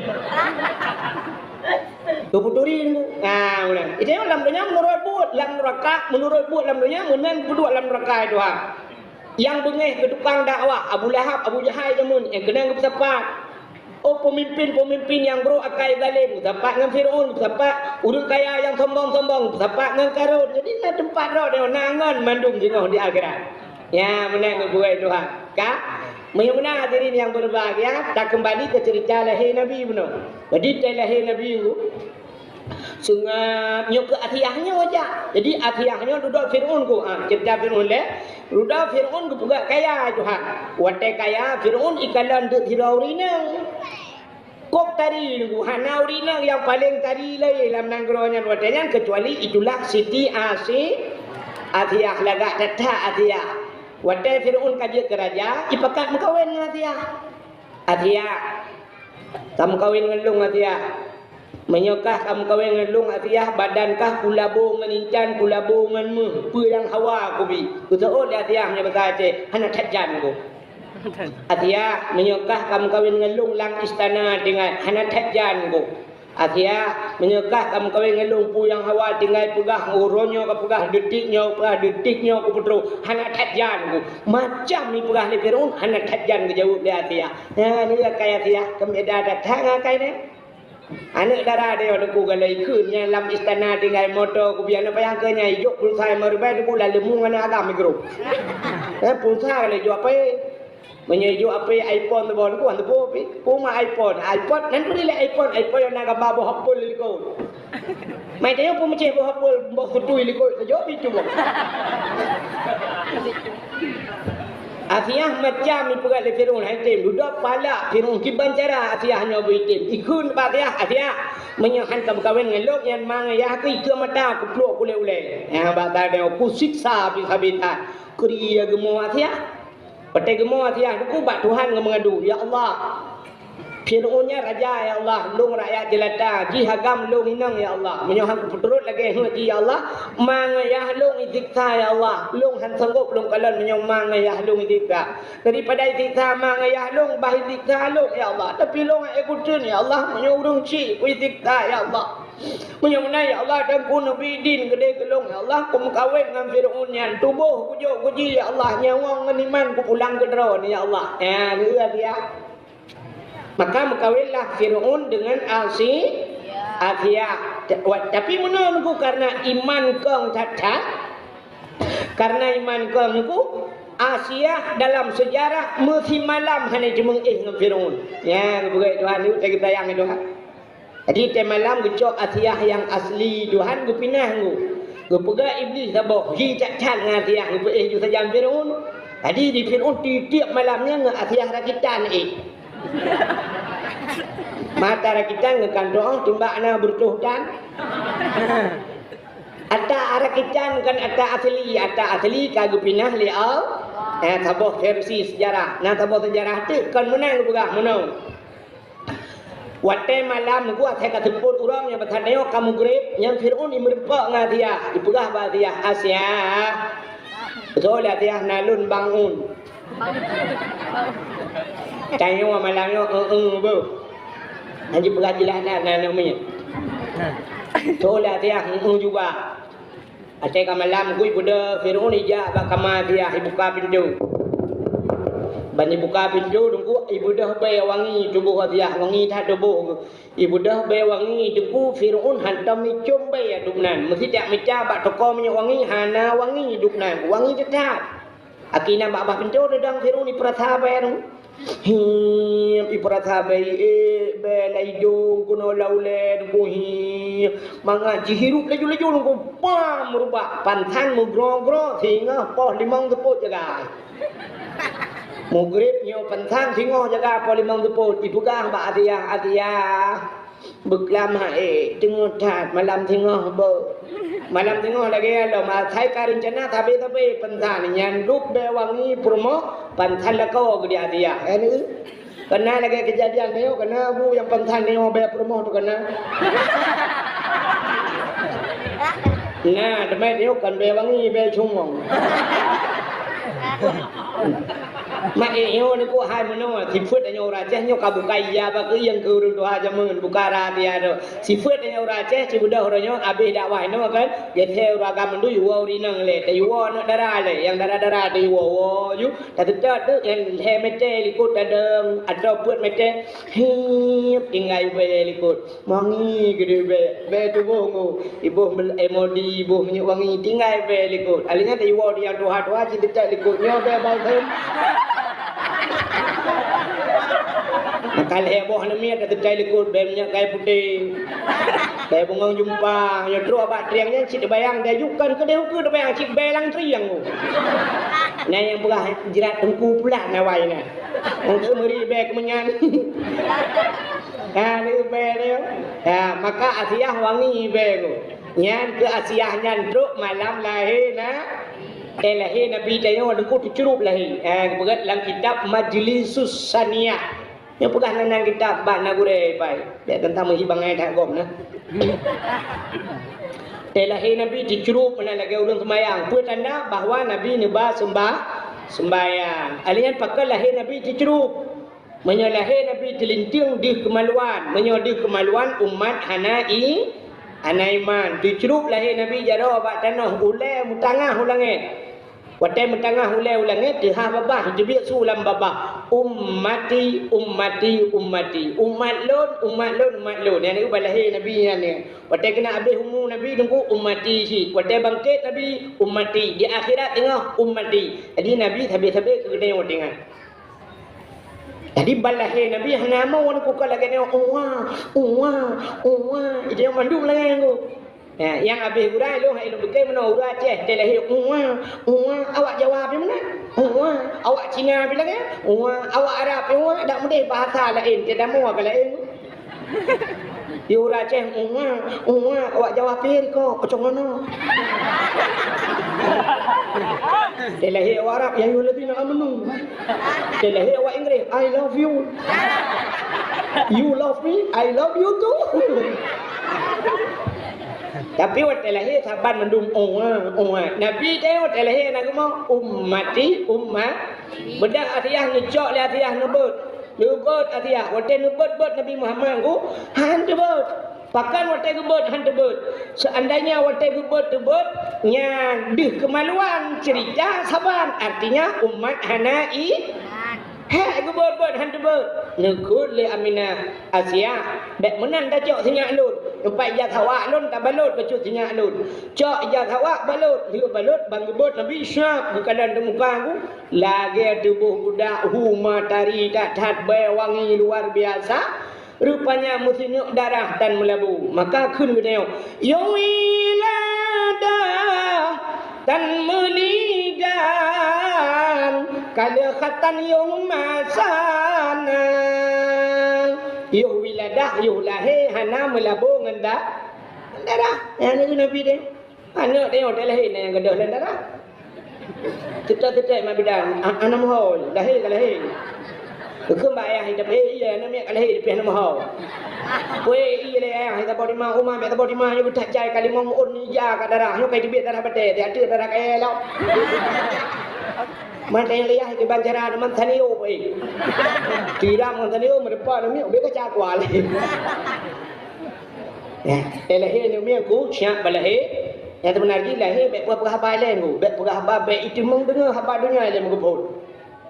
Keu peuturi Teungku. Nah, meunan. Itu lam donya meunurot buet, lam neuraka, meunurot buet lam donya, meunan peuduek lam neuraka Tuhan. Nyang beungéh keu tukang dakwah, Abu Lahab, Abu Jahai jameun, nyang keunong geupeusapat. Oh, peumimpin-peumimpin nyang brok akai zalém, geusapat ngon Fir'aun, geusapat ureueng kaya nyang sombong-sombong, geusapat ngon Karun. Jadi, na teumpat droe, na ngon mandum singoh di akhirat. Ya, meunan geupeugah Tuhan. Ka? Meunyoe meunan hadirin nyang berbahagia, takeumbali keu cerita lahé Nabi bunoe. Jadi, tai lahé Nabi nyoe, seungab nyoe keu Asiah nyoe jak. Jadi, Asiah nyoe dudoe Fir'aun ku, ha, cerita Fir'aun lé. Dudoe Fir'aun geupeugah kaya Tuhan. Watèe kaya, Fir'aun ikalon deuek sidroe ureueng inong. Kok tari Teungku, hana ureueng inong nyang paleng tari lé lam nanggroe nyan watèe nyan, keucuali itulah Siti Asi-, Asiah, lagak that-that Asiah. Watèe Fir'aun ka jeuet keu raja, ipakat meukawen ngon Asiah. Asiah, ka meukawen ngon lôn Asiah. Meunyoe kah ka meukawen ngon lôn Asiah, badan kah kulabo ngon incan, kulabo ngon méuh, peue nyang hawa kubi. Geuseuôt lé Asiah meunyoe basa Aceh, hana that jan ku. Asiah, meunyoe kah ka meukawen ngon lôn lam istana tinggai, hana that jan ku. Asiah, meunyoe kah ka meukawen ngon lôn, peue nyang hawa tinggai peugah, uroe nyoe ka peugah, detik nyoe peugah, detik nyoe kupeutrok, hana that jan ku. Macam ipeugah lé Fir'aun, hana that jan geujaweueb lé Asiah. Nyan, nyan kaya Asiah, keu beda that-that ngon akai nyan. Aneuk dara dia Teungku galai kheun nyang lam istana tinggai moto kubi aneuk payah keu nyan ijok pulsa lima ribèe Teungku lam leumô aneuk agam igrôp. Eh, pulsa galai jok apai. Meunyoe ijok apai iPhone teuboh Teungku, han teuboh pi. Puma iPhone, iPhone nan turi lé iPhone, iPhone nyang na gamba boh apel likot. Mai tanyoe peumeucéh boh apel, boh kutui likot tajok pi cuboh. Asiah macam ipeugah lé Fir'aun, hai tem, dudoe palak Fir'aun kiban cara Asiah nyoe beuitem. Ikheun bak Asiah, Asiah, meunyoe han ka meukawen ngon lôn nyan ma ngon yah keu ikeu mata kupluek kulét ulèe. Nyang bak tadong kusiksa habis-habisan. Keu dia geumo Asiah. Watèe geumo Asiah Teungku bak Tuhan geumeungadu, "Ya Allah, Fir'aun nyan raja, ya Allah, lôn rakyat jeulata, jih agam lôn inong, ya Allah. Meunyoe han kupeuturot lagèe heuet jih, ya Allah, ma ngon yah lôn isiksa, ya Allah. Lôn han sanggôp lôn kalon meunyoe ma ngon yah lôn isiksa. Daripada isiksa ma ngon yah lôn, bah isiksa lôn, ya Allah. Tapi lôn han ék kutreun, ya Allah, meunyoe ureueng chik kuisiksa, ya Allah. Meunyoe meunan, ya Allah, dan kuneubri idin keudéh keu lôn, ya Allah, kumeukawen ngon Fir'aun nyan. Tuboh kujok keu jih, ya Allah, nyawöng ngon iman kupulang keu droeneuh, ya Allah." Ya, neueu dia. Maka meukawenlah Fir'aun dengan Asi-, Asiah. Ta-, wa-, tapi meunan Teungku, karena iman kong that-that, Karena iman keu Teungku, Asiah dalam sejarah meusimalam hana jimeung éh ngon Fir'aun. Nyan geupeugah Tuhan, yuk, teugeutayang Tuhan. Jadi, watèe malam geucok Asiah nyang asli Tuhan geupinah ngon. Geupeugah Iblih saboh, hi that-that ngon Asiah geupeuéh ju sajan Fir'aun. Jadi, di Fir'aun tiep-tiep malam nyan ngon Asiah rakitan éh. Mata rakitan ngon kantong timbak na beureutoh tan. Ata rakitan kon ata asli, ata asli ka geupinah lé Allah. Eh, saboh versi sejarah. Na saboh sejarah teuk kon meunan geupeugah meunoe. Watèe malam Teungku asai ka seupôt uroe nyang bak saat nyoe ka mugreb, nyan Fir'aun imeureumpok ngon Asiah, ipeugah bak Asiah, "Asiah, soe lé Asiah na lôn bangun." Tanyoe malam nyoe, eu-eu beuh. Hana jipeugah jeulaih na, na, na miet. Soe lé Asiah, eu-eu juga. Watèe ka malam, gui beudôh Fir'aun ijak bak kama Asiah, ibuka pintoe. Ban ibuka pintoe, Teungku, ibeudôh bèe wangi tuboh Asiah, wangi that tuboh. Ibeudôh bèe wangi, Teungku, Fir'aun hantom icôm bèe dum nan. Meusidak mita bak toko minyeuk wangi, hana wangi dum nan. Wangi teutap. Akhirnya bak babah pintoe teudong Fir'aun ipeurasa bèe nyan. Hiep, ipeurasa bèe, eh, bèe lam idông keunoe lam ulèe Teungku, hiep. Mangat jihirup laju-laju Teungku, bam, meurubah. Pansan meugroe-groe, singoh poh limong seupôt jaga. Mugreb nyoe pansan singoh jaga poh limong seupôt. Ipeugah bak Asiah, "Asiah, beuklam hai, teungoh that malam singoh beuh." Malam singoh lagèe nyan lom, asai ka reuncana sabe-sabe pansan, nyan duek bèe wangi peurumoh, pansan lakoe geudiak-diak. Kan tu? Kana lagèe keujadian nyoe, kana bu nyang pansan nyoe bèe peurumoh tu kana. Nah, teuma nyoe kon bèe wangi, bèe cungong. Mak, eh, nyoe Teungku hai meunoe, sifeuet nyoe ureueng Aceh nyoe ka bukai ya bak keu nyang keu ureueng tuha jameun, buka rahasia tu. Sifeuet nyoe ureueng Aceh, sibeudôh uroe nyoe abéh dakwah inoe kan, geusé ureueng agam mandum, jiwoe ureueng inong lé, tajiwoe aneuk dara lé, nyang dara-dara tajiwoe, woe ju, taseutôt teuk nyan lhèe mètè likot tadong, atawa peuet mètè, hiep, tinggai bèe likot. Wangi geude bèe, bèe tuboh ngon, iboh mel-, M O D, iboh minyeuk wangi, tinggai bèe likot. Alèh nyan tajiwoe di nyang tuha-tuha, cit teucak likot nyoe bèe balsem. Maka lhèe boh aneuk miet tateucai likot, bèe minyeuk kayu putéh, bèe bungong jumpang, nyoe trok bak trieng nyan cit teubayang, dan ju kon keudeh ukeue teubayang, cit bèe lam trieng. Nah, nyang peugah jrat teungku pulan awai na. Nyang keu meuri bèe keumeunyan. Ha, ni bèe dia. Ha, maka Asiah wangi bèe tu. Nyan keu Asiah nyan trok malam lahé na-, eh, lahé Nabi tanyoe Teungku teucrup lahé. Eh, geupeugah lam kitab Majlisus Saniyah. Nyoe peugah nan, nan kitab bak na gurèe pai. Bèk teuntang meuhi bangai that gob na. Teuh lahé Nabi teucrup meunan lagèe ureueng seumayang. Peue tanda bahwa Nabi neuba seumbah-, seumbahyang. Alèh nyan pakon lahé Nabi teucrup. Meunyoe lahé Nabi teulinteung deuh keumaluan, meunyoe deuh keumaluan umat hana i-, hana iman. Teucrup lahé Nabi jaroe bak tanoh, ulèe meutangah u langèt. Watèe meutangah ulèe u langèt, teuhah babah, teubiet su lam babah, "Ummati, ummati, ummati." Umat lôn, umat lôn, umat lôn. Nyan keuh ban lahé Nabi nyan. Watèe keuneuk abéh umu Nabi Teungku, "Ummati" cit. Watèe bangkét Nabi, "Ummati." Di akhirat teungoh, "Ummati." Jadi Nabi sabé-sabé keu geutanyoe teuingat. Jadi ban lahé Nabi hana mo Teungku ka lagèe nyoe, "Uwa, uwa, uwa." Itu nyang mandum lagèe nyan. Ya, nyang abéh gura ilôn hai lôn pike meunoe ureueng Aceh teuh lahé, "Uwa, uwa." Awak Jawa pih meunan, "Uwa." Awak Cina pih lagèe, "Uwa." Awak Arab pih, "Uwa." Dak meudeh bahasa laén, teuh damoe ka laén. Di ureueng Aceh, "Uwa, uwa." Awak Jawa pih ko, "Kacang mana?" Teuh lahé awak Arab, "Ya ayyuhalladzina amanu." Teuh lahé awak Inggris, "I love you." "You love me, I love you too." Tapi watèe lahé saban mandum, "Uwa, uwa." Nabi teuh watèe lahé na geumo, "Ummati, umma." Beudôh Asiah neucok lé Asiah neubeuet. Neubeuet Asiah. Watèe neubeuet-beuet Nabi Muhammad ku, han teubeuet. Pakon watèe geubeuet han teubeuet? Seandainya watèe geubeuet teubeuet, nyan deuh keumaluan ceurita saban, artinya umat hana i-, Hèk geubeuet-beuet han teubeuet. Neukheun lé Aminah, "Asiah, bèk meunan tacok sinyak lôn. Teumpat ija sawak lôn tabalot bacut sinyak lôn. Cok ija sawak balot, lheueh balot ban geubot Nabi Ishak geukalon teumuka ku. Lagèe tuboh budak hu matahari that-that bèe wangi luar biasa. Rupanya meusineuk darah tan meulabu. Maka kheun geutanyoe, "Ya wiladah tan meulidan, ka lheueh khatan yoh masa na." Yoh wiladah, yoh lahé hana meulabu ngon da-, ngon darah. Nyan keuh Nabi deh. Aneuk tanyoe talahé na nyang gadôh lam darah. Teutek-teutek mak bidan, a-, hana meuho, lahé ka lahé. Keukeuen bak ayah, tapi, "Eh, iya, aneuk miet ka lahé, tapi hana meuho." Weh, iya lé ayah, saboh di ma, uma, miet saboh di ma, nyoe beutat cai ka limong ôn ija ka darah, nyoe ka teubiet darah batèe, teuh ateueh darah kayèe lom. Man tanyong lé ayah, kiban cara, man sanio, weh. Tiram ngon sanio, meudepa, aneuk miet, ubé ka cakwa lé. Ya, eh, lahé nyoe miet ku, siap balahé. Nyang teubeuna jih lahé, bèk peugah-peugah haba ilèe ku, bèk peugah haba, bèk iteumeung deungö haba donya ilèe meugeubot.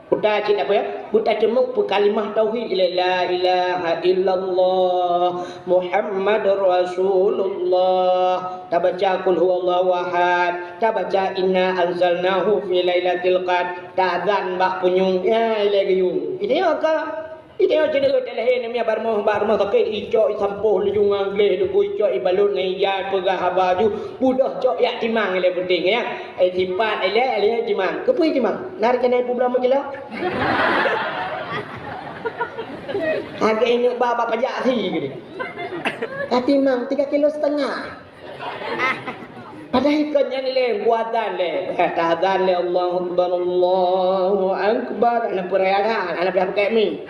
Kuta cit apa ya? Kuta teumeung peukalimah tauhid ilèe, la ilaha illallah Muhammadur Rasulullah. Tabaca qul huwallahu ahad, tabaca inna anzalnahu fi lailatul qadr, tazan bak punyueng, ya, ilèe geuyue. Itu ya ka. Ide nyoe ceudeue talahé namiet bak rumoh, bak rumoh sakét, icok, isampôh, laju ngon gleh, laju icok, ibalot ngon ija, peugah haba ju, pudôh cok yak timang ilèe peunteng, ya. Eh, sipat ilèe, ilèe timang. Keupeue timang? Na rencana ipeubloe meucilok? Hareuga ingat ba, ba pajak si geude. Ka timang tiga kilo setengah. Padahai kon nyan ilèe, buatan lé. Eh, tazan lé, Allahu Akbar, Allahu Akbar. Hana peuraya that, hana payah pakai mi.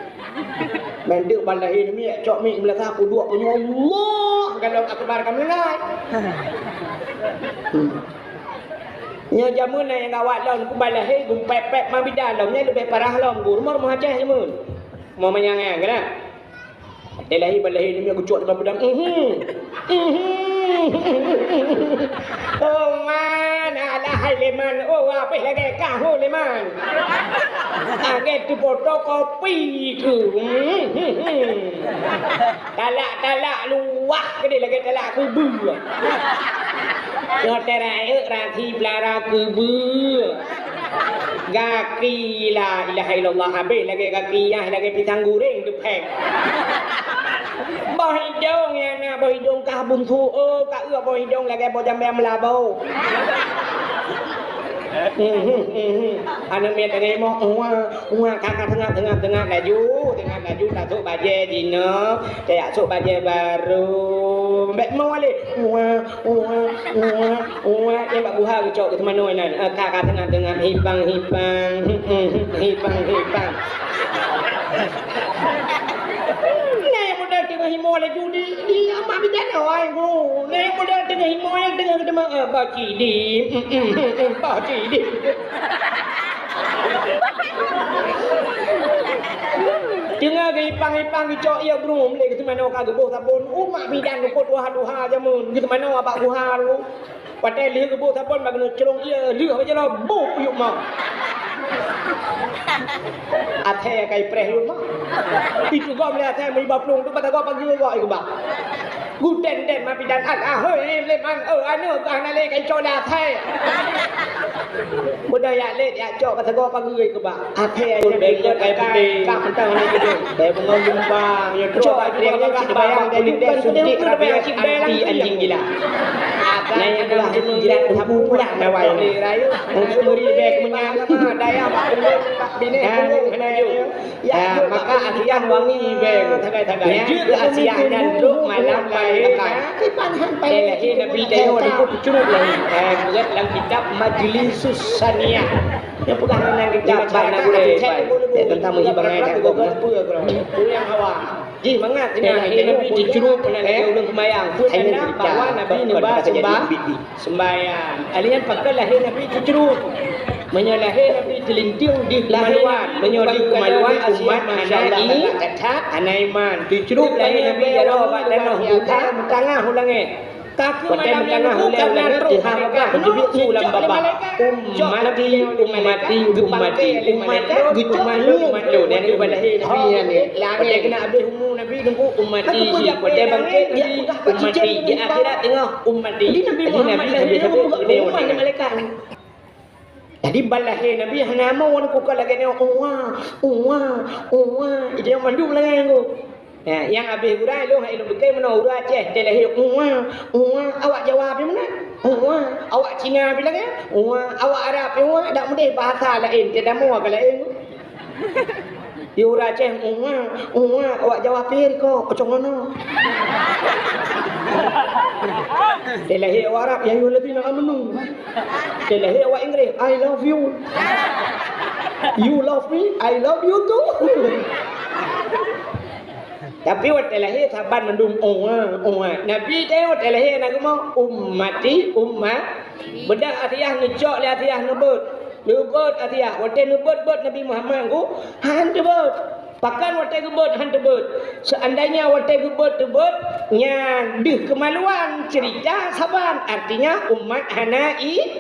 Meudeuk ban lahé namiet, cok mi meulasa, peuduek punyueng, Allah, galon akbar ka meulai. Hmm. Nyoe jameun na nyang gawat lom, ku ban lahé, gumpet-pet mak bidan lom, nyan leubeh parah lom, ku rumoh-rumoh Aceh jameun. Rumoh manyang nyan, keunan. Watèe lahé, ban lahé namiet geucok limong peudang. Mhm. Mhm. Oh, man, alah, hai lé man. Oh, habéh lagèe kah, ho, lé man. Lagèe teufotokopi keuh. Mhm. Talak-talak luwah keudéh lagèe talak keubeue. Nyoe teurayeuk rasi beulara keubeue. Gaki, la ilaha illallah, habéh lagèe gaki yah, lagèe pisang goreng teupéng. Boh idông, ya na boh idông kah bunsu, oh, ka eu boh idông lagèe boh jambèe meulabô. Aneuk miet teungoh imoh, wah, wah, ka, ka, teungat, teungat, teungat laju, teungat laju, tasôk bajèe jinoe. Tajak sôk bajèe barô. Bèk mo lé. Uwa, uwa, uwa, uwa. Nyan bak guha geucok geuteumanoe nyan. Eh, ka, ka teungat-teungat. Hipang, hipang. Hmm, hmm, hmm, hipang, hipang. Nyan model teungoh himoe laju di, di amak bidan awai, Bu. Nyan model teungoh himoe, teungoh geuteumanoe. Eh, bacili. Hmm, hmm, hmm, hmm, bacili. Teungoh geuipang-ipang geucok ié brôm lé geuteumanoe ka geuboh sabon, umak bidan lupot tuha-tuha jameun geuteumanoe bak guha tu. Watèe lheueh geuboh sabon bak geunoe clong ié lheueh bak jaroe boh yup ma. Athèe kai preh yup ma. Itu gom lé athèe meuiba plueng tu bak tagoe pagi gok ié keubah. Guten-ten ma bidan, "Alah, hôi, lé man, oh, aneuk, ah, na lé kacok dah, hai." Mudah yak lé, yak cok, pasagoe pageue keubah. Akhé aja bengkot akai, kah mentang hana judul. Bèk beungoh jumpang, nyoe cok, cok, akhé nyoe cok, cok, bayang, bayang, jadi bayang, deh, suntik, bayang, rabies, cik, bayang, anti, anjing gila. Nah, yang belah jirat, pulang, nawai. Untuk muri bèk menyang. Daya, mak, binèh, hana, hana, yuk. Ah, maka Asiah wangi bèe. Nyan keuh Asiah nyan trok malam paléng lakai. Eh, lahé Nabi Dayuh di Kuta Curup lahé. Eh, buet lam kitab Majlisus Saniyah. Nyang peugah nan kitab bak na gurèe. Eh, teuntang meuhibang ayat. Jih mangat, eh, lahé Nabi di Curup, eh, ulôn seumayang. Peue tanda bahwa Nabi neuba seumbah Seumbahyang. Alèh nyan pakon lahé Nabi teucruk. Meunyoe lahé Nabi teulinteung di keumaluan, meunyoe di keumaluan umat hana i-, hana iman. Teucruk lahé Nabi jaroe bak tanoh, buta meutangah u langèt. Ka keuh malam minggu ka na troh malaikat. Jeuet su lam babah. Ummati, ummati, ummati. Umat lôn, umat lôn, umat lôn. Dan umat lôn. Watèe keunan abéh umu Nabi teungku, ummati. Watèe bangkét Nabi, ummati. Di akhirat teungoh, ummati. Jadi Nabi Muhammad dan umat malaikat. Jadi ban lahé Nabi hana mo, wan kuka lagèe nyoe, "Uwa, uwa, uwa." Itu nyang mandum lagèe nyoe. Ya, nyang habéh gura ilôn hai lôn bukée meunoe, ureueng Aceh teu lahé, "Uwa, uwa." Awak Jawa pi meunan, "Uwa." Awak Cina pi lagèe, "Uwa." Awak Arab pi, "Uwa." Dak meudeh bahasa laén, teudamoe ka laén. Di ureueng Aceh, "Uwa, uwa." Awak Jawa pi, "Riko, kocong nono." Teu lahé awak Arab, "Ya ayyuhalladzina amanu." Teu lahé awak Inggris, "I love you." "You love me, I love you too." Tapi watèe lahé saban mandum, "Uwa, uwa." Nabi teuh watèe lahé na geumoe, "Ummati, ummat." Beudôh Asiah neucok lé Asiah neubeuet. Neubeuet Asiah. Watèe neubeuet-beuet Nabi Muhammad ku, han teubeuet. Pakon watèe geubeuet han teubeuet? Seandainya watèe geubeuet teubeuet, nyan deuh keumaluan ceurita saban, artinya umat hana i-,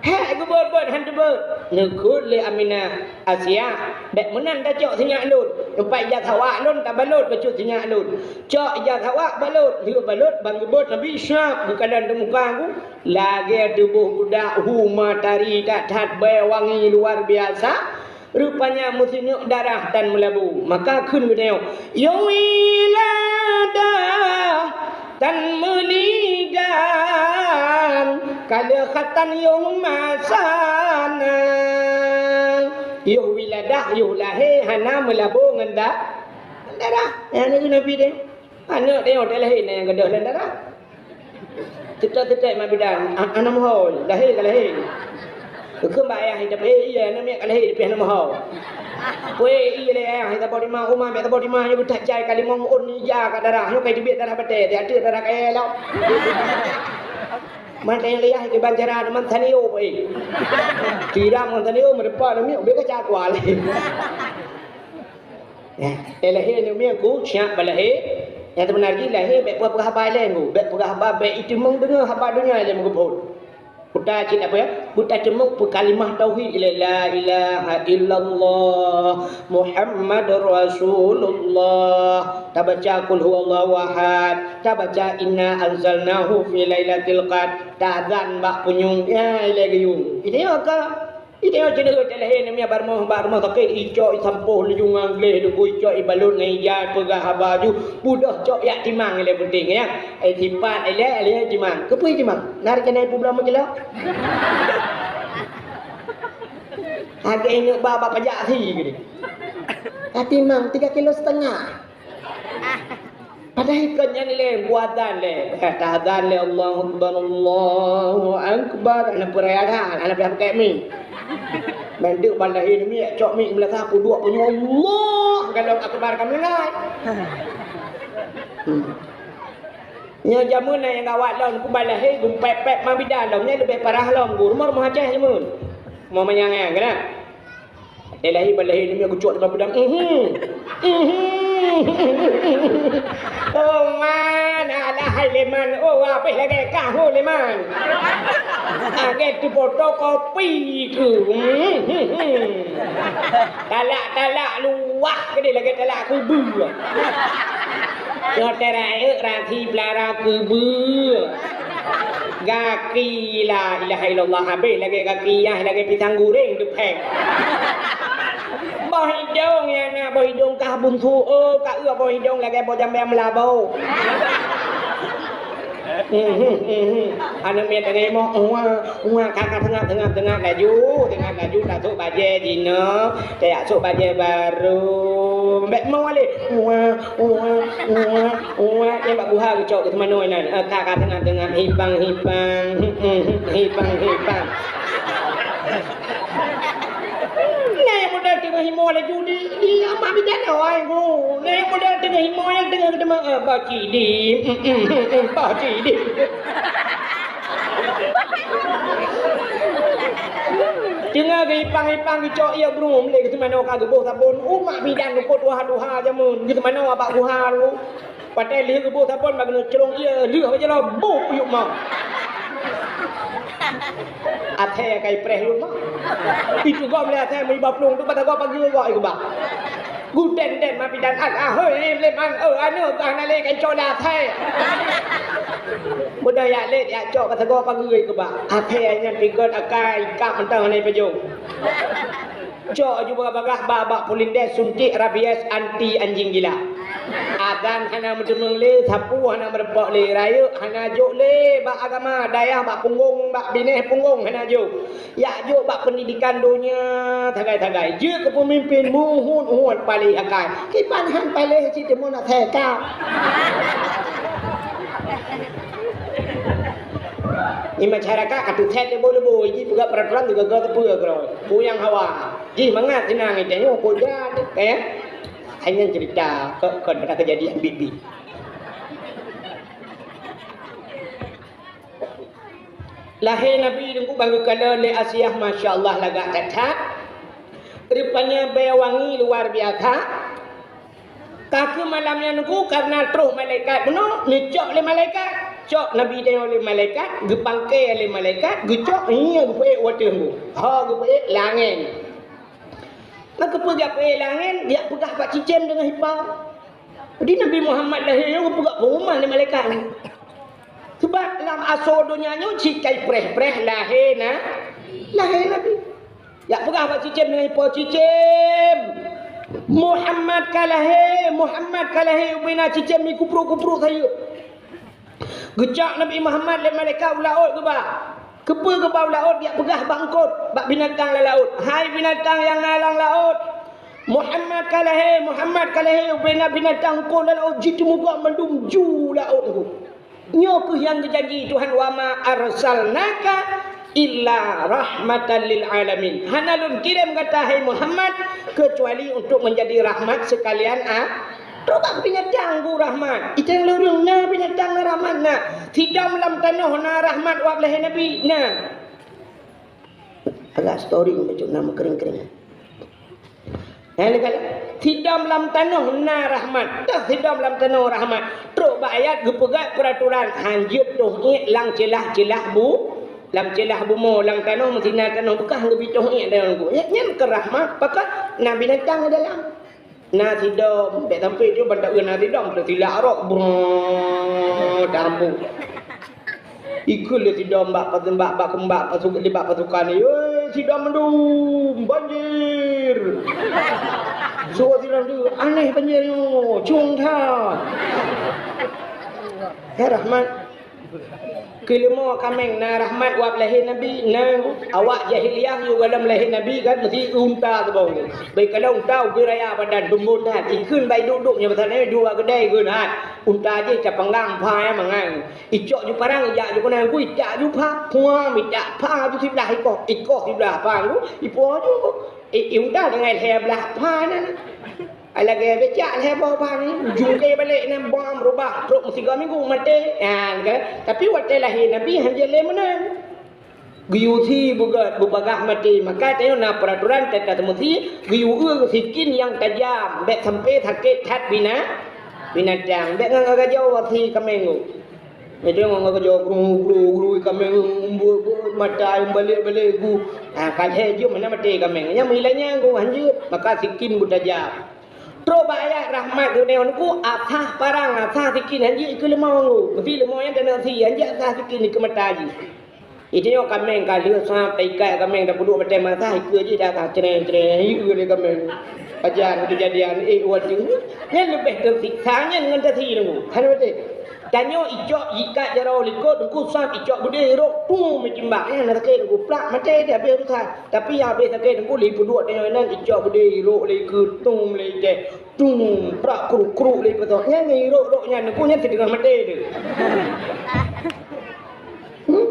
hék geubeuet-beuet han teubeuet. Neukheun lé Aminah, "Asiah, bèk meunan tacok sinyak lôn. Teumpat ija sawak lôn tabalot bacut sinyak lôn. Cok ija sawak balot, lheueh balot ban geubeuet Nabi, syab geukalon teumuka ku." Lagèe tuboh budak hu matahari that-that bèe wangi luar biasa. Rupanya meusineuk darah tan meulabu. Maka kheun geutanyoe, "Yoh wiladah tan meulidan, ka lheueh khatan yoh masa na." Yoh wiladah, yoh lahé hana meulabu ngon da-, ngon darah. Nyan kheun Nabi teuh. Aneuk teuh nyang lahé na nyang gadôh lam darah. Teutek-teutek mak bidan, a-, aneuk meuho, lahé ka lahé. Keukeue bak ayah, "Tapi iya, aneuk miet ka lahé, tapi aneuk meuho." Weh, iya lé ayah, "Tapi di ma, uma, tapi di ma, nyoe beutajai ka limong ôn ija ka darah, nyoe ka jeubiet darah batèe, di ateueh darah kayèe lom." Man tanyong lé ayah, "Kiban cara, man tanio, weh." Kira man tanio, meudepa aneuk miet, ubé ka cakwa lé. Ya, eh, lahé aneuk miet ku, siap ban lahé. Nyang teubeuna jih lahé, bèk peugah-peugah haba ilèe ku. Bèk peugah haba, bèk iteumeung deungö haba donya ilèe meugeubhôt. Kuta cit apa ya? Kuta teumeung peukalimah tauhid ilèe, "La ilaha illallah Muhammadur Rasulullah." Tabaca qul huwallahu ahad. Tabaca inna anzalnahu fi lailatul qadr. Tazan bak punyueng. Ya, ilèe geuyue. Itu ya ka. Itu nyang ceudeue teu lahé aneuk miet bak rumoh, bak rumoh sakét, icok isampôh laju ngon gleh, duku icok ibalot ngon ija, peugah haba ju, pudôh cok yak timang ilèe peunteng, ya. Eh, sipat ilèe, ilèe timang. Keupeue timang? Na rencana ipeubloe meucilok? Hareuga ingat ba, ba pajak si geude. Ka timang tiga kilo setengah. Padahai kon nyan lé, buatan lé. Eh, tazan lé, "Allahu Akbar, Allahu Akbar." Hana peuraya that, hana payah pakai mi. Mandum ban lahé aneuk miet, cok mi meulasa, peuduek punyueng, Allah, galom akbar ka meungai. Hmm. Nyoe jameun na nyang gawat lom, ku ban lahé, geumpet-pet ma bidan lom, nyan leubeh parah lom, ku rumoh-rumoh Aceh jameun. Rumoh manyang nyan, keunan. Watèe lahé, ban lahé aneuk miet geucok di bak bidan. Mhm. Mhm. Oh, man, alah hai lé man. Oh, wah, pih lagèe kah, oh, lé man. Lagèe teufotokopi keuh. Mhm. Talak-talak luwah keudéh lagèe talak keubeue. Nyoe teuh rayeuk rasi beulara keubeue. Gaki, la ilaha illallah, habéh lagèe gaki yah, lagèe pisang guréng teupéng. Boh idông, ya na boh idông kah bungsu, oh, ka eu boh idông lagèe boh jambèe meulabo. Mhm, mhm. Aneuk miet teungoh imoh, "Uwa, uwa," ka, ka, teungat, teungat, teungat laju, teungat laju, tasôk bajèe jinoe, tajak sôk bajèe barô. Bèk mo lé, "Uwa, uwa, uwa, uwa," nyan bak guha geucok keu teumanoe nyan. Eh, ka, ka, teungat, teungat, hipang, hipang, hipang, hipang. Nyan model teungoh imoh laju di, di amak bidan awai ku. Nyan model teungoh imoh nyang teungoh geuteumé, eh, Bah Cidi, Bah Cidi. Teungoh geuipang-ipang geucok ié brôm lé geuteumanoe ka geuboh sabon. Umak bidan lupot tuha-tuha jameun geuteumanoe bak guha lu. Watèe lheueh geuboh sabon bak geuneuk clong ie, lheueh bak jaroe, boh yue ma. Athée kai preh yue ma. Itu gom lé athée meuiba plueng tu, bak sagoe pageue gok yue keubah. Guten den ma bidan, ah, hôi, lé man, oh, aneuk, ah, na lé kan cok lé athée. Mudah yak lé, yak cok bak sagoe pageue yue keubah. Athée nyan tigot akai, kap mantong hana pajoh. Cok aju bagah-bagah ba bak Polindeh suntik rabies anti anjing gila. Azan hana meuteumeung lé, sapu hana meureumpok lé, rayeuk hana jok lé bak agama, dayah bak punggong, bak binéh punggong hana jok. Yak jok bak peundidikan donya sagai-sagai. Jeuet keu peumimpin muhut-muhut paléh akai. Kiban han paléh cit deungon asai ka. Di masyarakat ka teusét leubo-leubo, jih peugah peraturan juga geupeue keudroe. Peue nyang hawa. Jih mangat sinang tanyoe peue jrat, ka ya? Hai nyan cerita, kon, kon pernah kejadian bibi. Lahé Nabi Teungku ban geukalon lé Asiah, masya Allah, lagak that-that. Rupanya bèe wangi luar biasa. Ka keuh malam nyan Teungku, karena troh malaikat bunoe, neucok lé malaikat. Cok Nabi nyoe lé malaikat, geupangke lé malaikat, geucok, nyan geupeuék u ateueh Teungku. Ho geupeuék, lé angén. Maka peugah peue lé angén, geujak peugah bak cicém deungon hipa. Jadi Nabi Muhammad lahé nyoe geupeugah pengumuman lé malaikat nyoe. Sebab lam asoe donya nyoe cit kai preh-preh lahé na, lahé Nabi. Jak peugah bak cicém deungon hipa, "Cicém, Muhammad ka lahé, Muhammad ka lahé." Ubena cicém jikupruek-kupruek sayeuep. Geucok Nabi Muhammad lé malaikat u laôt geuba. Keupeue geuba u laôt? Jak peugah bak eungkôt, bak binatang lam laôt, "Hai binatang nyang na lam laôt, Muhammad ka lahé, Muhammad ka lahé." Ubena binatang eungkôt lam laôt jiteumugok mandum ju laôt Teungku. Nyoe keuh nyang geujanji Tuhan, "Wa ma arsalnaka illa rahmatan lil alamin." Hana lôn kirém gata, hai Muhammad, keucuali untuk menjadi rahmat sekalian a-, Trok bak binatang Teungku rahmat. Itang lôn na binatang na rahmat na. Sidom lam tanoh na rahmat wab lahé Nabi na. Agak story bacut na meukering-kering. Hai lé kala, sidom lam tanoh na rahmat. Dah sidom lam tanoh rahmat. Trok bak ayat geupeugah peraturan hanjeuet toh iék lam ceulah-ceulah bu-, lam ceulah bumoe, lam tanoh meusinan tanoh beukah geubri toh iék dan Teungku. Nyan, nyan keu rahmat, pakon na binatang dalam. Na sidom, bèk sampai tu ban taeu na sidom, teusilak rot, brrrr, tampung. Ikheun lé sidom bak, bak, bak, bak, bak pasukan, bak pasukan, "Yoi, sidom mandum, banjir!" Suruh sidom tu, "Aneh banjir nyoe, cung that." Hai rahmat. Keu leumo kaméng na rahmat wab lahé Nabi, na awak jahiliyah yue gohlom lahé Nabi kan meusti unta teuboh. Bèk kalon unta ubé raya badan tumbon that. Ikheun bai duek-duek nyoe pasal nyoe dua keudai kheun that. Unta jih capanggang pha mangan. Icok ju parang ijak ju keunong ku icak ju pha. Puam icak pha ju siblah ikoh. Ikoh siblah pha ku. Ipo ju. I, i unta tinggai lhèe blah pha nan. Ai lagèe becak lhèe boh pha ni, ujong lé balek nan bom rubah trok meusigoe minggu maté. Nyan kan. Tapi watèe lahé Nabi hanjeuet lé meunan. Geuyue sie beugöt beubagaih maté, maka tanyoe na peuraturan teuka teumeusie, geuyue eu sikin nyang tajam, bèk sampai sakét that bina-, binatang. Bèk ngon gajoe sie kaméng nyoe. Itu ngon gajoe gru, gru, gru kaméng beuet-beuet mata balek-balek gu. Ha, ka lhèe jeuem hana maté kaméng. Nyang meuilanya gu hanjeuet, maka sikin beutajam. Trok bak ayat rahmat geuneuk ku asah parang, asah sikin hanjeuet ikeue leumo ngu. Meusi leumo nyan tanoh sie, hanjeuet asah sikin ikeue mata jih. Iteunyoe kaméng ka lheueh sab taikat kaméng tapeuduek batèe mata, ikeue jih dah asah creng-creng, ikeue lé kaméng. Pajan keujadian, eh, watèe nyan leubeh teusiksa nyan ngon tasie ngu. Hana watèe. Tanyoe icok jikat jaroe likot, Teungku sab icok beudé rot, tum, meucimbak, nyan na sakét Teungku, plak, maté, habéh urusan. Tapi nyang habéh sakét Teungku, lé peuduek tanyoe nyan icok beudé, irok lé ikeue, tum lé ijeh, tum, prak, kruk-kruk lé ipeutoh. Nyan irok-rok nyan Teungku nyan sideungoh maté teuh. Hmm?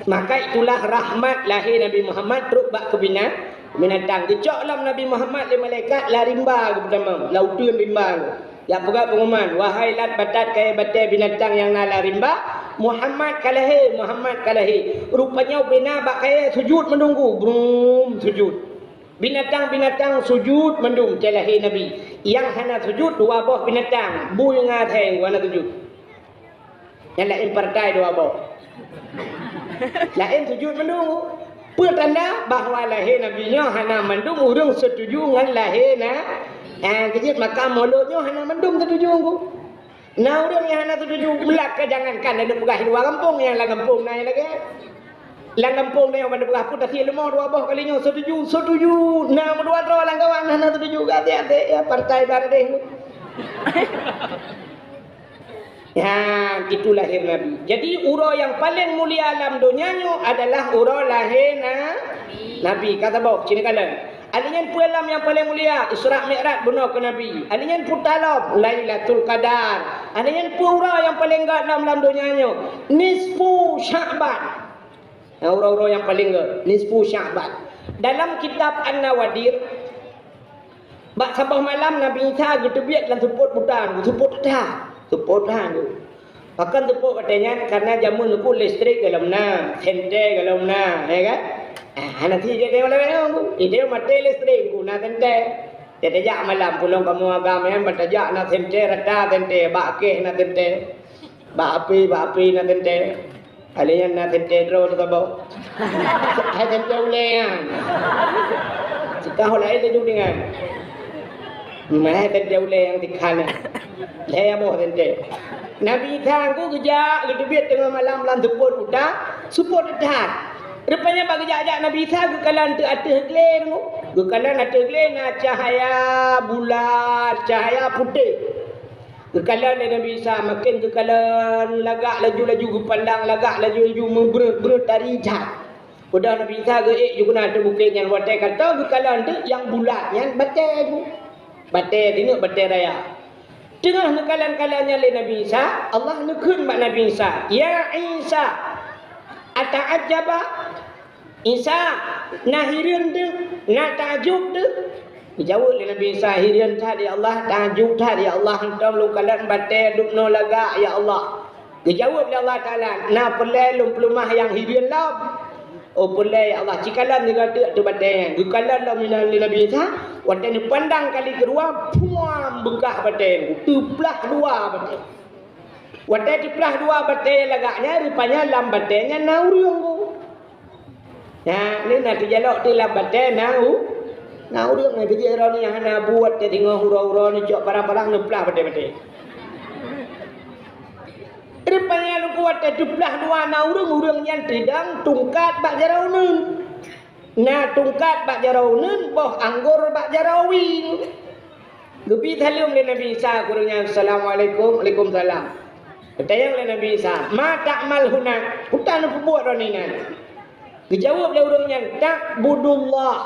Maka itulah rahmat lahé Nabi Muhammad trok bak keubina-, binatang. Geucok lom Nabi Muhammad lé malaikat lam rimba geupeutama, lam uteuen rimba. Jak peugah pengumuman, "Wahai lat batat kayèe batèe binatang nyang na lam rimba, Muhammad ka lahé, Muhammad ka lahé." Rupanya ubena bak kayèe sujut mandum gu, brum, sujut. Binatang-binatang sujut mandum watèe lahé Nabi. Nyang hana sujud dua boh binatang, bu nyang asai hana sujud. Nyang laén partai dua boh. Laén sujud mandum. Peue tanda bahwa lahé Nabi nyoe hana mandum ureuëng setuju ngon lahé na, eh, keujeuet makam Maulud nyoe hana mandum setuju ku. Na ureuëng nyang hana setuju, meulak ka jangankan laju peugah di luwa gampông, nyang lam gampông na nyang lagée. Lam gampông na nyang ban peugah pun tasi leumo dua boh kali nyoe setuju, setuju. Na meudua droe lam kawan hana setuju, até-até ya partai baréh. Ya, itu lahé Nabi. Jadi uroe nyang paleng mulia lam donya nyoe adalah uroe lahé na Nabi. Ka saboh, sini kalon. Alinyan peue lam nyang paleng mulia, Isra Mi'raj bunoe keu Nabi. Alinyan peue talom, Lailatul Qadar. Alinyan peue uroe nyang paleng gét lam, lam donya nyoe, nisfu Sya'ban. Nah, uroe-uroe nyang paleng gét, nisfu Sya'ban. Dalam kitab An-Nawadir, bak saboh malam Nabi Isa geuteubiet lam seupôt buta, seupôt that, seupôt that. Pakon seupôt watée nyan, karena jameun nyoe listrik golom na, senter golom na, ya kan? Ah, hana sijak tengok lewat nyoe, idéh maté listrik ku na senter. Jadi jak malam pulang kamoe agam nyan, ban tajak na senter, rata senter, bak keh na senter. Bak api, bak api na senter. Kali nyan na senter droe teuh saboh. Hai senter ulée nyan. Sikah ulée laju dengan. Meuhai teuntée ulée nyang tikhan nyan. Lhée boh teuntée. Nabi Isa ngku geujak geuteubiet teungoh malam lam seupôt buta, seupôt that. Rupanya bak geujak-jak Nabi Isa geukalon teuk ateueh glé ngku. Geukalon ateueh glé na cahya bulat, cahya putéh. Geukalon lé Nabi Isa, maken geukalon lagak laju-laju geupandang, lagak laju-laju meubreuet-breuet tari that. Udah Nabi Isa geuék jukuna ateueh bukét nyan, watée ka toe geukalon teuk nyang bulat nyan batée bu. Batée tineuk batée raya. Teungoh neukalon-kalon nyan lé Nabi Isa, Allah neukheun bak Nabi Isa, "Ya Isa, ata'ajjaba? Isa, na hireuen teuh, na taajub teuh?" Geujaweueb lé Nabi Isa, "Hireuen that ya Allah, taajub that ya Allah, hantom lôn kalon batée dubnoe lagak ya Allah." Geujaweueb lé Allah Taala, "Na peureulée lôn peuleumah nyang hireuen lom?" "Oh peureulée ya Allah." Cikalon sigoe teuk ateueh batée nyan. Geukalon lom lé Nabi Isa, watée neupandang kali keudua, puam beukah batée, teuplah dua batée. Watée teuplah dua batée lagak nyan, rupanya lam batée nyan na ureuëng. Nyan, lé na teujalok teuh lam batée na u-, na ureuëng nyang keujeuet droeneuh nyang hana buet teuh teungoh uroe-uroe neucok parang-parang neuplah batée-batée. Rupanya lôn kuat teuplah dua na ureuëng, ureuëng nyan teudong tungkat bak jaroe uneun. Na tungkat bak jaroe uneun, boh anggor bak jaroe wie. Geubi saleuem lé Nabi Isa keu ureuëng nyan, "Assalamualaikum." "Waalaikumsalam." Geutanyong lé Nabi Isa, "Ma ta'mal huna?" "Peue ta neupeubuet droeneuh inan?" Geujaweueb lé ureuëng nyan, "Ta'budullah."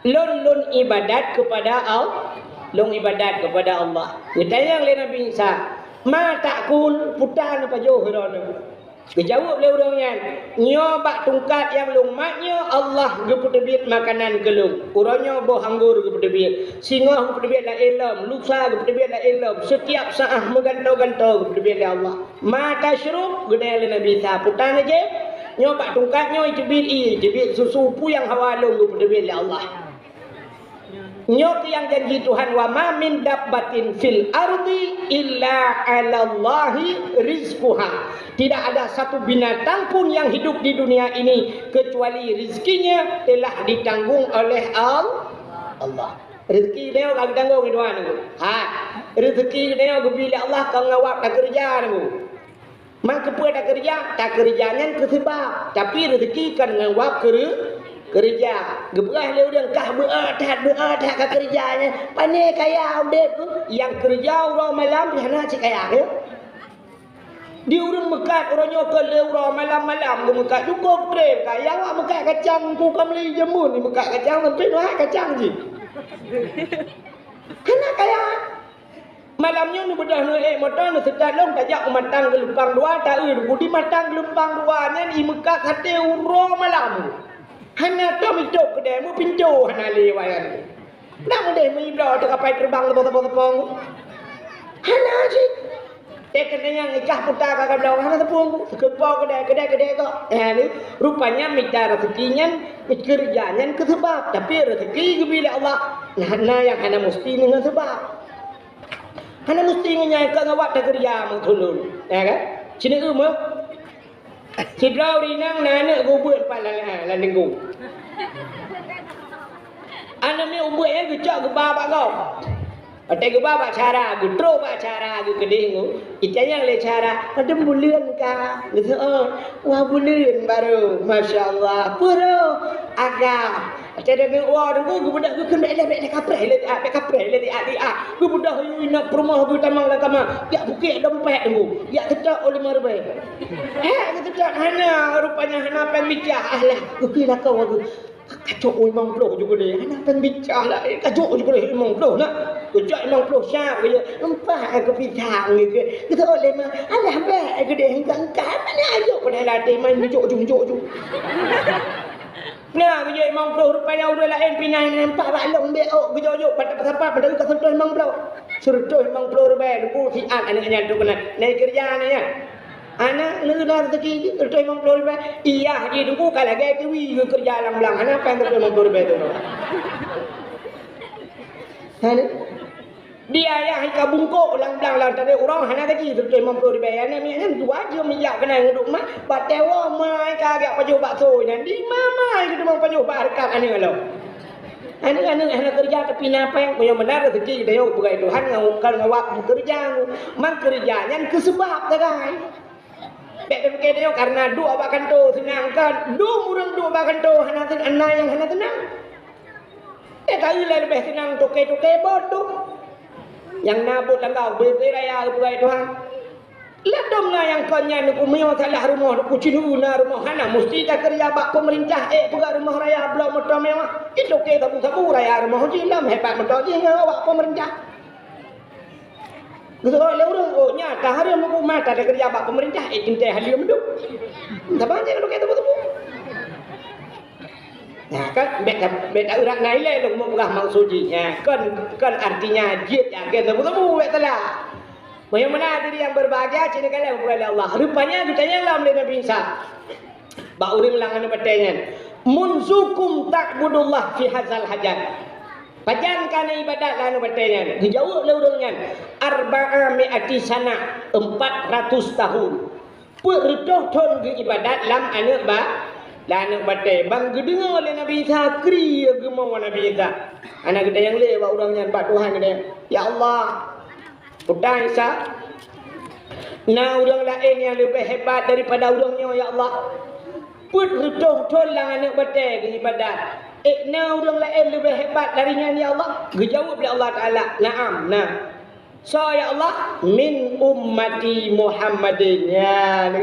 "Lôn, lôn ibadat keupada Al-, lôn ibadat keupada Allah." Geutanyong lé Nabi Isa, "Ma ta'kul?" "Peue ta neupajoh droeneuh?" Geujaweueb lé ureuëng nyan, "Nyoe bak tungkat nyang lôn mat nyoe Allah geupeuteubiet makanan keu lôn. Uroe nyoe boh anggor geupeuteubiet, singoh geupeuteubiet laén lom, lusa geupeuteubiet laén lom, seutiap saát meugantoe-gantoe geupeuteubiet lé Allah." "Ma tasyrub?" Geutanyong lé Nabi Isa, "Peue ta neujieb?" "Nyoe bak tungkat nyoe iteubiet ie, iteubiet susu, peue nyang hawa lôn geupeuteubiet lé Allah." Nyoe keuh nyang janji Tuhan, "Wa ma min dabbatin fil ardi illa 'alallahi rizquha." Tidak ada satu binatang pun yang hidup di dunia ini kecuali rezekinya telah ditanggung oleh Al-, Allah. Rezeki nyoe ka geutanggong di Tuhan. Ha, rezeki nyoe geubi lé Allah ka ngon wab takeureuja nyoe. Man keupeue takeureuja? Takeureuja nyan keu seubab, tapi reuzeki kon ngon wab keureu-, keureuja. Geupeugah lé ureuëng, "Kah beuet that, beuet that ka keureuja nyan. Pané kaya udeb keuh, nyang keureuja uroe malam pih hana cit kaya keuh." Di ureuëng meukat uroe nyoe kon lé uroe malam-malam geumeukat, cukôp treb kaya, awak meukat kacang, Teungku ka meuli jameun meukat kacang sampoe neuhai kacang jih. Hana kaya. Malam nyoe neubeudôh neuék moto neuseutôt lom tajak u Matang Geulumpang Dua, taeu budi Matang Geulumpang Dua nyan i meukat saté uroe malam. Hana tom itôb keudè, meupintoe hana lé wayan. Nak meudeh meubloe teukapai teubang teupông-teupông. Hana cit. Teukeunong nyang icah puta ka gadôh hana teupeue, seukeupo keudè, keudè, keudè kok. Eh, ni, rupanya mita rezeki nyan, keureuja nyan keu seubab, tapi rezeki geubri lé Allah. Nah, na nyang hana musti ngon seubab. Hana musti ngon nyang ka ngawat teukeureuja meuthulun, ya kan? Sini eu meuh. Sidroe ureueng inong na aneuk geuh ubeut pat lam, lam linggong. Aneuk miet ubeut nyan geucok geuba bak gob. Watèe geuba bak syara, geutrok bak syara, geukeudeh ngon itanyong lé syara, "Padum buleuen ka?" Geuseuôt, "Wah buleuen barô." "Masya Allah." "Peue rôh?" "Agam." Watèe deungoe woe teungku geubeudôh geukheun, "Bèk lé, bèk lé, kapreh lé, bèk kapreh lé, tiak, tiak." Geubeudôh yue inong peurumoh geutamong lam kama, jak bukek dompet teungku, jak teutok lima ribèe. Hèk, geuseutôt hana, rupanya hana péng bica. Alah, geukheun lakoe geuh. Kacok limong ploh ju keudeh, hana péng bica laén. Kacok ju keudeh limong ploh na. Kacok limong ploh siap keu jih. Empat keu pisang geukheun. Geuseuôt lé ma. Alah, bèk keudeh engka-engka. Mana ayo keudeh latih main jok ju, jok ju. Na geujok limong ploh rupanya ureueng laén pih na nampak bak lôn bèk ôk geujok-jok pada sapat pada ka seureutôh limong ploh. Seureutôh limong ploh ribèe teungku siat aneuk nyan tu keunan. Nai keureuja aneuk nyan. Aneuk neu na rezeki jih seureutôh limong ploh ribèe. Iyah jih teungku ka lagèe kiwi geukeureuja lam blang. Hana péng seureutôh limong ploh ribèe tu. Hana. Di ayah ka bungkôk lam blang lam tadé uroe hana gaji seureutôh limong ploh ribèe. Aneuk miet nyan dua jeuem ijak keunan ngon duek ma, batèe woe ma ka geujak pajoh bakso nyan. Di ma ma geuteumeung pajoh bak hareukat aneuk lom. Aneuk-aneuk hana keureuja tapi na péng, meunyoe meunan rezeki geutanyoe geupeugah Tuhan ngon, kon ngon awak meukeureuja. Man keureuja nyan keu seubab sagai. Bèk tapike tanyoe karena duek bak kantô seunang kan. Dum ureueng duek bak kantô hana seunang, na nyang hana seunang. Eh, ka ilèe leubeh seunang toke-toke bot tu. Nyang na bot tangga ubé-ubé raya geupeugah Tuhan. Ladôm na nyang kon nyan, ku meunyoe salah rumoh, ku cilu na rumoh, hana musti takeureuja bak peumeurintah, eh, peugah rumoh raya bloe moto mewah. Itoke sabu-sabu raya rumoh jih, lom hebat moto jih ngon awak peumeurintah. Geuseuôt lé ureueng, oh, nyan ka hareuem huköm mata takeureuja bak peumeurintah, eh, teuntèe haleue meuduek. Saban jih ka toke sabu-sabu. Nah, kan, bèk ta-, bèk ta-, urat na ilèe lôn meupeugah maksud jih. Nah, kon, kon artinya jeuet agen sabu-sabu, bèk salah. Meunyoe meunan hadirin yang berbahagia, cit neukalon buet lé Allah. Rupanya geutanyong lom lé Nabi Isa bak ureueng lam aneuk batèe nyan, "Munzukum ta'budullah fi hadzal hajar? Pajan ka na ibadat lam aneuk batèe nyan?" Geujaweueb lé ureueng nyan, "Arba'a mi'ati sanah, empat ratus tahun." Peuet reutôh thon geuibadat lam aneuk ba-, lam aneuk batèe. Ban geudeungoe lé Nabi Isa, kri geumoe Nabi Isa. Hana geutanyong lé bak ureueng nyan, bak Tuhan geutanyong, "Ya Allah, Tuhan Isa, na ureueng laén nyang leubeh hebat daripada ureueng nyoe, ya Allah. Peuet reutôh thon lam aneuk batèe geuibadat. Eh, na ureueng laén leubeh hebat dari nyan, ya Allah?" Geujaweueb lé Allah Taala, "Na'am, na." "Soe, ya Allah?" "Min ummati Muhammadin." Ya,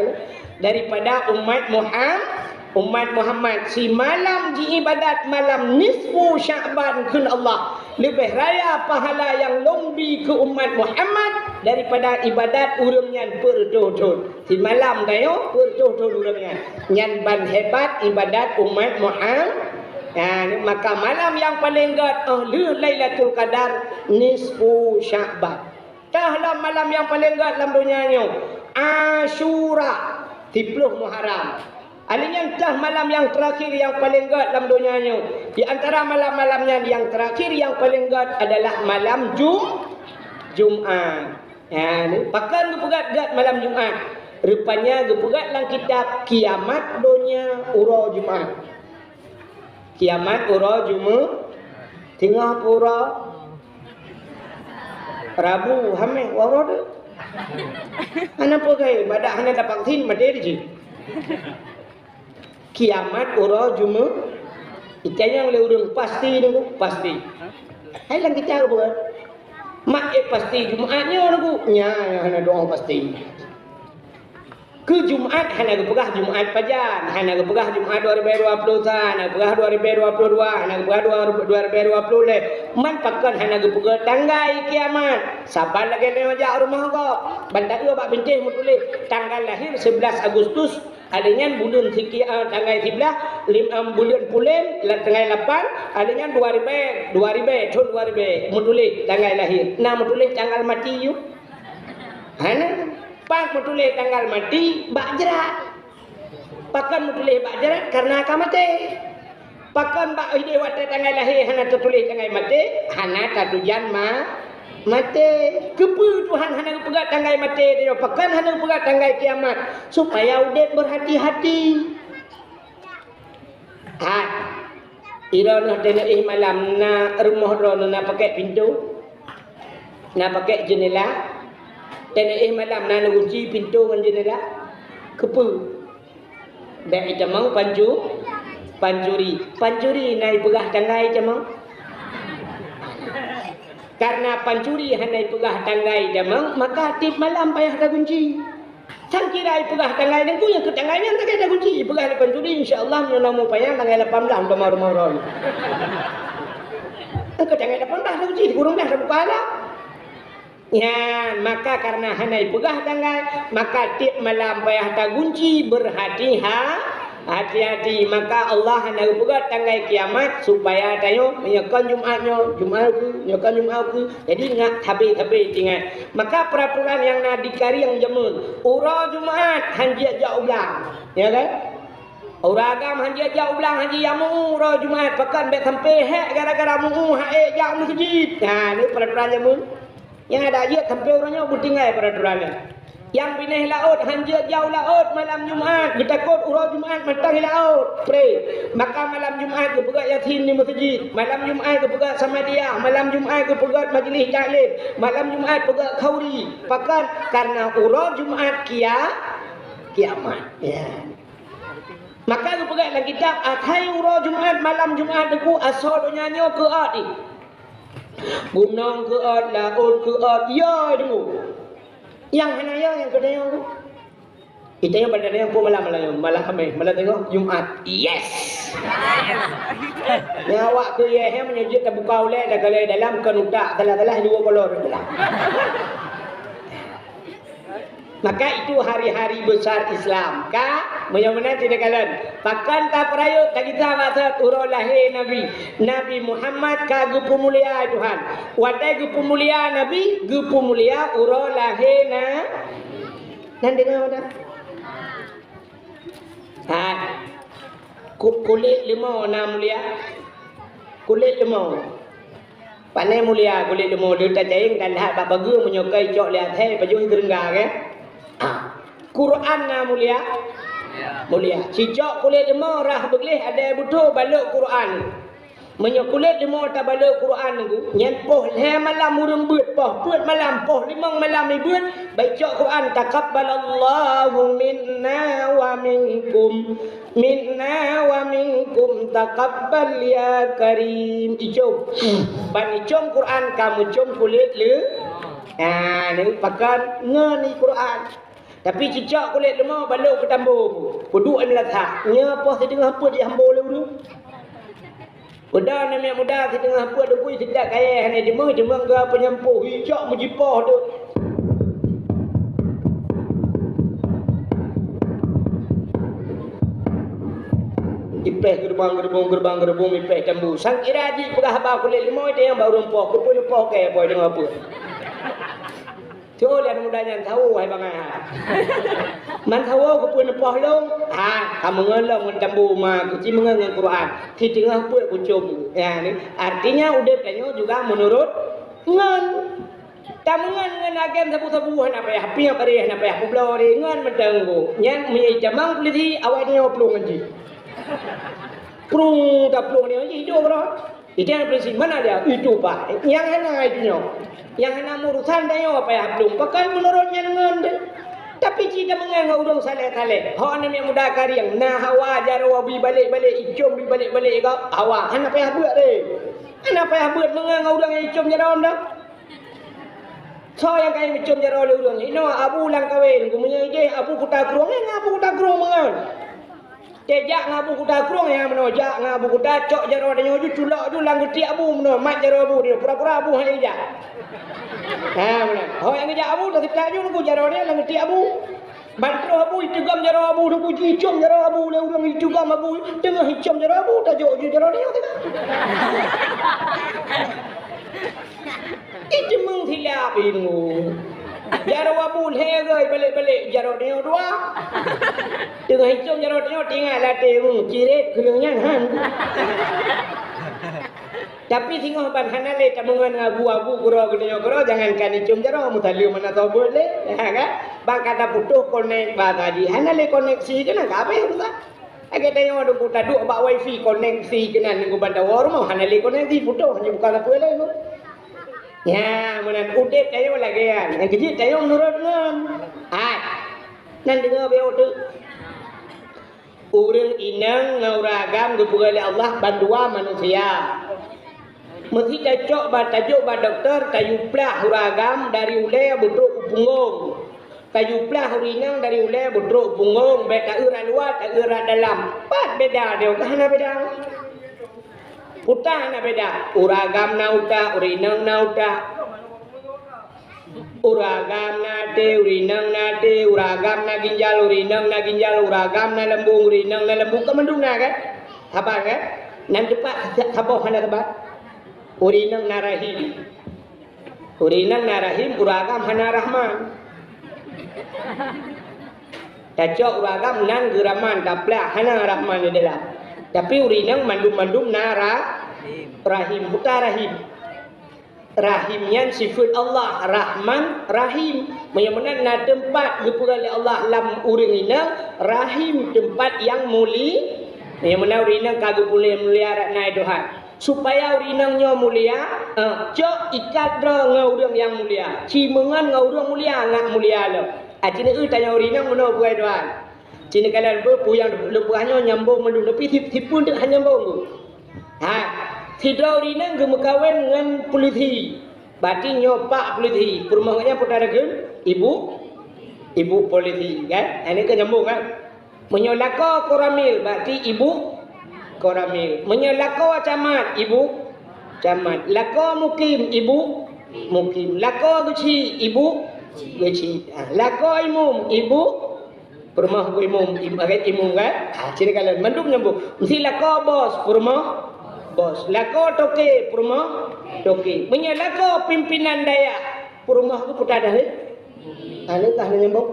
daripada umat Muham-, umat Muhammad. Simalam jiibadat malam nisfu Sya'ban kheun Allah. Leubeh raya pahala nyang lôn bi keu umat Muhammad daripada ibadat ureueng nyan peuet reutôh thon. Simalam tanyoe peuet reutôh thon ureueng nyan. Nyan ban hebat ibadat umat Muham-, ya, maka malam nyang paleng gèt, oh, lheueh Lailatul Qadar, nisfu Sya'ban. Teuh lam malam nyang paleng gèt lam donya nyoe, Asyura, siplôh Muharram. Alèh nyan teuh malam nyang teurakhir nyang paleng gèt lam donya nyoe. Di antara malam-malam nyan nyang teurakhir nyang paleng gèt adalah malam Jum-, Jumat. Ha, ni, pakon geupeugèt gèt malam Jumat? Rupanya geupeugèt lam kitab kiamat donya uroe Jumat. Kiamat uroe Jumat, teungoh peuet uroe Rabu, Hamèh, uroe dua. Hana peugah, badak hana dapat vaksin, maté di jih. Kiamat uroe Jumat, itanyong lé ureueng pasti nunggu, pasti. Hai lam kitab apa? Mak, eh, pasti Jumat nyoe nunggu. Nya, nya hana doa pasti. Keu Jumat hana geupeugah Jumat pajan, hana geupeugah Jumat dua ribèe dua ploh sa, hana geupeugah dua ribèe dua ploh dua, hana geupeugah dua, dua ribèe dua ploh lhèe. Man pakon hana geupeugah tanggai kiamat? Saban lagèe nyoe jak rumoh gob, ban taeu bak bintéh meutuléh tanggal lahir sebelas Agustus, alèh nyan buleuen siki-, eh, tanggai siblaih, lim-, em, buleuen pulen, la-, tanggai lapan, alèh nyan dua ribèe, dua ribèe, thôn dua ribèe, meutuléh tanggai lahir. Na meutuléh tanggal maté yue? Hana. Pat meutuléh tanggai maté bak jrat. Pakon meutuléh bak jrat? Kareuna ka maté. Pakon bak idéh watée tanggai lahé hana teutuléh tanggai maté? Hana tatujan ma-, maté. Keupeue Tuhan hana geupeugah tanggai maté tanyoe? Pakon hana geupeugah tanggai kiamat? Supaya udeb beurhati-hati. Hai, droeneuh teuneuk éh malam na rumoh droeneuh na pakèk pintoe, na pakèk jeundela. Teuneuk éh malam na neugunci pintoe ngon jeundela. Keupeue? Bèk itamong pancu-, pancuri. Pancuri na ipeugah tanggai itamong. Kareuna pancuri hana ipeugah tanggai itamong, maka tiep malam payah tagunci. Sangkira ipeugah tanggai nyan, ku nyang keu tanggai nyan teuka tagunci, ipeugah lé pancuri, insya Allah meunyoe na mupayang tanggai lapan blah teuma rumoh droe. Keu tanggai lapan blah tagunci, sikureueng blah tabuka lah. Nyan, maka kareuna hana ipeugah tanggai, maka tiep malam payah tagunci, beurhati-ha-, hati-hati. Maka Allah hana geupeugah tanggai kiamat supaya tanyoe, meunyoe kon Jumat nyoe, Jumat ukeue, nyoe kon Jumat ukeue. Jadi, ngat sabe-sabe teuingat. Maka peuraturan nyang na di Karieng jameun, uroe Jumat hanjeuet jak u blang, ya kan? Ureueng agam hanjeuet jak u blang, hanjeuet jak meu-ueh uroe Jumat, pakon bèk sampoe hék gara-gara meu-ueh han ék jak u meuseujid. Nah, nyoe peuraturan jameun. Nyang adak jeuet sampoe uroe nyoe beutinggai peuraturan nyan. Nyang binéh laôt hanjeuet jak u laôt malam Jumat, geutakot uroe Jumat mantong i laôt. Pré, maka malam Jumat geupeugah Yasin di meuseujid, malam Jumat geupeugah Samadiyah, malam Jumat geupeugah majlis taklim, malam Jumat peugah khauri. Pakon? Kareuna uroe Jumat kia-, kiamat. Ya. Maka geupeugah lam kitab, asai uroe Jumat, malam Jumat teungku, asoe donya nyoe keuôt jih. Gunong keuôt, laôt keuôt, yo teungku. Nyang hana yo, nyang keuneuk yo. Kita nyang pada nyang pun malam, malam, malam Khamis, malam tengok Jumat. Yes. Nyan awak keu yes, meunyoe jeuet tabuka ulèe, takalon dalam kon utak, salah-salah dua kolor. Maka itu hari-hari besar Islam. Ka, meunyoe meunan teukalon. Pakon tapeurayeuk, tagisa maksud uroe lahé Nabi. Nabi Muhammad ka geupeumulia Tuhan. Watèe geupeumulia Nabi, geupeumulia uroe lahé na-, nan deungoe dah. Ha. Ku-, kulét leumô na mulia. Kulét leumô. Pane mulia kulét leumô, lheueh tajayeng dan lhah bak pageue, meunyoe ka icok lé asèe, pajoh i teurengga, kan? Ah. Quran na mulia? Mulia. Sicok kulét leumô rhah beugleh, adak beutôi balok Quran. Meunyoe kulét leumô tabalok Quran, nyan poh lhèe malam ureueng beuet, poh peuet malam, poh limong malam ibeuet, baicok Quran, "Taqabbalallahu minna wa minkum." Minna wa minkum taqabbal ya karim. Icom. Ban icom Quran ka meucom kulét le. Ha, ni pakon ngon i Quran. Tapi cicok kulét leumô balok keu tambo. Kuduek meulasak. Nyoe poh siteungoh peuet dihambo lé ureueng. Udah aneuk muda siteungoh peuet dubui sidak kayèe hana deungoe, deungoe geupeunyampôh ijak meujipoh tu. Ipèh geurubang-geurubong, geurubang-geurubong, ipèh tambu. Sangkira jih peugah haba kulét leumô, itu nyang baru poh, keupeue neupoh kèe, poh deungoe peuet. Tho lé aneuk muda nyan sawo hai bangai ha. Man sawo keupeue neupoh lôn? Ha, ka meungon lôn ngon tambu ma, kuci meungon ngon Quran. Siteungoh peuet kucom. Ya, ni. Artinya udép tanyoe juga meunurot ngon. Tameungon ngon agen sabu-sabu hana payah piep, hana payah peubloe, ngon meuteunggu. Nyan meunyoe itamong polisi, awak nyoe plueng ngon jih. Plueng, taplueng nyoe jih hidup roh. Itu yang polisi, mana dia? Itu, Pak. Yang hana itu nyoe. Yang hana urusan tanyoe payah plueng. Pakon meunurot nyan ngon deh. Tapi cit tameungon ngon ureueng saleh-saleh. Ho aneuk muda Karieng, na hawa jaroe bri balek-balek, icom bri balek-balek ka hawa. Hana payah beuet deh. Hana payah beuet meungon ngon ureueng nyang icom jaroe dah. Soe nyang ka meucom jaroe lé ureueng? Inoe abu lam kawen, geumeunyoe ideh abu kuta krueng, eh, ngon abu kuta krueng meungon. Teuh jak ngon abu kuta krueng nyang meunoe, jak ngon abu kuta, cok jaroe tanyoe ju, culok ju lam geutiek abu meunoe, mat jaroe abu nyoe, pura-pura abu hana geujak. Ha, meunoe. Ho nyang geujak abu, tasiplak ju nunggu jaroe nyan lam geutiek abu. Ban troh abu, iteugom jaroe abu, nunggu jicom jaroe abu lé ureueng, iteugom abu, teungoh icom jaroe abu, tajok ju jaroe nyan teuka. Iteumeueng silap ilmu. Jaroe abu lhèe geuh balek-balek jaroe tanyoe dua. Teungoh icôm jaroe tanyoe teuingat lam até, "Hmm, cirét keuneuk nyan han." Tapi singoh ban hana lé tameungon ngon abu-abu keudroe geutanyoe keudroe, jangankan icôm jaroe, meutaleuem hana soe beuet lé, ha kan? Ban ka taputôh konek ba tadi, hana lé koneksi keunan ka abéh rusak. Lagèe tanyoe dong taduek bak wifi koneksi keunan nunggu ban tawoe rumoh, hana lé koneksi, putôh, hana buka sapeue lé tu. Nyan, meunan udép tanyoe lagèe nyan. Nyang keujeuet tanyoe meunurot ngon. Hai. Nan deungö beuh tu. Ureueng inong ngon ureueng agam geupeugah lé Allah bandua manusia. Meusi tacok ba, tajok bak dokto, tayue plah ureueng agam dari ulèe beutrok u punggong. Tayue plah ureueng inong dari ulèe beutrok u punggong, bèk taeu rot luwa, taeu rot dalam. Pat beda dia, ka hana beda. Utak na beda. Ureueng agam na utak, ureueng inong na utak. Ureueng agam na até, ureueng inong na até, ureueng agam na ginjal, ureueng inong na ginjal, ureueng agam na lambung, ureueng inong na lambung, ka mandum na kan? Saban kan? Nan teupat saboh hana saban. Ureueng inong na rahim. Ureueng inong na rahim, ureueng agam hana rahman. Tacok ureueng agam nan geuraman, taplah hana rahman di dalam. Tapi ureueng inong mandum-mandum na ra-, rahim, buta rahim. Rahim nyan sifeuet Allah, Rahman, Rahim. Meunyoe meunan na teumpat geupeugah lé Allah lam ureueng inong, rahim teumpat nyang muli-, meunyoe meunan ureueng inong ka geupeulie-, mulia rot na Tuhan. Supaya ureueng inong nyoe mulia, eh, cok ikat droe ngon ureueng nyang mulia. Ci meungon ngon ureueng mulia, ngat mulia lom. Ah, ci neueu tanyoe ureueng inong meunoe peugah Tuhan. Ci neukalon beuh, peue nyang lôn peugah nyoe nyambong mandum, tapi si-, sipeue teuk hana nyambong tu. Ha, sidroe ureueng inong geumeukawen ngon polisi. Berarti nyoe pak polisi. Peurumoh gobnyan peue takheun? Ibu, ibu polisi, kan? Ini kan nyambong, kan? Meunyoe lakoe Koramil, berarti ibu Koramil. Meunyoe lakoe camat, ibu camat. Lakoe mukim, ibu mukim. Lakoe geuchik, ibu geuchik. Ha, lakoe imum, ibu Peurumoh geuh imum, im-, imum kan? Ha, ci neukalon. Mandum nyambong. Meusi lakoe bos, peurumoh bos. Lakoe toke, peurumoh toke. Meunyoe lakoe pimpinan dayah, peurumoh geuh peue takheun? Ha, nyan ka hana nyambong.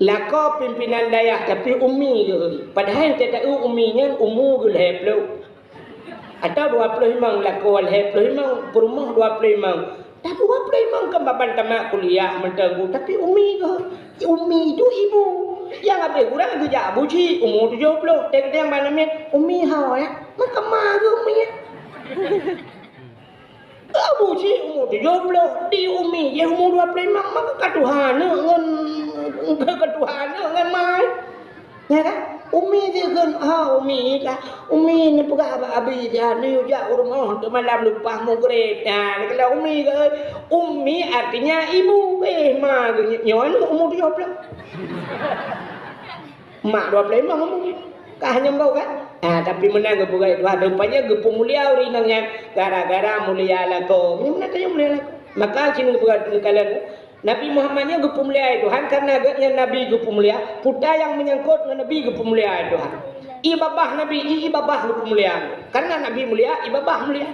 Lakoe pimpinan dayah, tapi umi geuh. Padahai teuka ummi nyan umu geuh lhèe ploh. Atau dua puluh lima, lakoe lhèe ploh lima, peurumoh dua puluh lima. Dah dua puluh lima kan babah tamat kuliah mantong, tapi umi geuh. Umi tu ibu. Nyang habéh kurang geujak Abu Cik, umu tujoh ploh. Teng-teng bak namiet, umi ho, ya. Maka ma geuh umi, ya. Abu Cik umu tujoh ploh, di umi jih umu dua puluh lima, maka ka tuha aneuk ngon, ka tuha aneuk ngon ma. Ya kan? Umi jih kheun, ha, umi ka. Umi neupeugah bak abi jih, neujak u rumoh teuk malam leupah mugreb. Nah, neukalon umi kheun. Umi artinya ibu. Eh, ma geuh nyoe aneuk umu tujoh ploh. Mak dua puluh lima ngomong. Ka hana nyambong kan? Ah, tapi meunan geupeugah Tuhan, rupanya geupeumulia ureueng inong nyan gara-gara mulia lakoe. Meunyoe meunan tanyoe mulia lakoe. Maka sinan geupeugah neukalon, Nabi Muhammad nyan geupeumulia Tuhan karena gobnyan Nabi geupeumulia, peue nyang meunyangkot ngon Nabi geupeumulia Tuhan. Ié babah Nabi, ié babah geupeumulia. Karena Nabi mulia, ié babah mulia.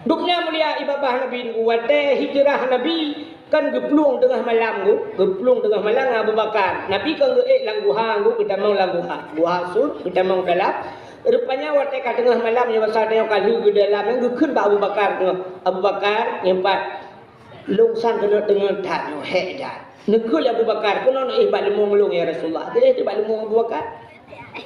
Gobnyan mulia ié babah Nabi, watèe hijrah Nabi kan geuplueng teungoh malam, geu-, geuplueng teungoh malam ngon Abu Bakar. Nabi kan geuék lam guha, geu-, geutamong lam guha. Guha Sur, geutamong dalam. Rupanya watèe ka teungoh malam, nyoe basa tanyoe ka lheueh geudalam, nyan geukheun bak Abu Bakar teungoh. Abu Bakar, nyoe pat, lôn sang keuneuk teungeut that nyoe, hék that. Neukheun lé Abu Bakar, "Keunoe neuéh bak leumô lôn, ya Rasulullah." Geuéh teuk bak leumô Abu Bakar.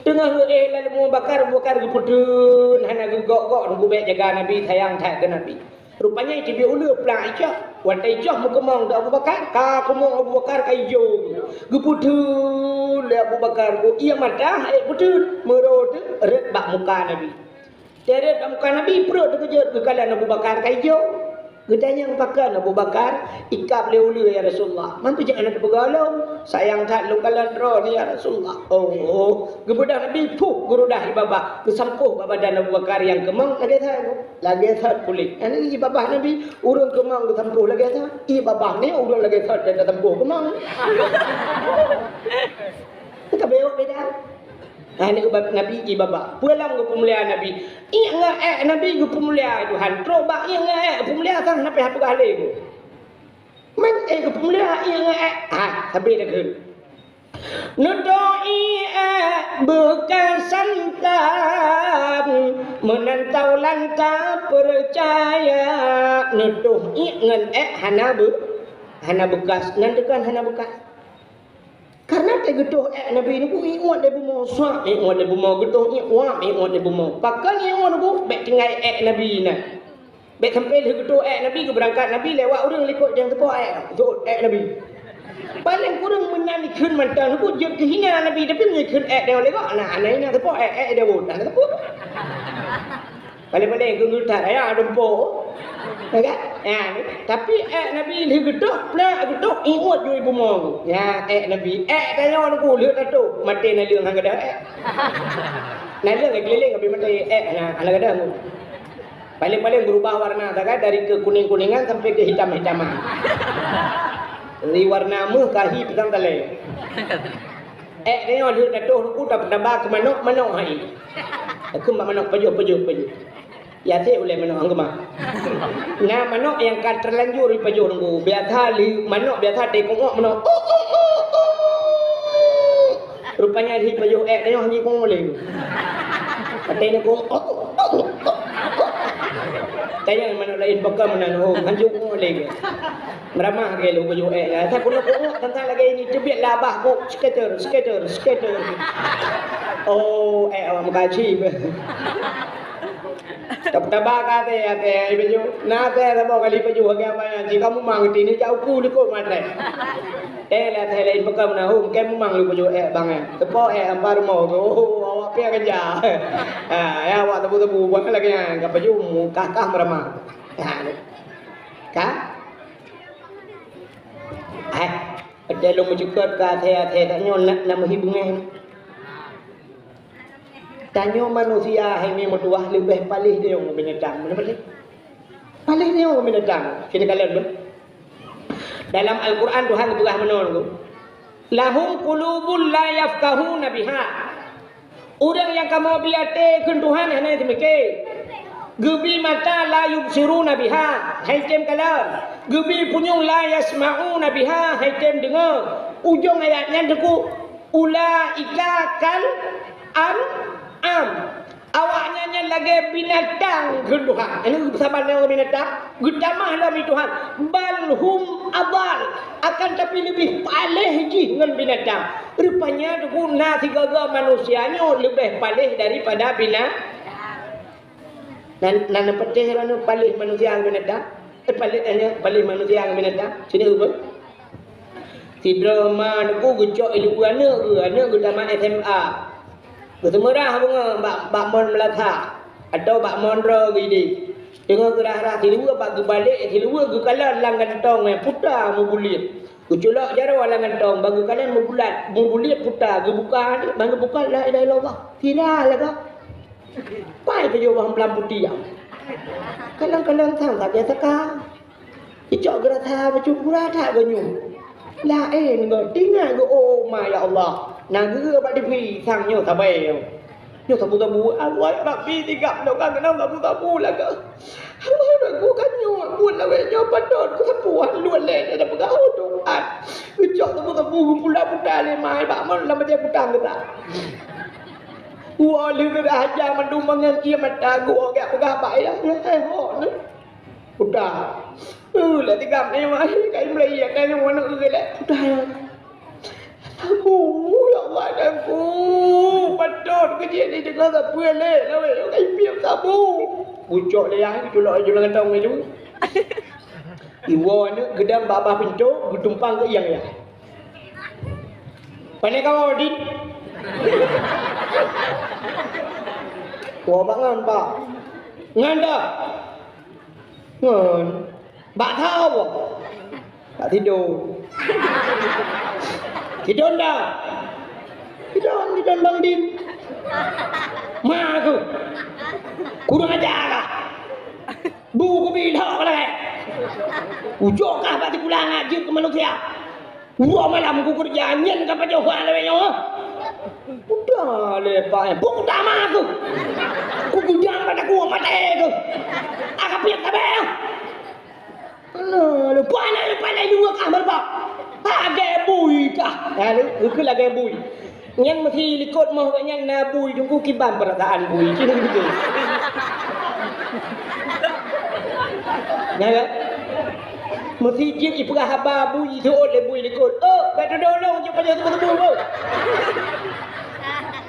Teungoh geuéh lam leumô Bakar, Abu Bakar geupeuteun, hana geugok-gok, gubèk jaga Nabi, sayang that keu Nabi. Rupanya iteubiet uleue plang icoh. Watèe icoh meukeumong di Abu Bakar, ka keumong Abu Bakar ka ijô. Geupeuteun lé Abu Bakar, ié mata, ék peuteun, meurô teuk rhët bak muka Nabi. Teuret bak muka Nabi, pruet teukeujot, geukalon Abu Bakar ka ijô. Geutanyong, "Pakon Abu Bakar ikab lé uleue, ya Rasulullah?" "Man peue jeuet hana teupeugah lom, sayang that lôn kalon droeneuh, ya Rasulullah." Oh, geubeudôh Nabi, puh, geurudah ié babah, geusampôh bak badan Abu Bakar nyang keumong, lagèe that, lagèe that puléh. Nyan ié babah Nabi, ureueng keumong geusampôh lagèe that, ié babah nyoe ureueng lagèe that dan tasampôh keumong. Ka beuh beda. Hai, aneuk Nabi, ié babah. Peue lom geupeumulia Nabi? Ié ngon ék Nabi geupeumulia Tuhan. Trok bak ié ngon ék geupeumulia sang hana payah peugah lé. Man ék geupeumulia ié ngon ék. Ha, sabe takheun. Neutoh ié ék beukasantan, meunan taulan tapeucaya. Neutoh ié ngon ék hana beu-, hana beukas. Nan teukan hana beukas. Karena teuh geutoh ék Nabi nyoe, ié uet lé bumoe, suak ié uet lé bumoe, geutoh ié uet, ié uet lé bumoe. Pakon ié uet nyoe, bék tinggai ék Nabi na. Bék sampoe lheueh geutoh ék Nabi, geubeurangkat Nabi, lewat ureuëng likot nyang teupoh ék, teuh ék Nabi. Paléng kureueng meunan ikheun mantong, nyoe jeuet keuhina Nabi, tapi meunyoe ikheun ék deungon lé gob, na, na, na teupoh ék, ék Daud, na teupoh. Paléng-paléng keu that, ya, dumpo. Ya kan? Ya, tapi ék Nabi lheueh geutoh, plak geutoh, ié uet jui bumoe. Ya, ék Nabi. Ék tanyoe nyoe lheueh tatoh, maté naleueng hana gadôh ék. Naleueng keuliléng habéh maté ék, hana, hana gadôh. Paléng-paléng beurubah warna sagai dari keu kuning-kuningan sampai keu hitam-hitaman. Dari warna meuh ka hi pisang talé. Ék tanyoe lheueh tatoh ruku tapeutaba keu manok, manok hai. Keu manok pajoh, pajoh, pajoh. Ya, até ulée manok hang keumah. Na manok nyang ka terlanjur ipajoh nunggu. Biasa lé manok biasa teuka manok. Rupanya lé ipajoh ék tanyoe hana kong lé. Até nunggu. Tanya manok lain pakon meunan ho, hanjeuet kong lé. Meuramah lagée lôn pajoh ék. Asai keunoe kong teuntang lagée nyoe teubiet lah bah kok skater, skater, skater. Oh, ék awak meukaji. Taba-taba ka até, até, ai pajoh. Na até saboh kali pajoh, lagée apa nyan, jika mumang tini jak uku likot maté. Eh, lah até lain peugah meunan, hom, kém mumang lôn pajoh ék bang, eh. Teupoh ék ampa rumoh tu, oh, awak piah keja. Ha, ya, awak tebu-tebu, bukan lagée nyan, ka pajoh, mu-, kah-kah meuramah. Ha, ka? Hai, até lôn meucukot ka até-até tanyoe nak, nak meuhi beungéh. Tanyoe manusia hai mi meutuwah leubeh paléh deungon binatang. Mana paléh? Paléh deungon binatang. Sini kalian tu. Dalam Al-Quran Tuhan geupeugah meunoe tu. "Lahum qulubun la yafqahuna biha." Ureuëng nyang kamoe bri até kheun Tuhan hana teumike. Geubi mata la yubsiruna biha, hai tem kalon. Geubi punyueng la yasmauna biha, hai tem deungoe. Ujong ayat nyan teungku, "Ulaika kal an'am." Awaknyan nyan lagée binatang kheun Tuhan. Ini saban lé binatang, geutamah lom Tuhan. "Bal hum adal." Akan tapi leubeh paléh jih ngon binatang. Rupanya teungku na sigoe-goe manusia nyoe leubeh paléh daripada bina-, nan, nan peuteh lom paléh manusia ngon binatang. Eh, paléh, eh, paléh manusia ngon binatang. Sini ureuëng. Sidroe ma teungku geucok ileue aneuk geuh, aneuk geuh tamat S M A. Geuseumeurah beungoh bak, bak mon meulasa atau bak mon droe geuh idéh. Teungoh geurah-rah siluweue bak geubalek, siluweue geukalon lam gantong, eh, puta meubuliet. Geuculok jaroe lam gantong, bak geukalon meubulat, meubuliet puta, geubuka, ban geubuka, la ilaha illallah. Sira lagak. Pai pajoh bak malam putih, ya. Kadang-kadang sang sagai saka. Icok geurasa bacut gura that geunyueng. Laén geuh, ingat geuh, oh, ma, ya Allah. Na geuh bak dipi sang nyoe sabai nyoe. Nyoe sabu-sabu, Allah ya Rabbi, tinggai lôn ka keunong sabu-sabu lagée. Allah, aku ka nyoe, buet lawét nyoe patot, ku sapu, luet lé, dah peugah, oh, Tuhan. Geucok sabu-sabu, geuputa-puta lé mai, bak mon lam bajée kutang geutak. Woe lheueh geurah aja mandum mangang ié mata, geuwoe gak peugah bak ayah, eh, hok, nyoe. Udah. Uh, lah tiga menit mah, kai mulai ya, kai yang mana ke leh. Udah ya. Sabu, ya Allah, dan ku. Patot ke dia ni dengan sabu leh. Lawan kai piam sabu. Pucuk leh ya, itu lah jualan tong itu. Iwo aneuk geudang babah pintu, geutumpang ke yang ya. Pandai kau, Din? Wah, bangun, Pak. Ngan dah. Ngon. Bak thau. Tak tidur. Tidur dah. Tidur, tidur Bang Din. Ma aku. Kurang ajar lah. Bu kubi lhok lah. Ujok kah bak sikula ngajak ke manusia. Dua malam ku kerja, nyan ka pajoh hal lewat nyoe. Udah lé, Pak, eh. Buk utama tu. Ku gudang pada ku mati tu. Agak piet tabé. Alah, lupa nak lupa lagi dua kah merbak. Agak bui kah. Ya, lu, lu ke lagi bui. Nyan mesti likot moh nyan na bui, tunggu kiban perasaan bui. Cina gitu. Ya, ya. Meusi jeuet ipeugah haba bui, jiseuôt lé bui likot. "Oh, bèk tudoh lôn jeuet pajoh teubeu-teubeu, oh!"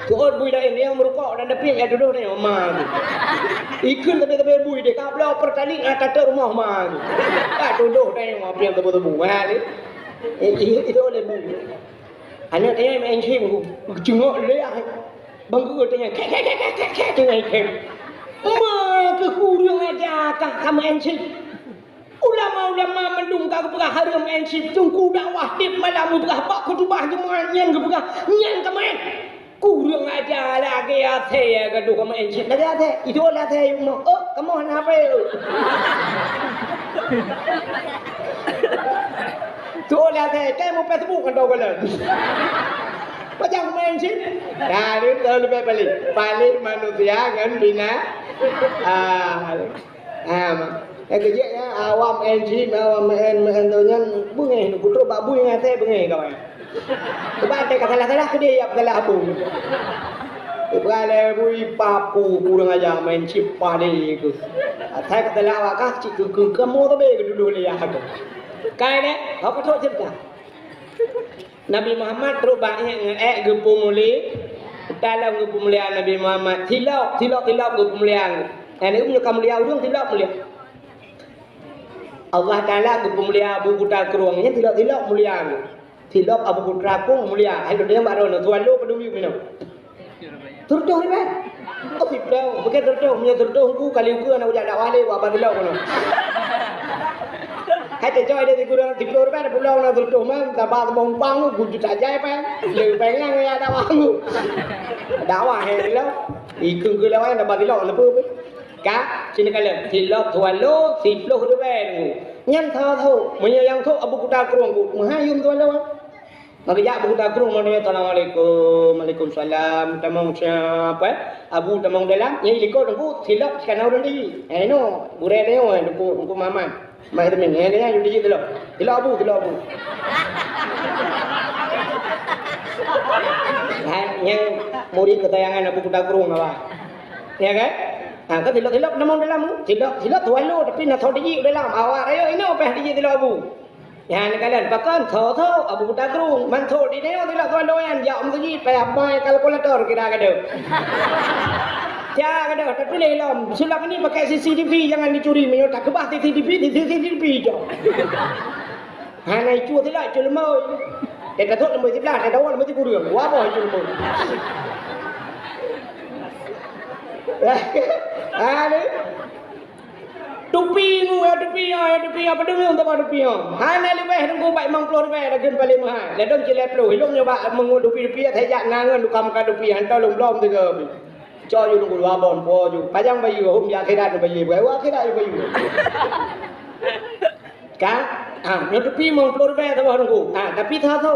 Seuôt bui laén, nyang meurukok dan dapéng, ya tudoh tanyong ma tu. Ikheun sabe-sabe bui deh, ka bloe Pertalite, ah, tatot rumoh ma tu. Ka tudoh tanyong ma piang teubeu-teubeu. Wah, lé. Eh, eh, itu oleh bui. Aneuk tanyong main game tu. Ceungok lé, ah. Bang guru tanyong, "Kek, kek, kek, kek, kek," tanyong game. Ma keu kureueng aja kah ka main game. Ulama-ulama mandum ka geupeugah hareuem main chip, teungku dakwah tiep malam geupeugah bak khutubah Jumaat nyan geupeugah nyan ka main. Kureueng aja lagèe asèe gadoh ka main chip. Lagèe asèe, itu lah asèe yum. Oh, kamoe hana apa-apa. Tu lah asèe, kamoe Facebook kan tahu kalian. Pajang main chip. Dah, itu leubeh paléh. Paléh manusia ngon bina-, ah, Ah, ma-, eh, keu jeuet nyan, awam N G, awam M N, M N tu nyan, beungéh, neukutrok bak bui ngon asèe beungéh kawan. Sebab asèe ka salah-salah keudéh, ya, salah bui. Ibrah lé bui papu kurang ajar main cip padé tu. Asai ka salah awak kah, cit keu, keu kamoe sabe keu tudoh lé ya tu. Kai deh, awak ka trok cerita. Nabi Muhammad trok bak ék ngon ék geupeumulia, talam geupeumulia Nabi Muhammad. Silop, silop, silop geupeumulia. Nyang ni meunyoe ka mulia ureueng, silop mulia. Allah Taala geupeumulia Abu Kuta Krueng, nyan silop-silop mulia. Silop Abu Kuta Krueng mulia. Hai lôn tanyong bak droeneuh, tuan lo padum yum inoe? Sireutoh ribèe. Oh, siploh. Bukan sireutoh, meunyoe sireutoh Teungku kali ukeue aneuk jak dakwah lé, wak bak silop keunoe. Hai teucok idéh sikureueng siploh ribèe, pulang na sireutoh man, taba teumong pang, gujut saja pèng. Lé pèng nyang ya dakwah Teungku. Dakwah hai silop. Ikeu keu lawan taba silop leupeu. Ka, sini kalon. Silop tuan lo, siploh ribèe Teungku. Nyan tho-tho. Meunyoe nyang tho Abu Kuta Krueng, Bu, meuhai yum tuan lo. Maka jak Abu Kuta Krueng, meunyoe, "Assalamualaikum." "Waalaikumsalam." Tamong siapa, eh? Abu tamong dalam, nyan likot Teungku, silop sikana ureueng di. Eh, no, gurèe tanyoe, eh, Teungku, Teungku Muhammad. Mai teumèe, eh, nyan, yum dijih silop. Silop Abu, silop Abu. Hai, nyang murit kesayangan Abu Kuta Krueng, apa? Ya kan? Ha, kan silop-silop tamong dalam, silop, silop tuan lo, tapi na tho dijih dalam. Awak rayeuk inoe payah dijih silop Abu. Nyan kalon, pakon tho-tho Abu Kuta Krueng, man tho di nyoe silop tuan lo nyan, jak meuseujid, payah bai kalkulator kira gadoh. Kira gadoh, tatuléh lom, sulap ni pakai C C T V, jangan dicuri, meunyoe takeubah C C T V, di C C T V jok. Hana icu silop, icu leumoi. Eh, tatot leumoi siblah, tadawa leumoi sikureueng. Wa boh icu leumoi. Hana. Tupi ngu, ya tupi, ya, ya tupi, ya, padum nyang teuba tupi, ya. Hana leubeh Teungku bak limong ploh ribèe, lagun paléng meuhai. Ladôm cilèe ploh, ilôn nyoe bak meungu tupi-tupi, ya, tajak na ngon duka muka tupi, hantom lôn blom tiga pi. Cok ju Teungku dua bon, po ju. Pajang bayeue, hom di akhirat bayeue, bukai akhirat bayeue. Ka? Ah, nyoe tupi limong ploh ribèe saboh Teungku. Ah, tapi tho-tho.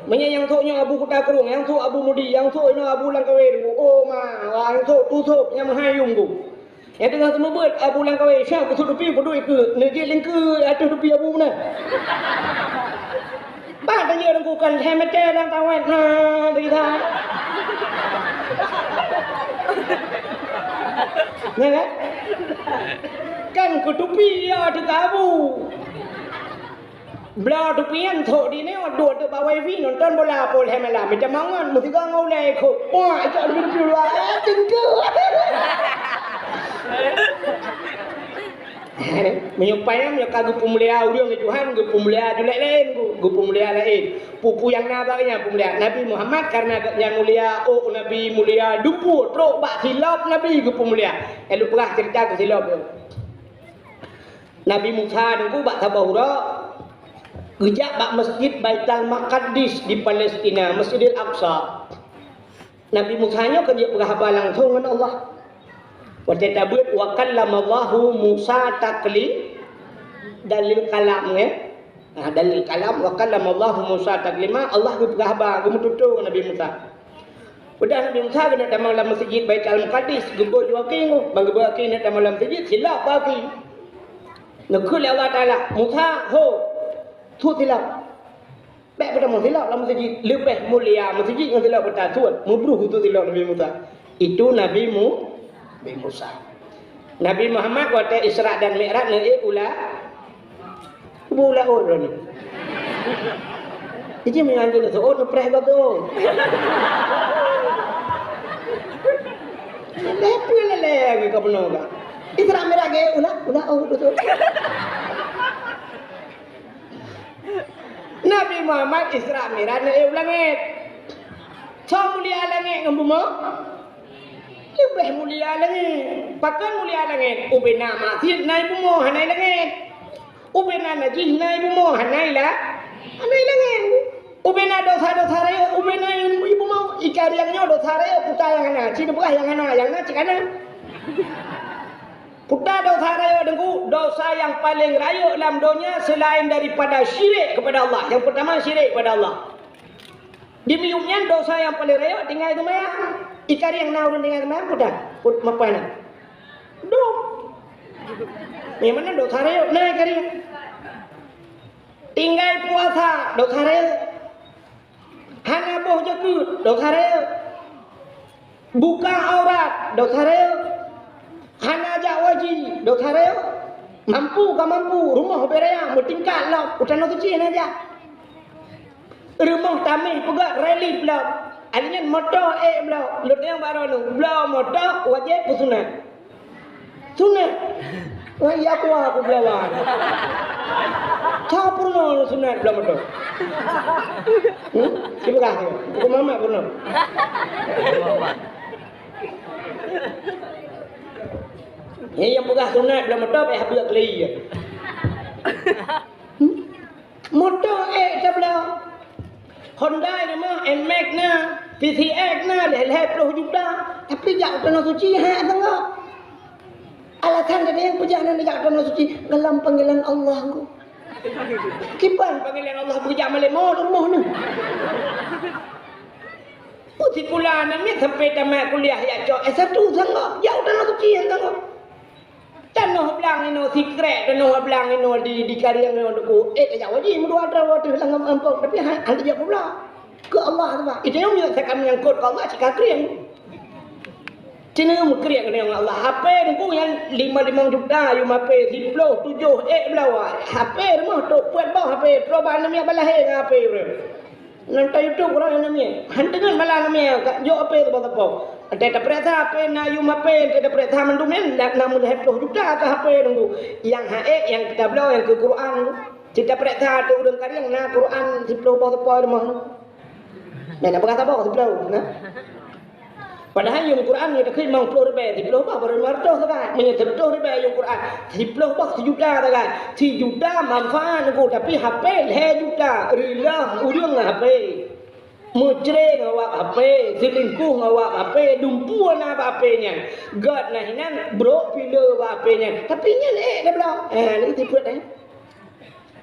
Meunyoe nyang tho nyoe Abu Kuta Krueng, nyang tho Abu Mudi, nyang tho inoe Abu Langkawe Teungku. Oh ma, wah, nyang tho tu tho, nyang meuhai yum Teungku. Nyang teungoh seumeubeuet Abu Langkawe, syah kusut dupi, peuduek ikeue, neujeuet lingkeue ateueh dupi Abu meunan. Bah tanyoe Teungku kan lhèe meter nyang tawet na, beugitu. Nyan kan? Kan keu dupi ya teuka Abu. Bloe dupi nyan thok di nyoe, duek teuk bak wifi nonton bola poh lhèe malam. Mita mangat, meusigoe ngon ulèe ikot. Puak, icok dupi-dupi luwa. Eh, tingkeu. Meunyoe payah, meunyoe ka geupeumulia ureueng lé Tuhan, geupeumulia ju laén, geu-, geupeumulia laén. Peue-peue nyang na bak nyan peumulia. Nabi Muhammad karena gobnyan mulia, ôk Nabi mulia, dupeue trok bak silop Nabi geupeumulia. Eh, lôn peugah ceurita keu silop nyoe. Nabi Musa Teungku bak saboh uroe geujak bak Masjid Baitul Maqdis di Palestina, Masjidil Aqsa. Nabi Musa nyoe ka jeuet peugah haba langsong ngon Allah. Watèe tabeuet, "Wa kallamallahu Musa takli-," dalil kalam, ya. Nah, dalil kalam, "Wa kallamallahu Musa taklima," Allah geupeugah haba, geumeututoe ngon Nabi Musa. Peugah Nabi Musa keuneuk tamong lam meuseujid Baitul Maqdis, geubeuet ju aki nyoe, ban geubeuet aki keuneuk tamong lam meuseujid, silap bak aki. Neukheun lé Allah Taala, "Musa, ho, su silap." Bèk peutamong silap lam meuseujid, leubeh mulia meuseujid ngon silap peutasut, meubruh su silap Nabi Musa. Itu Nabi Mu-, Nabi Musa. Nabi Muhammad watèe Isra dan Mi'raj neuék u la-, bu laôt droeneuh. Jadi meunyoe anjeuneuh seuôt neupreh gob seuôt. Lé peue lé-lé lagèe ka bunoe ka. Isra Mi'raj geuék u la-, u laôt seuôt. Nabi Muhammad Isra Mi'raj neuék u langèt. Soe mulia langèt ngon bumoe? Leubeh mulia langèt. Pakon mulia langèt? Ubena maksiet na i bumoe, hana i langèt. Ubena najih na i bumoe, hana i la-, hana i langèt. Ubena dosa-dosa rayeuk, ubena i bumoe. I karieng nyoe dosa rayeuk, peue nyang hana, cit neupeugah nyang hana, nyang na cit hana. Peue dosa rayeuk Teungku? Dosa nyang paleng rayeuk lam donya selain daripada syirik kepada Allah. Nyang peurtama syirik kepada Allah. Di miyueb nyan dosa nyang paleng rayeuk tinggai seumayang. I karieng na ureueng tinggai seumayang, peue? Peue, meupeue na? Dum. Nyang mana dosa rayeuk na i karieng. Tinggai puasa, dosa rayeuk. Hana boh jakeuet, dosa rayeuk. Buka aurat, dosa rayeuk. Hana jak waji, dosa rayeuk. Mampu ka mampu, rumoh bèk raya, meutingkat lom, u tanoh suci hana jak. Rumoh tamèh peugöt relief lom. Alèh nyan moto ék bloe, lôn nyang baroe nyoe, bloe moto wajéb peusunat. Sunat. Wah, iya kuah aku belawan. Cah purno sunat belum betul. Hmm? Terima kasih. Aku mamak purno. Ni yang peugah sunat belum betul, payah buat kali ya. Hmm? Moto ék tabloe. Honda i rumoh, Nmax na, P C X na, lhèe-lhèe ploh juta. Tapi jak u Tanoh Suci, han sanggob. Alasan gata nyang peujak nan jak u Tanoh Suci, dalam panggilan Allah ku. Kiban panggilan Allah beujak malèe mo rumoh nyoe. Peue sikula aneuk miet sampai tamat kuliah jak cok S satu sanggob, jak u Tanoh Suci han sanggob. Tanoh blang inoe sikrek, tanoh blang inoe di, di karieng inoe Teungku. Eh, tajak waji meudua droe ateueh lam gampông, tapi han, han tajak peubloe. Keu Allah saban. Itu nyang meunyoe ka menyangkut keu Allah, cit ka krieng. Cit na meukrieng keu Allah. H P Teungku nyang lima, limong juta, yum H P, siploh, tujoh, ék bloe. H P rumoh trok peuet boh H P, troh bak aneuk miet bak lahé ngon H P ureueng. Nonton YouTube uroe nyan namiet. Han teungeut malam namiet, ka jok H P sapo-sapo. Watèe tapareksa H P na yum H P, watèe tapareksa mandum nyan, na, na meulhèe ploh juta ka H P Teungku. Nyang hase nyang tabloe nyang keu Quran. Cit tapareksa ateueh ureueng karieng na Quran siploh boh sapo rumoh. Nah, na peugah saboh siploh, nah. Padahai yum Quran nyoe takheun limong ploh ribèe, siploh boh baru lima reutôh sagai. Meunyoe seureutôh ribèe yum Quran, siploh boh sijuta sagai. Sijuta manfaat Teungku, tapi H P lhèe juta. Rilah ureueng ngon H P. Meucré ngon awak H P, seulingkoh ngon awak H P, dumpeue na bak H P nyan. Gèt na hinan, brok pileue bak H P nyan. Tapi nyan ék tabloe. Eh, ni tipeue nyan.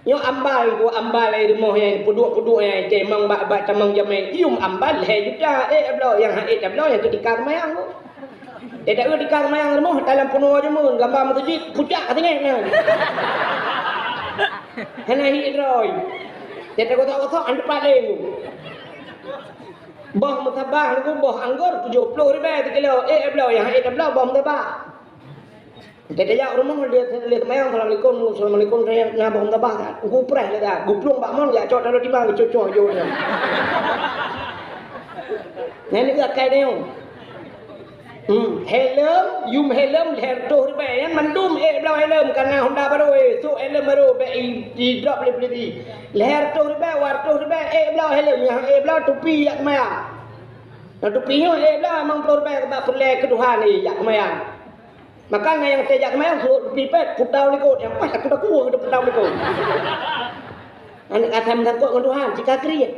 Nyoe ambal ku, ambal ai rumoh nyan, peuduek-peuduek nyan, teuh mang bak, bak tamong jamèe. Yum ambal lhèe juta, ék tabloe, nyang han ék tabloe, nyang keu tika seumayang ku. Teuh taeu tika seumayang rumoh, dalam peunoh jameun, gamba meuseujid, pucak ka teungoh nyan. Hana hi droe. Teuh tagosok-gosok, an teupaleng ku. Boh meutabah ku, boh anggor tujoh ploh ribèe sikilo, ék tabloe, nyang han ék tabloe, boh meutabah. Teuh tajak u rumoh lheuh, lheuh seumayang, "Assalamualaikum, assalamualaikum," na boh meutabah that. Geupreh lé that. Geuplueng bak mon, jak cok taloe timang, geucok-cok jok nyan. Nyan ni akai nyoe. Hmm, helm, yum helm lhèe reutôh ribèe. Nyan mandum ék bloe helm, ka na Honda baru, eh, sôk helm baru, bèk i, i drop lé polisi. Lhèe reutôh ribèe, dua reutôh ribèe, ék bloe helm, nyang ék bloe tupi jak seumayang. Nah, tupi nyoe ék bloe limong ploh ribèe, sabab peureulèe keu Tuhan, eh, jak seumayang. Maka na nyang teuh jak seumayang, suruh pipet, peutau likot. Nyang pas takue-takue keu peutau likot. Aneuk asai meutakot ngon Tuhan, cit ka krieng.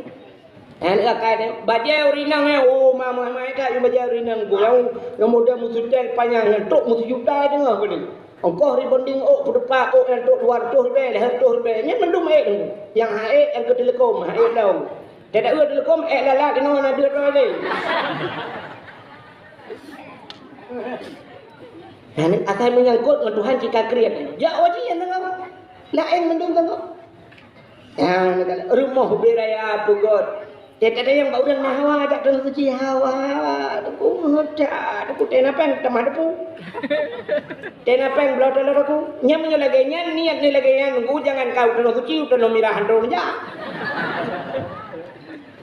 Aneuk akai teuh, bajèe ureueng inong nyan, oh, ma, ma, ma, ka yum bajèe ureueng inong. Nyang, nyang model meuseutèl panyang nyan, trok meusejuta teungoh keu ni. Ongkoh rebonding ôk, peutupa ôk nyan trok dua reutôh ribèe, lhèe reutôh ribèe. Nyan mandum ék teungku. Nyang han ék, nyang keu Telekom, han ék lom. Dak tahu di leukom, eh, lalat inoe na deuet droe lé. Nah, ni asai menyangkut ngon Tuhan cit ka kriet. Jak wajih nyang teungoh. Laén mandum teungoh. Nah, ni kan rumoh ubé raya peugöt. Dak tahu nyang bak ureueng na hawa, jak teungoh suci hawa. Teungku muda, teungku tena péng tamah depu. Tena péng bloe teulor aku. Nyang meunyoe lagèe nyan, niat ni lagèe nyan, teungku jangan kau teungoh suci, teungoh mirah handong jak.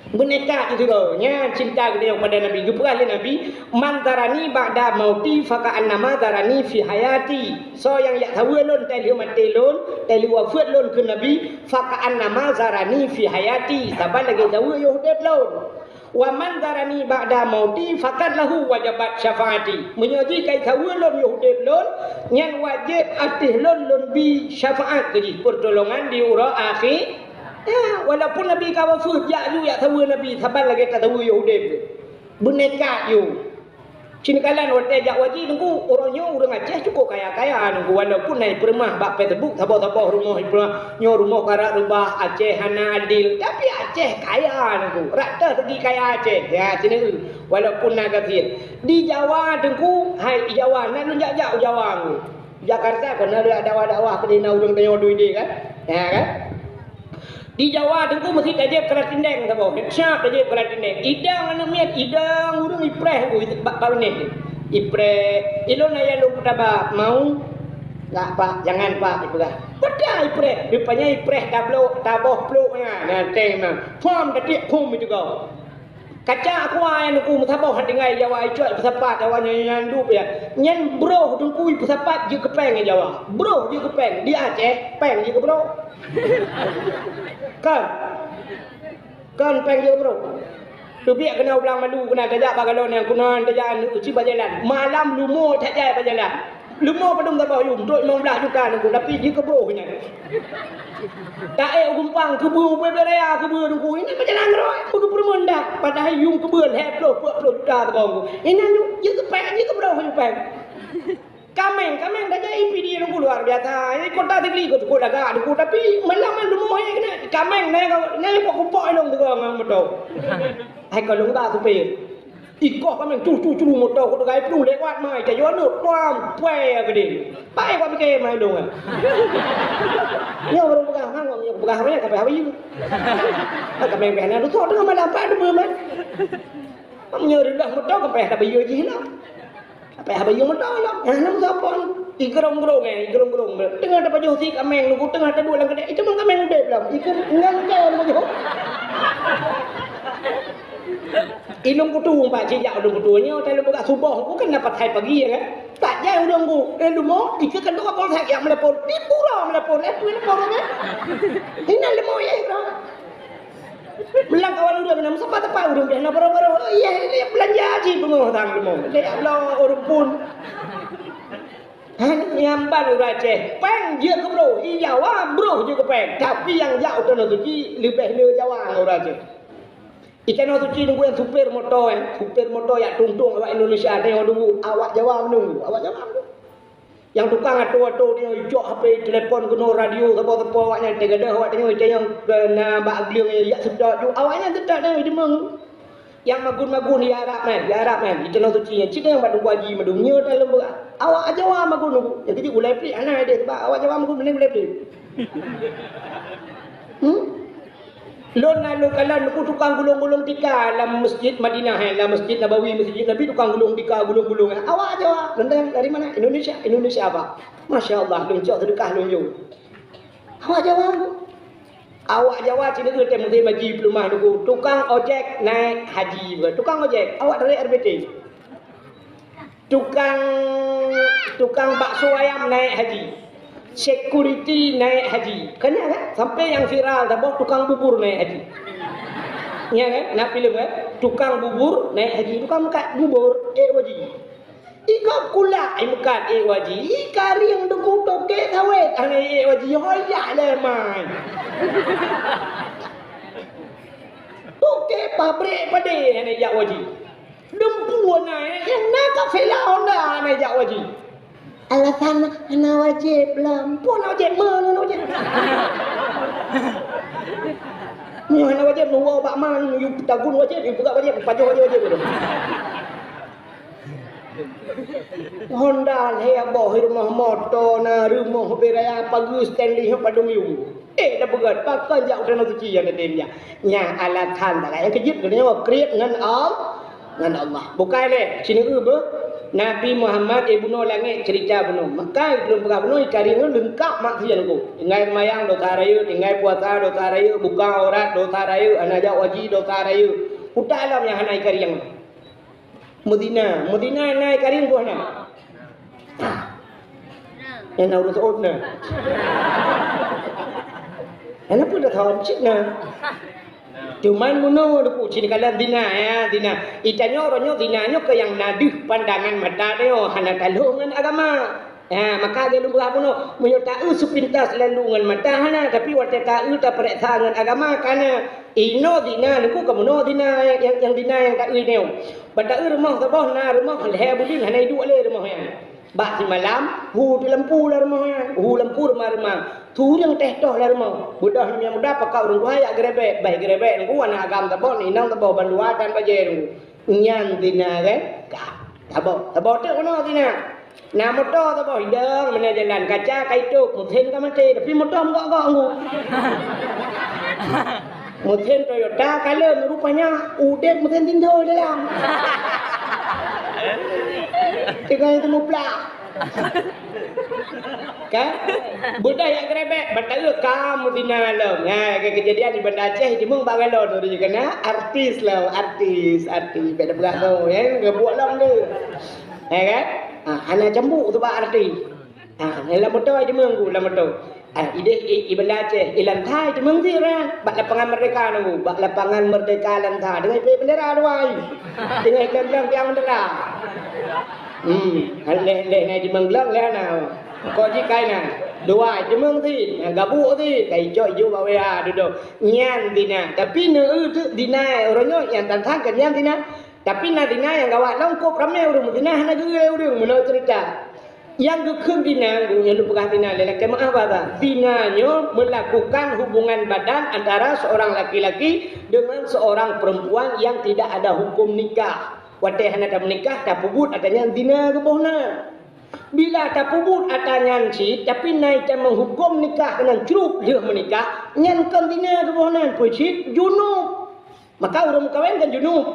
Beuneukah sidroe nyan cinta geutanyoe kepada Nabi. Geupeugah lé Nabi, "Man zarani ba'da mauti faka'annama zarani fi hayati." Soe nyang jak saweue lôn, tai lheueh maté lôn, tai lheueh wafeuet lôn, kheun Nabi, "faka'annama zarani fi hayati." Saban lagèe saweue yoh udép lôn. "Wa man zarani ba'da mauti faqad lahu wajabat syafaati." Meunyoe jih ka saweue lôn yoh udép lôn, nyan wajéb ateueh lôn lôn bi syafaat keu jih, peurtolongan di uroe akhé. Ya, walaupun Nabi ka wafeuet, jak ju jak saweue Nabi, saban lagèe tasaweue yoh udép. Beuneukah ju. Sinoe kalon watèe jak wajih teungku, uroe nyoe ureueng Aceh cukup kaya-kaya teungku, walaupun na ipeureumah bak Facebook saboh-saboh rumoh ipeureumah, nyoe rumoh karap reubah, Aceh hana adil, tapi Aceh kaya teungku, rata segi kaya Aceh. Ya, sinoe walaupun na gasien. Di Jawa teungku, hai di Jawa, na lôn jak-jak u Jawa teungku. Jakarta kon na dakwah-dakwah keudéh na ureueng tanyoe dui deh kan? Ya kan? Di Jawa teungku meusti tajép keuratindeng saboh. Siap tajép keuratindeng. Idang aneuk miet, idang ureueng ipreh teungku bak, bak binéh. Ipreh, ilôn ayah lôn peutaba, mau? Enggak, Pak. Jangan, Pak, ipeugah. Peue ipreh? Rupanya ipreh tabloe, taboh plôk nyan. Nyan teng nyan. Phom tatiek phom itu kau. Kaca aqua nyang teungku meusaboh tinggai Jawa icok ipeusapat awak nyan, nyan dup ya. Nyan broh teungku ipeusapat jeuet keu péng Jawa. Broh jeuet keu péng. Di Aceh, péng jeuet keu broh. Kan? Kan péng jeuet keu broh. Teubiet keunoe u Blang Malu keunan tajak bak galon nyang keunan tajak uci bak jalan. Malam leumo tajak bak jalan. Leumo padum saboh yum, trok limong blaih juta teungku, tapi jikeuboh nyan. Taék u gumpang keubeue ubé raya keubeue teungku, ini meujalan rot, beugeupeurumeun dah. Padahai yum keubeue lhèe ploh, peuet ploh juta teungku. Inan jeuet keu péng, jikeuboh jeuet keu péng. Kaméng, kaméng dah jadi P D teungku luar biasa. Ini kota Sigli keu teungku lagak teungku, tapi malam leumo hai keunan. Kaméng nai, nai pok kupok ilong teungku ngon moto. Hai ka lôn ba supir. Ikoh kaméng, cu, cu, cu, moto ku teugai plu lewat mai, tajak aneuk, pam, puai, ya, gede. Pai, ku pikir, mai dong, kan. Nyoe baru peugah, ha, nyoe peugah, ha, kapai ha bayeue. Ha, kaméng pih na, tu, tu, tengah malam, pai, tu, man. Nyoe dah moto, kapai ha bayeue jih, lah. Kapai ha bayeue moto, lah. Ya, nam sapon. Igrong-grong, eh, igrong-grong. Tengah tapajoh si kaméng, nunggu tengah taduek lam kedai. Itu pun kaméng udeb, lah. Ikan, ngan, ngan, tapajoh. Ilong kutu, Pak, sijak ilong kutu nyoe, ilong buka suboh, bukan dapat hai pagi, ya kan? Tak jai ilong ku, eh, leumo, ika kan tukang polsek yang melapor, di pura melapor, eh, tu melapor, kan? Ini leumo, ya, bro. Belang kawan udah, belang, siapa tempat udah, dah, bro, bro, iya, ini belanja haji, bengong, tang, leumo. Ya Allah, orang pun. Hana nyamban ureueng Aceh. Péng jeuet keu broh, i Jawa broh jeuet keu péng. Tapi nyang jak u Tanoh Suci leubeh le Jawa ngon ureueng Aceh. I Tanoh Suci nunggu nyang supir moto, eh. Supir moto jak tueng-tueng awak Indonesia, tengok nunggu. Awak Jawa menunggu, awak Jawa menunggu. Nyang tukang ato-ato dia icok H P telepon keunoe radio sapo-sapo awak nyan teugadoh awak tengok ita nyang keu na bak gleueng jak seutôt ju. Awak nyan seutôt tengok deungoe. Nyang magun-magun di Arab nyan, di Arab nyan, di Tanoh Suci nyan, cit nyang bak Teungku Haji mandum nyoe dalam beurah. Awak Jawa magun-magun. Nyang keujieb gulai pliek hana ideh, sebab awak Jawa magun mending gulai pliek. Hmm? Lôn na lôn kalon Teungku tukang gulong-gulong tika lam Masjid Madinah, eh, lam Masjid Nabawi, Masjid Nabi tukang gulong tika, gulong-gulong. Awak Jawa, lôn tanyong dari mana? Indonesia. Indonesia apa? Masya Allah, lôn cok seudeukah lôn jok. Awak Jawa. Awak Jawa sinoe teuh musém haji peuleumah Teungku. Tukang ojek naik haji, bukan? Tukang ojek, awak dari R B T. Tukang, tukang bakso ayam naik haji. Security naik haji. Kan ya, kan? Sampai nyang viral saboh tukang bubur naik haji. Ya kan? Na filem kan? Tukang bubur naik haji. Tukang meukat bubur, eh, haji. Igob kulak, eh, meukat, eh, haji. I karieng Teungku toke sawét, hana, eh, haji. Hoi jak lé mai. Toke pabrik padé, hana jak haji. Dumpeue na, eh, nyang na ka villa Honda hana jak haji. Alasan hana wajéb lom. Pun wajéb, mana wajéb? Nyoe hana wajéb, neuwoe bak ma, yue tagun wajéb, yue peugah wajéb, pajoh wajéb-wajéb tu. Honda lhèe boh, rumoh moto na, rumoh bak raya, pageue Stanley nyoe padum yuem. Eh, dah beugöt, pakon jak u Tanoh Suci nyang teutem jak. Nyan alasan that nyang keujeuet geutanyoe kriet ngon Al-, ngon Allah. Bukai lé, sineuk beuh. Nabi Muhammad, eh, bunoe langét, cerita bunoe. Maka lôn peugah bunoe, i kari nyoe leungkap maksiat nyoe. Tinggai seumayang, dosa rayeuk, tinggai puasa, dosa rayeuk, buka aurat, dosa rayeuk, hana jak haji, dosa rayeuk. Utak alam nyang hana i kari nyoe. Meuzina, meuzina na i kari nyoe hana. Nyang na ureueng seuôt na. Hana peue dah kawan cit na. Cuman meunoe Teungku, cit kalon zina, ya, zina. Itanyoe uroe nyoe zina nyoe keu nyang na deuh pandangan mata nyoe, hana talhôh ngon agama. Ha, maka lagèe lôn peugah bunoe, meunyoe taeu seupintas lalu ngon mata hana, tapi watèe taeu tapareksa ngon agama kana. Inoe zina, Teungku, ka meunoe zina nyang, nyang zina nyang taeu nyoe. Ban taeu rumoh saboh na rumoh lhèe buleuen hana iduek lé rumoh nyan. Bak simalam, hu teulampu lam rumoh nyan, hu lampu rumoh-rumoh. Su ureueng teuh toh lam rumoh. Beudôh nyang muda pakat ureueng tuha jak geurebek, bah geurebek Teungku, aneuk agam saboh, inong saboh, bandua tan bajèe Teungku. Nyan zina kan? Ka. Saboh, saboh teuk keunoe zina. Na moto saboh, idong meunan jalan, kaca ka itôp, meusén ka maté, tapi moto meugok-gok Teungku. Meusén Toyota kalon, rupanya udép meusén tinjau dalam. Tinggai teumuplah. Kan? Beudôh jak geurebek, ban taeu ka meuzina lom. Ha, ke-, keujadian di Banda Aceh, di Meung bak galon, udah kena artis lah, artis, artis. Beda berat tu, ya, ngebuat lom tu. Ya kan? Ha, hana cambuk tu bak artis. Ha, lam moto ai teumang ku, lam moto. Ha, ideh i, i Banda Aceh, i lam thai teumang sira, bak lapangan Merdeka nunggu, bak lapangan Merdeka lam thai. Dengan ipe bendera dua ai. Dengan iklan-iklan tiang bendera. Hmm, leh, leh ngai teumang gelang leh na. Kok ji kai na. Dua ai teumang si, yang gabuk si, kai cok ijo bak wea duduk. Nyan zina. Tapi neu tu zina, orang nyoe yang tantang ke nyan zina. Tapi na zina nyang gawat lom, kok ramé ureueng meuzina hana geue ureueng meunoe cerita. Nyang geukheun zina, gurèe nyoe lôn peugah zina lé lakèe meu'ah baba. Zina nyoe melakukan hubungan badan antara seorang laki-laki dengan seorang perempuan yang tidak ada hukum nikah. Watèe hana tameunikah, tapeubuet ata nyan zina geuboh na. Bila tapeubuet ata nyan cit, tapi na itamong hukum nikah keunan crup lheueh meunikah, nyan kon zina geuboh na, peue cit? Junub. Maka ureueng meukawen kan junub.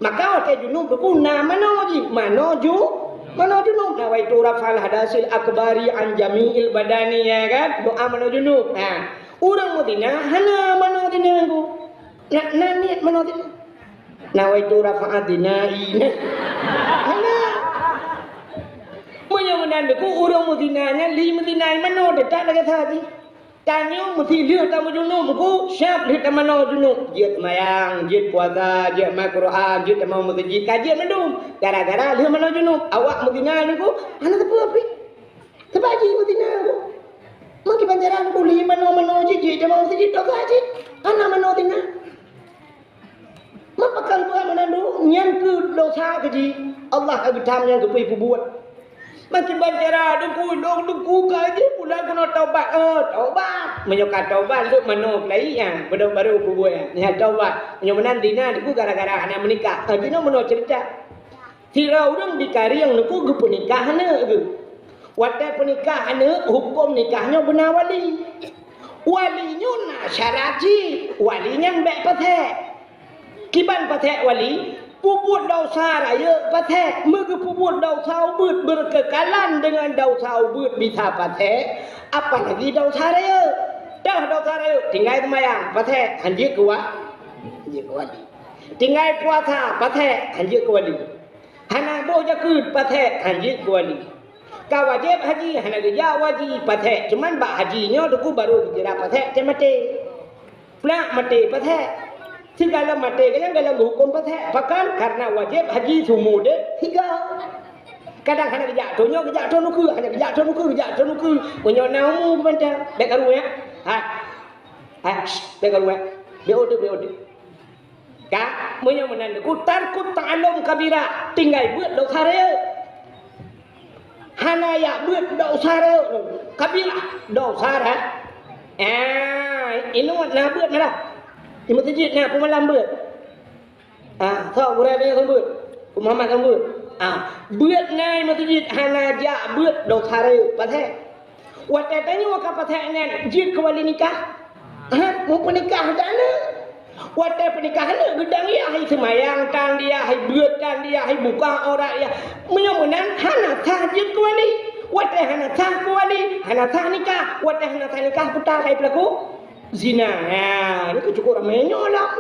Maka watèe junub Teungku na manoe jih, manoe ju-, manoe junub. Nawaitu raf'al hadasil akbari an jami'il badani, ya kan? Doa manoe junub. Ha. Ureueng meuzina hana manoe zina Teungku. Na, na niet manoe zina. Nawaitu raf'al zinai. Hana. Meunyoe meunan Teungku, ureueng meuzina nyan li meuzina manoe teutap lagèe saji. Tanyoe meusti lheueh tameujunub Teungku, siap lheueh tamanoe junub. Jeuet seumayang, jeuet puasa, jeuet main Quran, jeuet tamong meuseujid, ka jeuet mandum. Gara-gara lheueh manoe junub, awak meuzina Teungku, hana teupeue pih. Sabab jih meuzina Teungku. Meukiban cara Teungku lheueh manoe-manoe jih, jeuet tamong meuseujid, dosa cit. Hana manoe zina. Meupakat buet meunan Teungku, nyan keuh dosa keuh jih. Allah ka geutam nyan keupeue peubuet. Makin bancara Teungku, dong Teungku ka jih pulang keunoe tobat. Oh, tobat. Meunyoe ka tobat, lheueh manoe keulayi, ha, beudôh barô peubuet, ha. Nyan tobat. Meunyoe meunan zina Teungku gara-gara hana meunikah. Ha, jinoe meunoe cerita. Sidroe ureueng di Karieng Teungku geupeunikah aneuk geuh. Watèe peunikah aneuk, huköm nikah nyoe beuna wali. Wali nyoe na syarat jih, wali nyan bèk pasék. Kiban pasék wali, peubuet desya rayeuk pasék, meugeupeubuet desya ubit beukeukalan deungon desya ubit bisa pasék, apalagi desya rayeuk. Toh desya rayeuk, tinggai seumayang, pasék, hanjeuet keu wa-, hanjeuet keu wali. Tinggai puasa, pasék, hanjeuet keu wali. Hana boh jakeuet, pasék, hanjeuet keu wali. Ka wajéb haji, hana geujak haji, pasék. Cuman bak haji nyoe Teungku barô geukira pasék, teuh maté. Plak maté pasék. Sigohlom maté, kadang-kadang geuhuköm pasék. Pakon? Karena wajéb haji seumur udép sigoe. Kadang hana geujak thôn nyoe, geujak thôn ukeue, hana geujak thôn ukeue, geujak thôn ukeue. Meunyoe na umu geubantang, bèk karu, ya. Hai. Hai, bèk karu, ya. Bèk udép, bèk udép. Ka, meunyoe meunan Teungku, tarkut ta'allum kabira, tinggai beuet desya rayeuk. Hana jak beuet desya rayeuk, kabira, desya rayeuk. Ah, ingat na beuet na dah. Di meuseujid na peumalam beuet. Ah, sok gurée tanyoe sambot. Peumahaman sambot. Ah, beuet na di meuseujid hana jak beuet dosa rayeuk. Pasai? Watée tanyoe ka pasai nyan jeuet keu wali nikah. Ha, meupeunikah aneuk. Watée peunikah aneuk geudang ya hai seumayang tan dia, hai beuet tan dia, hai buka aurat ya. Meunyoe meunan hana sah jeuet keu wali. Watée hana sah keu wali, hana sah nikah. Watée hana sah nikah puta hai pelaku zina. Ha, ni keucukup ramé nyoe lah.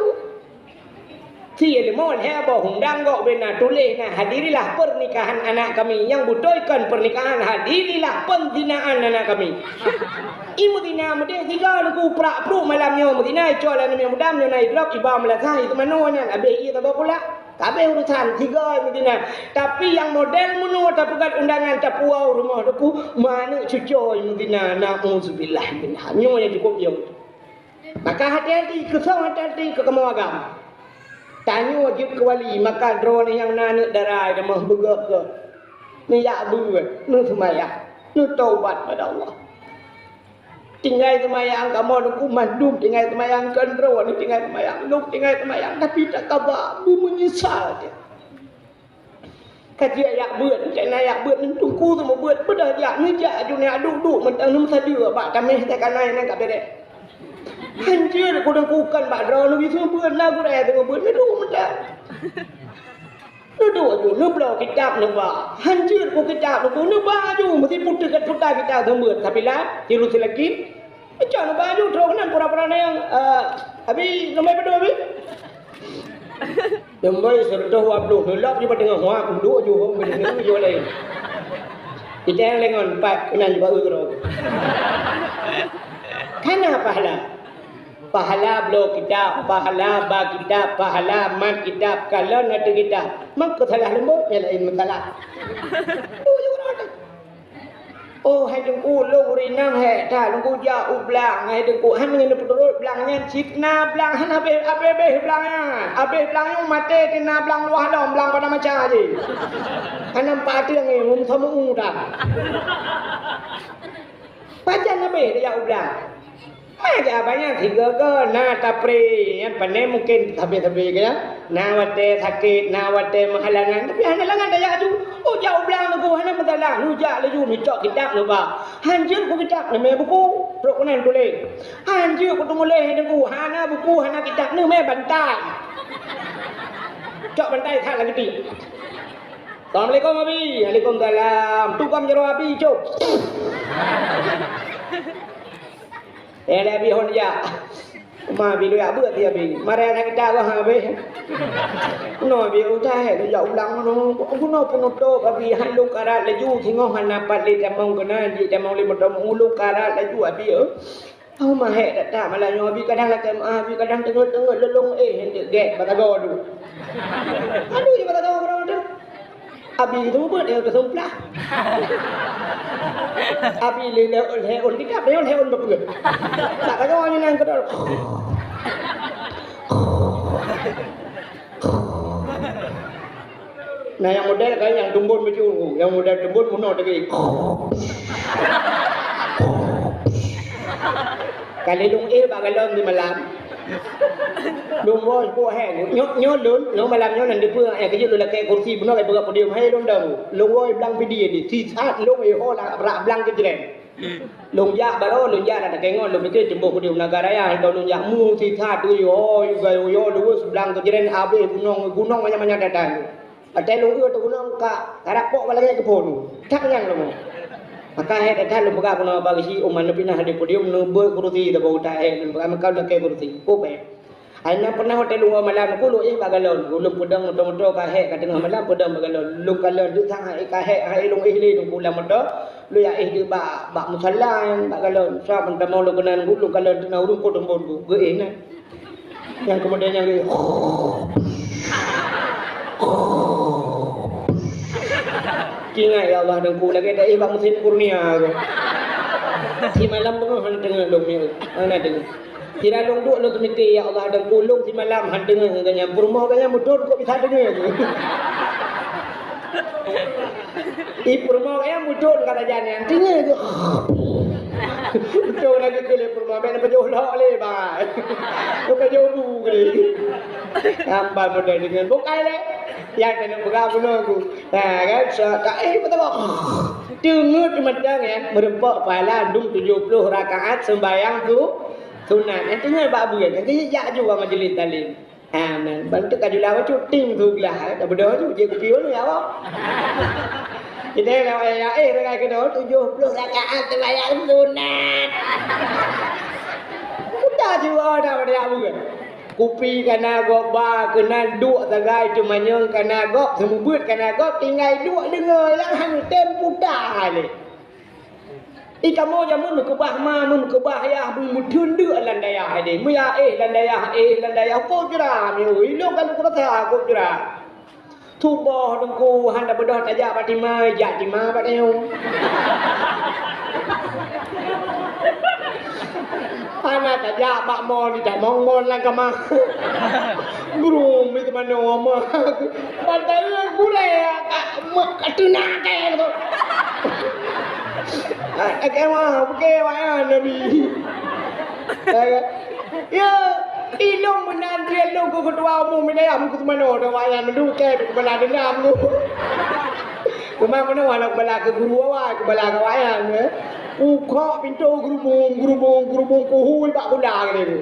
Si leumo lhée boh undang gok bina tuléh na, "Hadirilah pernikahan anak kami." Nyang beutôi kon pernikahan, "Hadirilah penzinaan anak kami." I meuzina meudeh sigoe Teungku, prak-pruk malam nyoe meuzina, icok lé aneuk mudam nyoe na idrop, iba meulasah, i teumanoe nyan, abéh ié saboh kulak. Ka abéh urusan, sigoe i meuzina. Tapi nyang model meunoe tapeugét undangan, tapuwoe u rumoh Teungku, ma aneuk cucoe i meuzina, nauzubillah minha. Nyoe nyang cukup jeuet. Maka hati-hati, keu soe hati-hati, keu kamoe agam. Tanyoe jeuet keu wali, maka droeneuh nyang na aneuk dara, kamoe beugét-gét. Neujak beuet, neuseumayang, neutaubat bak Allah. Tinggai seumayang, kamoe Teungku mandum tinggai seumayang, kon droeneuh tinggai seumayang, lôn tinggai seumayang, tapi takaba, beumeunyeusal jih. Ka jeuet jak beuet, cit na jak beuet, Teungku seumeubeuet, beudôh jak, neujak aju nyan, duek-duek mantong, neumeusadeue bak taméh teuh kanai nyan ka bèrèh. Hanjeuet ku Teungku, kon bak droeneuh seumeubeuet, na gurèe seumeubeuet, neuduek mantong. Neuduek aju, neubloe kitab neuba. Hanjeuet ku kitab Teungku, neuba aju, meusipu teuka-teuka kitab seumeubeuet, tapi lah, tiru seulaki. Icok neuba aju, trok keunan pura-pura nyan, eh, Abi, nomor padum, Abi? Nomor seratus dua puluh, neulop di teungoh, wah, kuduek ju hom, kuduek ju laén. Kita nyang lengon, empat, keunan ju bak uroe. Kana pahala? Pahala bloe kitab, pahala ba kitab, pahala mat kitab, kalon ateueh kitab. Maka salah leumbot, nyang laén meusalah. Tuju rot. Oh, hai Teungku, lôn ureueng inong hék that, Teungku jak u blang, hai Teungku, han ngon peuturot blang nyan, cit na blang, han habéh, habéh-habéh blang nyan. Habéh blang nyan maté, cit na blang luwah lom, blang pada macam aja. Hana nampak ateueng ngon sama u dah. Pajan habéh jak u blang. Hai, jak banyak sigoe-goe na tapri, nyan pane mungken sabe-sabe ke, ya. Na watèe sakét, na watèe meuhalangan, tapi hana langan tajak aju. Oh, jak u blang Teungku, hana masalah. Neujak laju, neucok kitab neuba. Hanjeuet ku kitab, neumè buku, trok keunan tuléh. Hanjeuet ku teumuléh Teungku, hana buku, hana kitab, neumè bantai. Cok bantai that lam keutik. "Assalamualaikum, Abi." "Waalaikumsalam." "Tukang jaroe Abi, cok." Eh, lé Abi hon jak. Ma Abi lôn jak beuet, ya Abi. Marah aneuk kita bah, Abi. Nyoe Abi utai, lôn jak u blang nyoe. Guna peunutôp Abi, han lôn karat laju, singoh hana pat lé tamong keunan, jih tamong lé meutamong, lôn karat laju Abi, eh. Oh, ma hék that-that malam nyoe, Abi kadang lakèe meu'ah, Abi kadang teungeut-teungeut lôn lôn éh, hèn gèt batago tu. Aduh, ya batago keudroe tu. Abi tu beuet, ya, teusumplah. Abi lé, lé, lé ôn kitab, lé ôn, lé ôn beuet. Tak tahu ni nang kedol. Nah, nyang model kan nyang teumbon baju, nyang model teumbon bunoe teugi. Kali lôn éh bak galon di malam. Lôn woe sipok hék. Nyoe, nyoe lôn, nyoe malam nyoe nan dipeue, eh, keujeuet lôn lakèe kursi bunoe, eh, peugah podium, hai lôn dong. Lôn woe blang pidi di. Sisat lôn éh ho rak blang keujreng. Lôn jak baroe, lôn jak na takèe ngon, lôn pike teumbôh keudéh u Nagan Raya, lôn jak mu sisat teuh, yo, yo, yo, luwes blang keujreng, abéh gunong, gunong manyang-manyang datang. Watèe lôn eu teuh gunong ka, ka rapok bak langèt keuphon. That nyang lôn. Maka hék that lôn peugah keunoe bak geuchik, umat neupinah di podium, neubeuet kursi, tabeuet utak hék, lôn peugah meukawen lakèe kursi. Ko bèk. Hai na pernah watèe lôn woe malam, ku lôn éh bak galon. Ulôn peudong moto-moto ka hék ka teungoh malam, peudong bak galon. Lôn kalon deuek sang hai ka hék, hai lôn éh lé lôn pulang moto. Lôn jak éh deuek bak, bak musala nyan bak galon. Sa meutamong lôn keunan, lôn kalon teuna ureueng ko teumbon ku. Geuéh na. Nyang keumudian nyang geuéh. Ingat ya Allah, Teungku, lagèe taéh bak musim kurnia tu. Simalam beungoh hana deungoe lôn nyoe. Hana deungoe. Sira lôn duek lôn teumite, ya Allah, Teungku, lôn simalam hana deungoe ngon gobnyan. Peurumoh gobnyan mudon kok bisa deungoe tu. Ih, peurumoh gobnyan mudon kata jan nyan. Deungoe tu. Beutôi lagèe keu lé peurumoh, bèk neupajoh lhok lé, bai. Neupajoh bu lé. Hamba model deungon bukai lé. Nyang keuneuk peugah bunoe ku. Ha, kan? So, ka, eh, beutôi. Teungeut mantong, ya. Meureumpok pahala dum tujoh ploh rakaat seumbahyang tu sunat. Nyang teungeut bak buet. Nanti jak ju bak majlis taklim. Amin. Bantuk ka jula bacut ting tu glah, eh. Dah beudôh tu, je kupi ulu ya, Bang. Kita nak ya, eh, dengan kena tujuh puluh rakaat sembahyang sunat. Udah jiwa dah pada ya, bukan? Kupi kana gop ba, kena duk sagai tu manyong kana gop, seumubut kana gop, tinggai duk dengar, lah hang tem putar leh. Di kamoe jameun meukeubah ma, meukeubah yah, meuteun deuk lam dayah deh. Meuya éh lam dayah, éh lam dayah, kok jura meuh. Ilong ka lôn kurasa kok jura. Tuboh teungku, hana beudôh tajak bak tima, jak tima bak tanyoe. Hana tajak bak mon, jak mon-mon lam kama. Gurong di teumanoe ma. Pantayeue gurée, ka, mak, ka teunak kée tu. Akée mah, buke wayang Nabi. Ya, ilong meunan dia lôn keu ketua umum meunayah meukeusumanoe dah wayang meundukai keu kepala dendam tu. Cuma meunan wala kepala keu guru awai, kepala keu wayang, ya. Ukok pintoe gerubung, gerubung, gerubung kuhui bak kuda geude tu.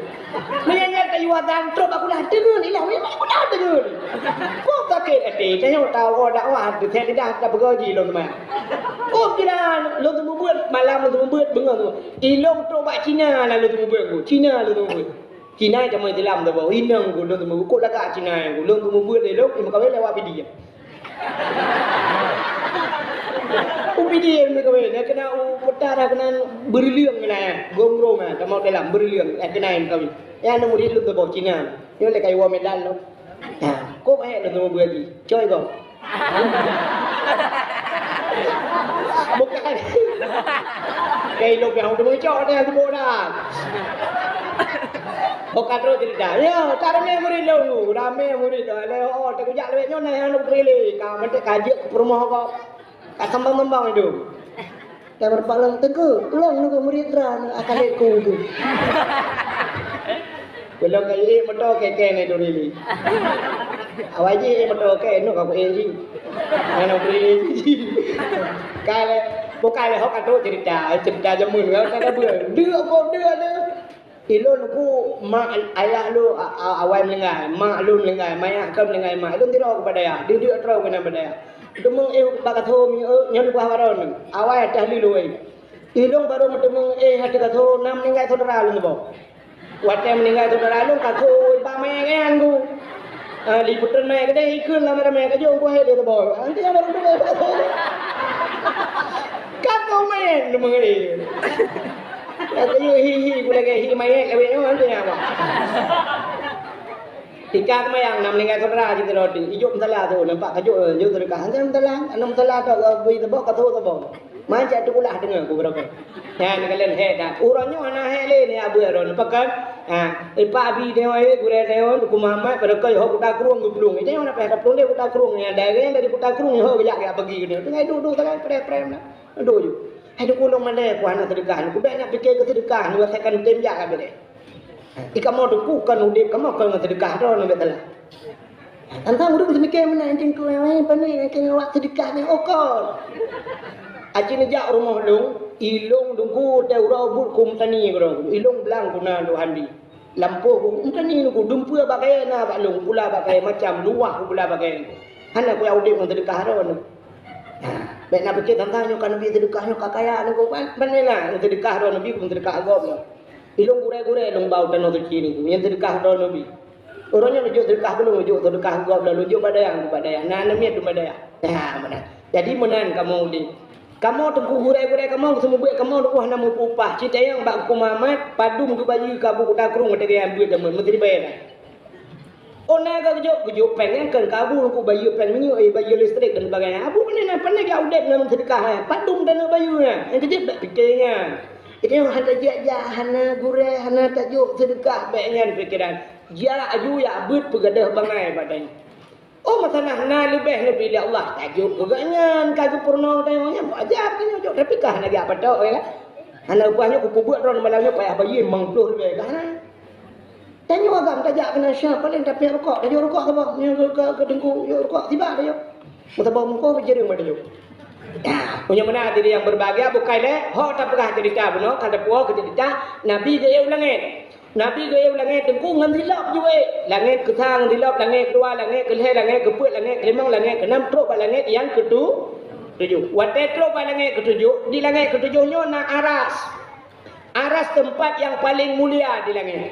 Meunyan nyan kayu azan trok bak kuda teungeun ilah, meunyan bak kuda teungeun. Kok sakét até, tanyoe tawoe dakwah teuthée lidah tapeugah ji lôn teuma. Kok jiran lôn seumeubeuet, malam lôn seumeubeuet, beungoh tu. Ilong trok bak Cina lah lôn seumeubeuet ku. Cina lôn seumeubeuet. Cina jameun Islam tu boh. Inong ku lôn seumeubeuet. Kok lagak Cina ku. Lôn seumeubeuet ilong, imeukawen lewat Pidie. U Pidie imeukawen. Kena u peta dah kena beureuleung kena. Gombrong ah, kamoe dalam beureuleung. Kena imeukawen. Ya, aneuk murit lôn tu boh Cina. Nyoe lé kayu Medan lôn. Ha, kok eh lôn seumeubeuet ji. Coy gob. Bukan. Kailong nyang udah meucok dia sibuk dah. Bukan terus cerita. Ya, tak ramai murid lôn. Ramai murid lôn. Lé, oh, tak kujak lewat nyoe nah yang lôn keliling. Ka meuntèk ka jeuet keu peurumoh kok. Ka sambang-sambang itu. Ka beureumpok lôn, "Teungku, ulôn nunggu murit droe, akan lé ku tu." Ulôn ka jih moto kèe-kèe nyoe duri li. Awai jih moto kèe, nyoe ka ku éh jih. Nyoe duri li jih. Ka lé, bukan lé, hok ka trok cerita, cerita jameun ka, ka, ka beu. Deuk kok, deuk, deuk. Ilôn ku mak ayah lôn a-, a-, awai meuninggai, mak lôn meuninggai, mak ayah kon meuninggai mak. Ilôn sidroe keuh bak dayah, duek-duek droe keunan bak dayah. Teumeung éh bak kathô miseue nyoe lumpah baron. Awai tahlil wai. Ilôn barô meuteumeung éh ateueh kathô na meuninggai syedara lôn teuboh. Watèe meuninggai syedara lôn kathô bak manyét nyan ku. Ah, liputreun manyét keudéh ikheun lam ramé ka jong ku hai lé teuboh. Anti nyang barô teuboh kathô. Kathô manyét teumeung éh. Ka keuneuk hi-hi, ku lagèe hi manyét lawét nyoe, tu nyan, Abah. Tika seumayang, na meuninggai syedara cit keudroe teuh. Ijok musala tu, nampak ka jok, jok seudeukah. Hana musala, hana musala tu, bui teuboh, ka teuboh. Mangat teukulah teungoh, ku beureukat. Nyan, kalon hék that. Uroe nyoe hana hék lé, ni abui ron. Pakon? Ha, ipak abi teuh, eh, gurèe teuh, Teungku Muhammad, beureukat, ho Kuta Krueng geuplueng. Itu nyoe hana payah taplueng lé Kuta Krueng. Nyan, dari, dari Kuta Krueng, ho geujak, geujak peugi keunoe. Teungoh duek-duek, tangan prem-prem na. Aduh, ju. Hai, Teungku, lôn malèe, ku hana seudeukah. Ku bèk na pike keu seudeukah, nyoe asai kan tem jak ka bèk. Di kamoe Teungku kon udép, kamoe kon ngon seudeukah droe nyoe bèk salah. Tantang ureueng geupike meunan, Teungku, eh, pane keu ngon wak seudeukah nyoe, oh, kon. Aci neujak rumoh lôn, ilôn Teungku teuh uroe buet ku meutani keudroe. Ilôn blang ku na Tuhan di. Lampôh ku, meukeunong ku, dumpeue bak kayèe na bak lôn, pula bak kayèe macam, luwah ku pula bak kayèe. Hana kujak udép ngon seudeukah droe. Ha, bèk na pike tantang nyoe ka neubi seudeukah nyoe ka kaya nyoe, ban, ban na ngon seudeukah droe neubi, ngon seudeukah gob nyoe. Ilôn gurèe-gurèe lôn bak u Tanoh Suci nyoe, ngon seudeukah droe neubi. Uroe nyoe neujok seudeukah keu lôn, neujok seudeukah gob lôn, neujok bak dayah, bak dayah. Na, na miet dum bak dayah. Ha, meunan. Jadi meunan kamoe udép. Kamoe Teungku gurèe-gurèe kamoe, seumeubeuet kamoe Teungku hana meupeupah. Cit tayang bak Teungku Muhammad, padum geubayeue keu Abu Kuta Krueng watèe geuyan beuet jameun, meuseuti bayèe na. Oh, na ka geujok, geujok péng nyan keu Abu Teungku bayeue péng minyeuk, eh, bayeue listrik dan sebagainya. Abu pane na, pane jak udép ngon seudeukah nyan. Padum taneuk bayeue nyan. Nyang keujeuet bèk pike nyan. Itu nyang hana tajak-jak, hana gurèe, hana tajok seudeukah bèk nyan pikeran. Jak aju jak beuet peugadôh bangai bak tanyoe. Oh, masalah na leubeh neubi lé Allah, tajok keu gobnyan ka geupeurunoe tanyoe nyan, wajar tanyoe jok, tapi ka hana geujak patok, ya kan? Aneuk buah nyoe kupeubuet droe malam nyoe payah bayeue limong ploh ribèe ka na. Tanyoe agam tajak keunan syah, paléng tapiep rukok, tajok rukok saboh, nyoe keu, keu, keu teungku, jok rukok tiba tajok. Meusaboh mukoh, jeureung bak tajok. Ya, meunyoe meunan hadirin yang berbahagia, bukai lé, ho tapeugah ceurita bunoe, ka tapuwoe keu ceurita Nabi geuék u langét. Nabi geuék u langét teungku ngon silop jeuet. Langét keu sa ngon silop, langét keu dua, langét keu lhèe, langét keu peuet, langét keu limong, langét keu nam, trok bak langét nyang keu tu-, tujoh. Watèe trok bak langét keu tujoh, di langét keu tujoh nyoe na aras. Aras teumpat nyang paleng mulia di langét.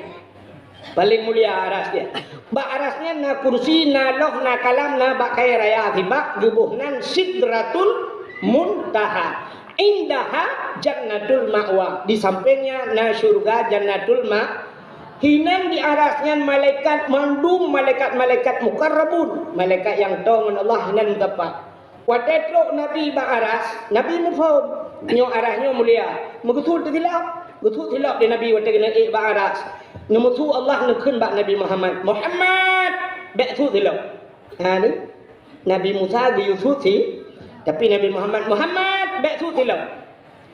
Paleng mulia aras nyan. Bak aras nyan na kursi, na loh, na kalam, na bak kayèe raya sibak, geuboh nan Sidratul Muntaha. Indaha Jannatul Ma'wa. Di sampéng nyan na syeuruga Jannatul Ma-, hinan di aras nyan malaikat mandum, malaikat-malaikat mukarrabun, malaikat nyang toe ngon Allah hinan meusapat. Watèe trok Nabi bak aras, Nabi muphom, nyoe aras nyoe mulia. Meugeusut teutilap, geusut silop lé Nabi watèe geuneuk ék bak aras. Neumeusu Allah neukheun bak Nabi Muhammad, "Muhammad, bèk sut silop." Ha ni, Nabi Musa geuyue sut si, tapi Nabi Muhammad, "Muhammad, bèk sut silop."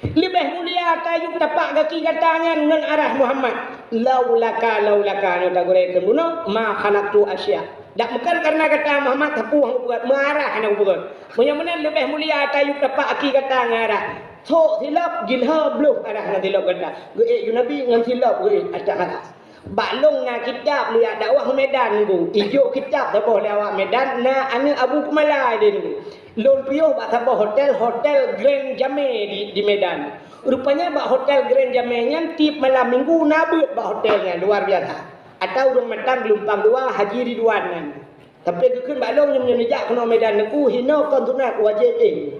Leubeh mulia tayue tapak gaki gata nyan ngon aras Muhammad. Laulaka, laulaka, nyoe tagurèe keu bunoe, ma khalaqtu asya. Dak meukan kareuna gata Muhammad, sapeue nyang kupeubuet, meuaras hana kupeubuet. Meunyoe meunan leubeh mulia tayue tapak gaki gata ngon aras. Sok silop, jilho bloh aras ngon silop gata. Geuék ju Nabi ngon silop geuék ateueh aras. Bak lôn na kitab lôn jak dakwah u Medan nunggu. Ijok kitab saboh lé awak Medan, na aneuk Abu Kumala di nunggu. Lôn piôh bak saboh hotel, Hotel Grand Jamé di, di Medan. Rupanya bak Hotel Grand Jamé nyan tiep malam minggu na beuet bak hotel nyan, luar biasa. Ata ureueng mantong geulumpang dua, Haji Ridwan nyan. Tapi geukheun bak lôn, nyoe meunyoe neujak keunoe Medan nunggu, hinoe kon sunat, wajéb éh.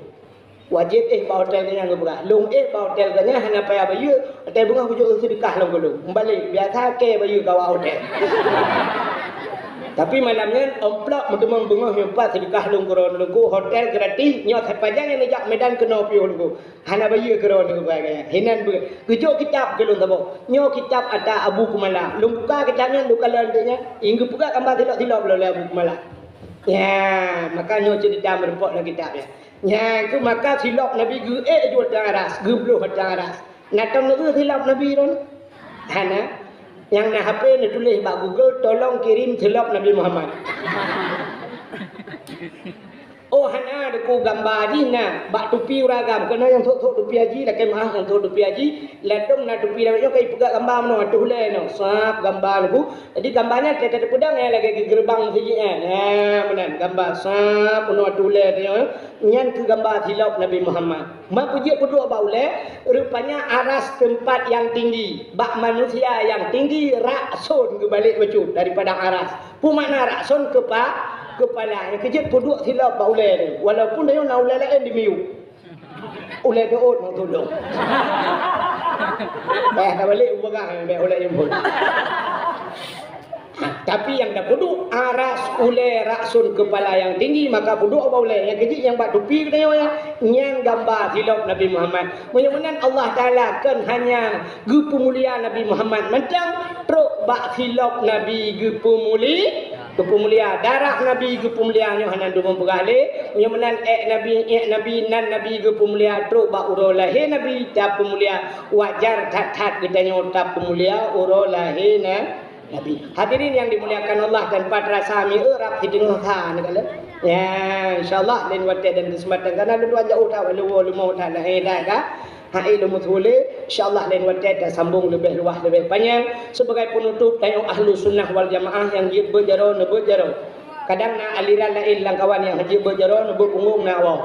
Wajéb éh bak hotel geuh nyan geupeugah. Lôn éh bak hotel geuh nyan hana payah bayeue, watèe beungoh kujok seudeukah lôn keu lôn. Meubalek, biasa kèe bayeue keu awak hotel. Tapi malam nyan, amplop meuteumèe beungoh nyoe pat seudeukah lôn keudroe lôn keu hotel gratis, nyoe sapajan nyang neujak Medan keunoe piôh lôn keu. Hana bayeue keudroe lôn keu bagai. Hinan beuet. Geujok kitab keu lôn saboh. Nyoe kitab ata Abu Kumala. Lôn buka kitab nyan, lôn kalon teuk nyan. Ing geupeugah gamba silop-silop lom lé Abu Kumala. Ya, maka nyoe ceurita meureumpok lam kitab nyan. Nyan keuh maka silop Nabi geuék ju ateueh aras, geubloh ateueh aras. Na tom neueu silop Nabi droen? Hana. Nyang na H P neutuléh bak Google, "Tolong kirim silop Nabi Muhammad." Oh, hana, Teungku, gamba jih na bak tupi ureueng agam. Keunoe nyang sôk-sôk tupi haji, lakèe meu'ah nyang sôk tupi haji, ladôm na tupi lawét nyoe ka ipeugah gamba meunoe, ateueh ulèe nyoe. Sab gamba Teungku. Jadi gamba nyan teupeudong nyang lagèe geugeubang meuseujid nyan. Ha, meunan gamba sab meunoe ateueh ulèe nyoe. Nyan keuh gamba silop Nabi Muhammad. Ma peujeuet peuduek bak ulèe, rupanya aras teumpat nyang tinggi. Bak manusia nyang tinggi, rakson geubalek bacut daripada aras. Peue makna rakson? Keupa-, keupala. Nyang keujeuet peuduek silop bak ulèe nyoe. Walaupun tanyoe na ulèe laén di miyueb. Ulèe deuôt nyang tulông. Bèk tabalek u peugah, bèk ulèe jeumput. Tapi nyang tapeuduek aras ulèe rakson keupala nyang tinggi, maka peuduek bak ulèe. Nyang keujeuet nyang bak tupi geutanyoe nyan, nyan gamba silop Nabi Muhammad. Meunyoe meunan Allah Taala kon hanya geupeumulia Nabi Muhammad mantong, trok bak silop Nabi geupeumuli-, geupeumulia, darah Nabi geupeumulia, nyoe hana deungon peugah lé. Meunyoe meunan èk Nabi, èk Nabi, nan Nabi geupeumulia, trok bak uroe lahé Nabi tapeumulia. Wajar that-that geutanyoe tapeumulia uroe lahé na-, Nabi. Hadirin yang dimuliakan Allah, tanpa terasa mi eu rab sideungoh sa neukalon. Ya, insyaallah lain watèe dan keuseumpatan. Karena lôn tuan jauh that, lôn woe leumo that, lahé that ka. Hai lôn meutuléh, insyaallah lain watèe tasambong leubeh luwah, leubeh panyang. Sebagai penutup, tanyoe Ahlussunnah wal Jamaah nyang jeuet beuet jaroe, neubeuet jaroe. Kadang na aliran laén lam kawan nyang jeuet beuet jaroe, neubeuet punggong na awak.